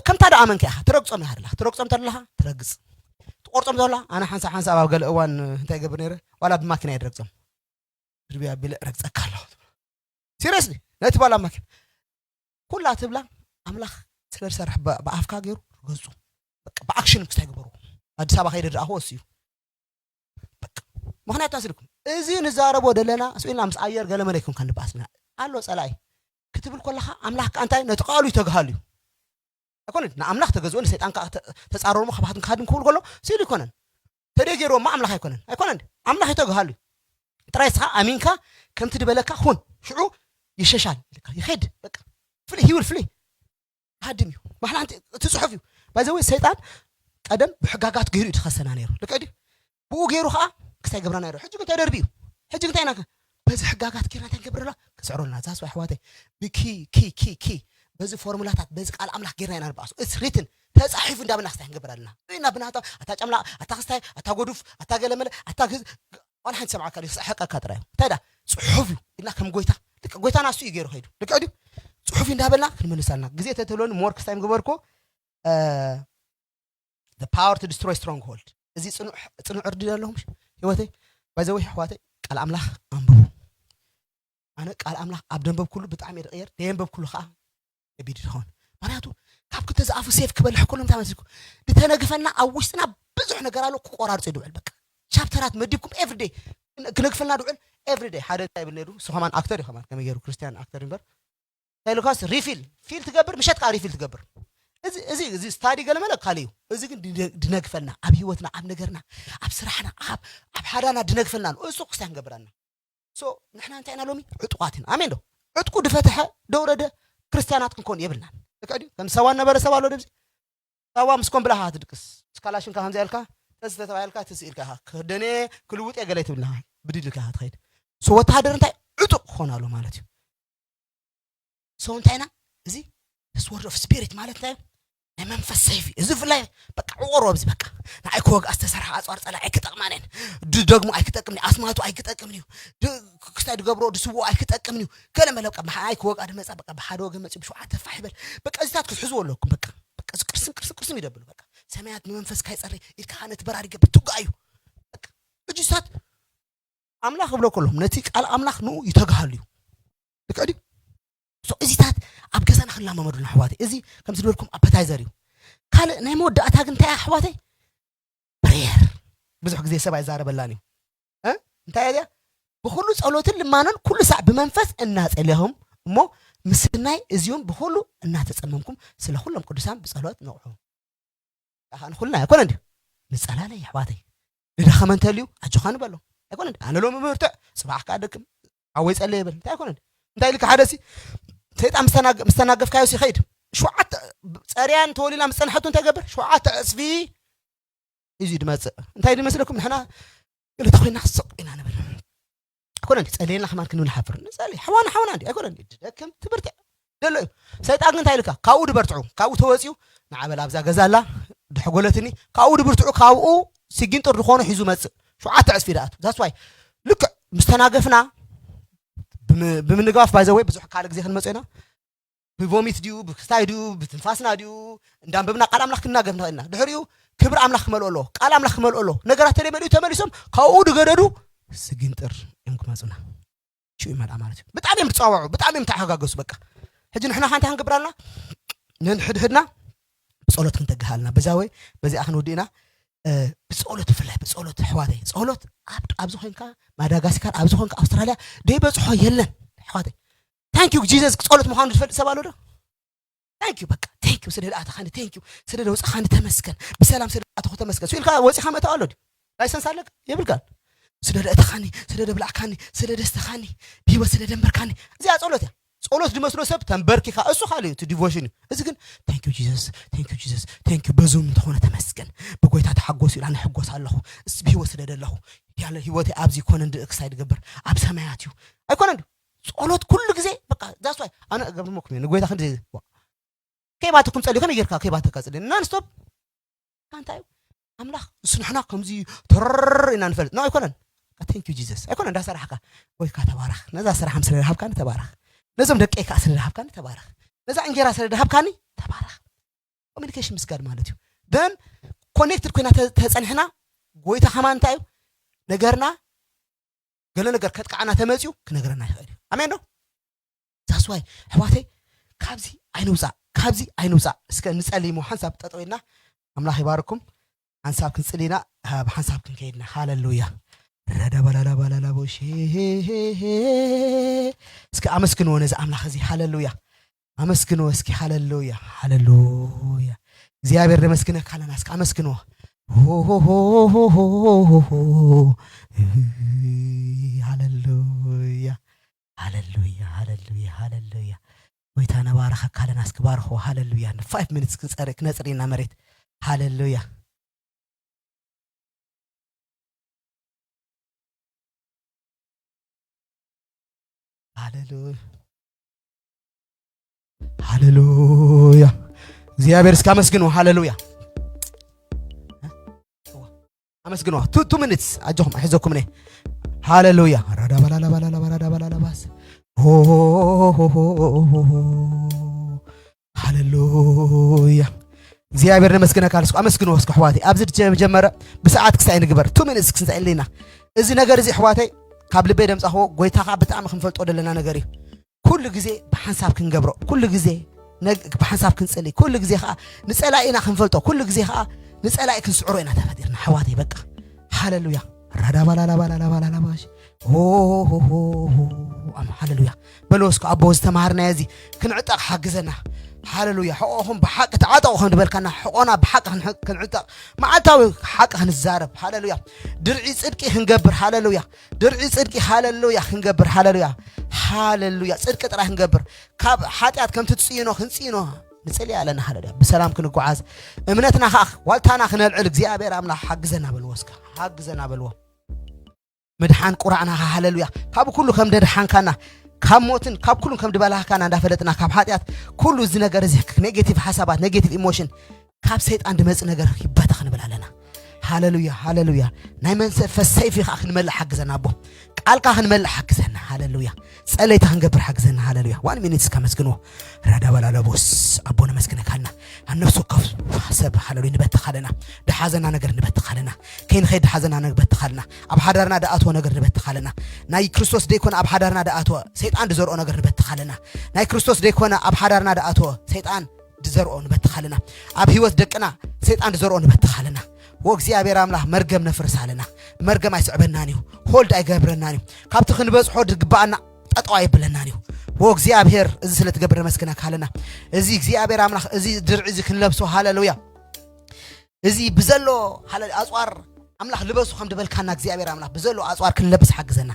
ከምታ ደኣ መንከ ኢኻ ትረግጾም ኢኻ ደለኻ ትረግጾም ተለኻ ትረግጽ ትቆርጾም ተላ ኣነ ሓንሳብ ሓንሳብ ኣብ ገለ እዋን እንታይ ይገብር ነረ። ዋላ ብማኪና እየ ድረግጾም ድርቢ ኣቢለ ረግጸካ ኣለኹ። ሲሪየስሊ ነቲ ባላ ማኪና ኩላ ትብላ ኣምላኽ ስለ ዝሰርሕ ብኣፍካ ገይሩ ርገጹ። ብኣክሽን ክስታይ ግበሩ። ኣዲስ ኣበባ ከይደ ድኣኹ ወስዩ። ምክንያቱ ኣስልኩም እዚ ንዛረቦ ደለና ስኢልና ምስ ኣየር ገለመለ ይኮንካ ንበኣስና ኣሎ ጸላኢ ክትብል ከለኻ ኣምላኽ ከኣ እንታይ ነቲ ቃሉ ይተግሃሉ እዩ። ኣይኮነን ንኣምላኽ ተገዝኦ ንሰይጣን ከኣ ተጻረሩ ካባኻትም ክሃድም ክብል ከሎ ስኢሉ ይኮነን። ተደይ ገይርዎ እሞ ኣምላኽ ኣይኮነን ኣይኮነን ኣምላኽ ይተግሃሉ እዩ። ጥራይ ስኻ ኣሚንካ ከምቲ ድበለካ ኩን ሽዑ ይሸሻል ይኸድ በቃ ፍሊ ሂውል ፍሊ ሃድም እዩ። ማሕላ እቲ ጽሑፍ እዩ። ባይዘወይ ሰይጣን ቀደም ብሕጋጋት ገይሩ እዩ ትኸሰና ነይሩ ልክዕ ድዩ? ብኡ ገይሩ ከዓ ክስታይ ገብረና ነይሩ። ሕጂ ግን ተደርቢ እዩ። ሕጂ እንታይ ናከ በዚ ሕጋጋት ገይርና እንታይ ንገብረላ ክስዕረልና ዛስዋ ኣሕዋተይ ብኪ ኪ ኪ ኪ በዚ ፎርሙላታት በዚ ቃል ኣምላኽ ገይርና ኢና ንበኣሱ እስ ሪትን ተፃሒፉ እንዳበልና ክስታይ ክንገብር ኣለና። ኢና ብናታ ኣታ ጨምላ ኣታ ክስታይ ኣታ ጎዱፍ ኣታ ገለመለ ኣታ ዋላ ሓንቲ ሰምዓካ ድዩ ክስሕቀካ ጥራይ እንታይ ዳ ፅሑፍ እዩ ኢልና ከም ጎይታ ልክ ጎይታና እሱ እዩ ገይሩ ከይዱ ልክዕ ድዩ? ፅሑፍ እዩ እንዳበልና ክንመልስ ኣለና። ግዜ ተትህልወኒ ሞር ክስታይ ምገበርኮ the power to destroy stronghold እዚ ፅኑዕ ዕርዲ ኣለኹም ህይወተይ ባይዘወይ ኣሕዋተይ ቃል ኣምላኽ ኣንብቡ። ኣነ ቃል ኣምላኽ ኣብ ደንበብኩሉ ብጣዕሚ እየ ዝቕየር ደየንበብኩሉ ከዓ ከቢድ ይኸውን። ምክንያቱ ካብ ክልተ ዝኣፉ ሴፍ ክበልሕ ከሎ እንታይ መስልኩ ዝተነግፈና ኣብ ውሽጥና ብዙሕ ነገር ኣሎ ክቆራርጾ ይድውዕል በቃ ቻፕተራት መዲብኩም ኤቭሪዴይ ክነግፈልና ድውዕል ኤቭሪዴይ ሓደ እንታይ ይብል ነይሩ እሱ ከማን ኣክተር እዩ ከማን ከመይ ገይሩ ክርስቲያን ኣክተር እምበር እንታይ ኢልካስ ሪፊል ፊል ትገብር ምሸት ከዓ ሪፊል ትገብር እዚ እዚ እዚ ስታዲ ገለመለ ካልእ እዩ እዚ ግን ድነግፈልና ኣብ ህይወትና ኣብ ነገርና ኣብ ስራሕና ኣብ ኣብ ሓዳና ድነግፈልና ኣሎ እሱ ክስታይ ንገብረና ሶ ንሕና እንታይ ኢና ሎሚ ዕጡቓት ኢና ኣሜን ዶ ዕጥቁ ድፈትሐ ደውረደ ክርስትያናት ክንኮን የብልናን ልክዕ ድዩ ከም ሰባ ነበረ ሰባ ኣሎ ደብዚ ሰባ ምስ ኮምብላኻ ትድቅስ ምስ ካላሽንካ ከምዚ ያልካ ተዚ ተተባሂልካ ትስኢልካ ኢኻ ክህደነ ክልውጥ እየ ገለ ትብልኻ ብድድ ኢልካ ኢኻ ትኸይድ ሶ ወተሃደር እንታይ ዕጡቕ ክኾን ኣሎ ማለት እዩ ሶ እንታይ ኢና እዚ this word of spirit ማለት እንታይ ናይ መንፈስ ሰይፊ እዚ ብፍላይ በቃ ዕቆሮ ኣብዚ በቃ ንኣይ ክወግኣ ዝተሰርሐ ኣፅዋር ፀላ ኣይክጠቅማንን ድደግሞ ኣይክጠቅምን ኣስማቱ ኣይክጠቅምን እዩ ክስታይ ድገብሮ ድስዎ ኣይክጠቅምን እዩ ገለ መለ ብሓይ ክወግኣ ድመፃ በቃ ብሓደ ወገን መፂ ብሸውዓተ ፋሕ ይበል በቃ እዚታት ክትሕዝዎ ኣለኩም በቃ በቃ እዚ ቅርስም ቅርስም ቅርስም ይደብሉ በቃ ሰማያት ብመንፈስ ካይፀሪ ኢድካ ነቲ በራሪ ገብር ትውጋ እዩ በቃ እጅታት ኣምላኽ እብሎ ከለኹም ነቲ ቃል ኣምላኽ ንኡ ይተግሃሉ እዩ ልክዕ ድዩ እዚታት ኣብ ገዛና ክንላማመዱና ኣሕዋተይ እዚ ከምዚ ዝበልኩም ኣፐታይዘር እዩ ካልእ ናይ መወዳእታ ግን እንታይ ኣሕዋተይ ፕሬየር ብዙሕ ግዜ ሰብ ኣይዛረበላን እዩ እንታይ እያ ብኩሉ ጸሎትን ልማኖን ኩሉ ሳዕ ብመንፈስ እናጸለኹም እሞ ምስናይ እዚውን ብኩሉ እናተጸመምኩም ስለ ኩሎም ቅዱሳን ብጸሎት ንቕሑ ኣኻ ንኹልና ኣይኮነ እንዲ ንጸላለይ ኣሕዋተይ ንደኸመ እንተልዩ ኣጆኻ ንበሎ ኣይኮነ እንዲ ኣነ ሎሚ ብርትዕ ጽባሕ ከዓ ደክም ሓወይ ጸለ ይብል እንታይ ኣይኮነ እንዲ እንታይ ኢልካ ሓደ ሲ ሰይጣን ምስተናገፍካዮ ሲ ኸይድ ሸውዓተ ጸርያን ተወሊና ምስ ጸንሐቱ እንታይ ገብር ሸውዓተ ዕጽፊ እዩ ድመጽእ እንታይ ድመስለኩም ንሕና ገለ ተኮይና ስቕ ኢና ንብል ኣይኮነ እንዲ ጸልየልና ከማን ክንብል ሓፍር ንጸሊ ሓዋና ሓዋና እንዲ ኣይኮነ እንዲ ድደክም ትብርትዕ ደሎ እዩ ሰይጣን ግን እንታይ ኢልካ ካብኡ ድበርትዑ ካብኡ ተወፂኡ ንዓበል ኣብዛ ገዛ ኣላ ድሕጎለትኒ ካብኡ ድብርትዑ ካብኡ ሲጊንጥር ዝኾኑ ሒዙ መፅእ ሸውዓተ ዕፅፊ ደኣቱ that's why ልክዕ ምስ ተናገፍና ብምንጋፍ ባይዘወይ ብዙሕ ካልእ ግዜ ክንመፅእ ኢና ብቮሚት ድዩ ብክስታይ ድዩ ብትንፋስና ድዩ እንዳንበብና ቃል ኣምላኽ ክንናገፍ ንኽእል ኢና ድሕሪኡ ክብሪ ኣምላኽ ክመልኦ ኣለዎ ቃል ኣምላኽ ክመልኦ ኣለዎ ነገራት ተደይ መሊኡ ተመሊሶም ካብኡ ድገደዱ ስጊንጥር እዮም ክመፁና ሽኡ ይመልኣ ማለት እዩ ብጣዕሚ እዮም ዝፀዋውዑ ብጣዕሚ እዮም ተሓጋገሱ በቃ ሕጂ ንሕና ሓንቲ ክንገብር ኣለና ነንሕድሕድና ብፀሎት ክንተግሃልና በዛ ወይ በዚኣ ክንውድእና ብፀሎት ብፍላይ ብፀሎት ኣሕዋተይ፣ ፀሎት ኣብዚ ኮይንካ ማዳጋስካር፣ ኣብዚ ኮይንካ ኣውስትራልያ ደይበፅሖ የለን ኣሕዋተይ። ታንኪዩ ጂዘስ ጸሎት ምዃኑ ዝፈልጥ ሰብ ኣሎ ዶ? ታንኪዩ በቃ ታንኪዩ፣ ስለ ደኣተኻኒ ታንኪዩ፣ ስለ ደውፅኻኒ ተመስገን፣ ብሰላም ስለ ደኣተኹ ተመስገን። ስኢልካ ወፂኻ መእተው ኣሎ ድዩ? ላይሰንስ ኣለካ የብልካን። ስለ ደእተኻኒ፣ ስለ ደብላዕካኒ፣ ስለ ደስተኻኒ፣ ብህይወት ስለ ደንበርካኒ። እዚኣ ጸሎት እያ። ጸሎት ዝመስሎ ሰብ ተንበርኪኻ፣ እሱ ካልእ እዩ፣ እቲ ዲቮሽን እዩ። እዚ ግን ታንኪዩ ጂዘስ፣ ታንኪዩ ጂዘስ፣ ታንኪዩ በዙም እንተኾነ ተመስገን፣ ብጎይታ ተሓጎስ ኢላ ንሕጎስ ኣለኹ፣ እስ ብህይወት ስለ ደለኹ ያለ ህይወተይ ኣብዚ ይኮነ እንዲ ክሳይ ድገብር ኣብ ሰማያት እዩ ኣይኮነን ድዩ? ጸሎት ኩሉ ግዜ በቃ that's why ኣነ ገብርመኩም እየ ንጎይታ ክንዲ ከይባተኩም ጸልዩ ከመይ ጌርካ ከይባተካ ጸልዩ non stop እንታይ እዩ ኣምላኽ እሱ ንሕና ከምዚ ተረር ኢና ንፈልጥ ነው ኣይኮነን። Thank you Jesus ኣይኮነ እንዳሰራሕካ ወይካ ተባረኽ፣ ነዛ ስራሕ ስለ ዝሃብካኒ ተባረኽ፣ ነዞም ደቀይ ከዓ ስለ ዝሃብካኒ ተባረኽ፣ ነዛ እንጌራ ስለ ዝሃብካኒ ተባረኽ። ኮሚኒኬሽን ምስ ጋድ ማለት እዩ። Then ኮኔክትድ ኮይና ተፀንሕና ጎይታ ከማን እንታይ እዩ ነገርና ገለ ነገር ከጥቃዓና ተመፅዩ ክነግረና ይኽእል እዩ። ኣሜን ዶ? That's why ኣሕዋተይ ካብዚ ኣይንውፃእ፣ ካብዚ ኣይንውፃእ። እስከ ንፀሊ ሞ ሓንሳብ ጠጠው ኢልና ኣምላኽ ይባርኩም። ሓንሳብ ክንፅሊ ኢና፣ ብሓንሳብ ክንከይድና። ሃለሉያ ረዳባላላባላላቦሽ እስከ ኣመስግንዎ ነዚ ኣምላኽ እዚ። ሃለሉያ ኣመስግንዎ እስኪ። ሃለሉያ ሃለሉያ እግዚኣብሔር ነመስግነካ ኣለና። እስከ ኣመስግንዎ። ሃለሉያ ሃለሉያ ሃለሉያ ሃለሉያ። ጎይታ ነባረኸካ ኣለና። እስኪ ባርኽዎ። ሃለሉያ ን ፋይቭ ሚኒትስ ክንፀሪ ክነፅሪ ኢና መሬት። ሃለሉያ ሃለሉያ ሃለሉያ። እግዚኣብሔር እስኪ ኣመስግኑ። ሃለሉያ ኣመስግኑ። ቱ ሚኒትስ ኣጆኹም ኣይሕዘኩም ነ። ሃለሉያ ራዳባላላባላላባራዳባላላባስ ሃለሉያ። እግዚኣብሔር ነመስግነካ ኣለስኩ። ኣመስግንዎ እስኪ ኣሕዋተይ። ኣብዚ ጀመረ ብሰዓት ክሳይ ንግበር ቱ ሚኒትስ ክንሳይ ኣለና። እዚ ነገር እዚ ኣሕዋተይ ካብ ልበይ ደምፃኽዎ ጎይታኻ ብጣዕሚ ክንፈልጦ ዘለና ነገር እዩ። ኩሉ ግዜ ብሓንሳብ ክንገብሮ፣ ኩሉ ግዜ ነግ- ብሓንሳብ ክንፅሊ፣ ኩሉ ግዜ ከዓ ንፀላኢና ክንፈልጦ፣ ኩሉ ግዜ ከዓ ንፀላኢ ክንስዕሮ ኢና ተፈጢርና ኣሕዋተይ። በቃ ሃለሉያ ራዳባላላባላላባላላባሽ ሆሆሆሆ ኣም ሃለሉያ በሎ እስከ ኣቦ ዝተማሃርናዮ እዚ ክንዕጠቕ ሓግዘና። ሃለሉያ ሕቆኹም ብሓቂ ተዓጠቑ ከም ዝበልካና ሕቆና ብሓቂ ክንሕ- ክንዕጠቕ መዓልታዊ ሓቂ ክንዛረብ ሃለሉያ ድርዒ ፅድቂ ክንገብር ሃለሉያ ድርዒ ፅድቂ ሃለሉያ ክንገብር ሃለሉያ ሃለሉያ ፅድቂ ጥራይ ክንገብር ካብ ሓጢኣት ከምቲ ትፅይኖ ክንፅይኖ ንፅሊ ኣለና ሃለሉያ ብሰላም ክንጓዓዝ እምነትና ከዓ ዋልታና ክነልዕል እግዚኣብሔር ኣምላኽ ሓግዘና በልዎ እስከ ሓግዘና በልዎ ምድሓን ቁራዕና ሃለሉያ ካብ ኩሉ ከም ደድሓንካና ካብ ሞትን ካብ ኩሉን ከም ድበላህካና እንዳፈለጥና ካብ ሓጢኣት ኩሉ እዚ ነገር እዚ ኔጌቲቭ ሓሳባት ኔጌቲቭ ኢሞሽን ካብ ሰይጣን ድመፅ ነገር ይበተኽ ንብል ኣለና ሃለሉያ ሃለሉያ ናይ መንፈስ ሰይፊ ከዓ ክንመልእ ሓግዘና ኣቦ ቃልካ ክንመልእ ሓግዘና ሃለሉያ ጸለይታ ክንገብር ሓግዘና ሃለሉያ ዋን ሚኒትስ ከመስግንዎ ራዳባላለቦስ ኣቦ ነመስግነካልና ኣብ ነፍሲ ወከፍ ሰብ ሃለሉያ ንበተኻለና ድሓዘና ነገር ንበተኻለና ከይንኸይድ ድሓዘና ንበተኻለና ኣብ ሓዳርና ድኣትዎ ነገር ንበተኻለና ናይ ክርስቶስ ደይኮነ ኣብ ሓዳርና ድኣትዎ ሰይጣን ድዘርኦ ነገር ንበተኻለና ናይ ክርስቶስ ደይኮነ ኣብ ሓዳርና ድኣትዎ ሰይጣን ድዘርኦ ንበትኻልና ኣብ ህይወት ደቅና ሰይጣን ድዘርኦ ንበትኻልና ወእግዚኣብሔር ኣምላኽ መርገም ነፍርሳልና መርገም ኣይስዕበናን እዩ ሆልድ ኣይገብረናን እዩ ካብቲ ክንበጽሖ ድግባኣና ጠጠው ኣይብለናን እዩ ወእግዚኣብሔር እዚ ስለ ትገብር ነመስግነካ ኣለና እዚ እግዚኣብሔር ኣምላኽ እዚ ድርዒ እዚ ክንለብሶ ሃለሉያ እዚ ብዘሎ ሃለ ኣጽዋር ኣምላኽ ልበሱ ከም ድበልካና እግዚኣብሔር ኣምላኽ ብዘሎ ኣጽዋር ክንለብስ ሓግዘና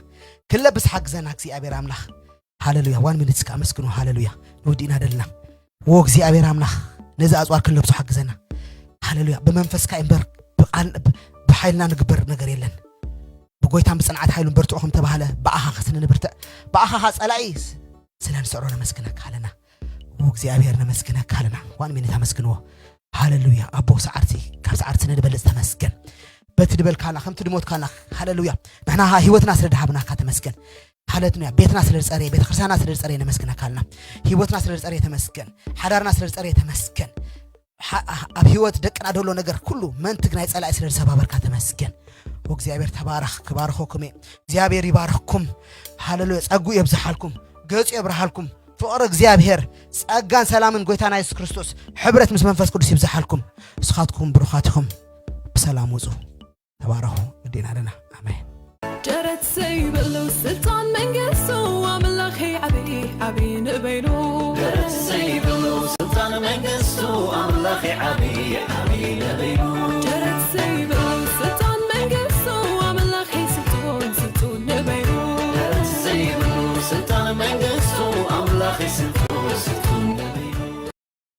ክንለብስ ሓግዘና እግዚኣብሔር ኣምላኽ ሃለሉያ ዋን ሚኒትስ ከኣመስግኖ ሃለሉያ ንውዲእና ደልና ዎ እግዚኣብሔር ኣምላኽ ነዚ ኣፅዋር ክንለብሶ ሓግዘና ሃለሉያ ብመንፈስካ እምበር ብሓይልና ንግበር ነገር የለን ብጎይታን ብፅንዓት ሓይሉን በርትዑ ከም ተባህለ ብኣኻ ከስነ ንብርትዕ ብኣኻ ኻ ፀላኢ ስለ ንስዕሮ ነመስግነካ ኣለና እግዚኣብሔር ነመስግነካ ኣለና ዋን ሚኒት ኣመስግንዎ ሃለሉያ ኣቦ ሰዓርቲ ካብ ሰዓርቲ ስነ ዝበልፅ ተመስገን በቲ ድበልካና ከምቲ ድሞትካና ሃለሉያ ንሕና ኸዓ ህይወትና ስለ ድሃብናካ ተመስገን ሃለትኑያ ቤትና ስለ ዝፀረየ ቤተክርስትያንና ስለ ዝፀረየ ነመስግነካ ኣለና ህይወትና ስለ ዝፀረየ ተመስገን ሓዳርና ስለ ዝፀረየ ተመስገን ኣብ ህይወት ደቅና ደሎ ነገር ኩሉ መንትግ ናይ ፀላኢ ስለ ዝሰባበርካ ተመስገን እግዚኣብሔር ተባረኽ ክባርኸኩም እየ እግዚኣብሔር ይባርኽኩም ሃለሉያ ፀጉ የብዝሓልኩም ገፁ የብርሃልኩም ፍቕሪ እግዚኣብሔር ጸጋን ሰላምን ጎይታና የሱስ ክርስቶስ ሕብረት ምስ መንፈስ ቅዱስ ይብዝሓልኩም እስኻትኩም ብሩኻት ኢኹም ብሰላም ውጹ። ተባረኹ። ወዲእና ኣለና። ኣሜን። ደረት ዘይብሉ ስልጣን መንግስቱ ኣምላኸይ ዓብዪ ዓብዪ ንበይኑ። ደረት ዘይብሉ ስልጣን መንግስቱ ኣምላኸይ ዓብዪ ዓብዪ ንበይኑ። ደረት ዘይብሉ ስልጣን መንግስቱ ኣምላኸይ ስልጡን ስልጡን ንበይኑ። ደረት ዘይብሉ ስልጣን መንግስቱ ኣምላኸይ ስልጡን ስልጡን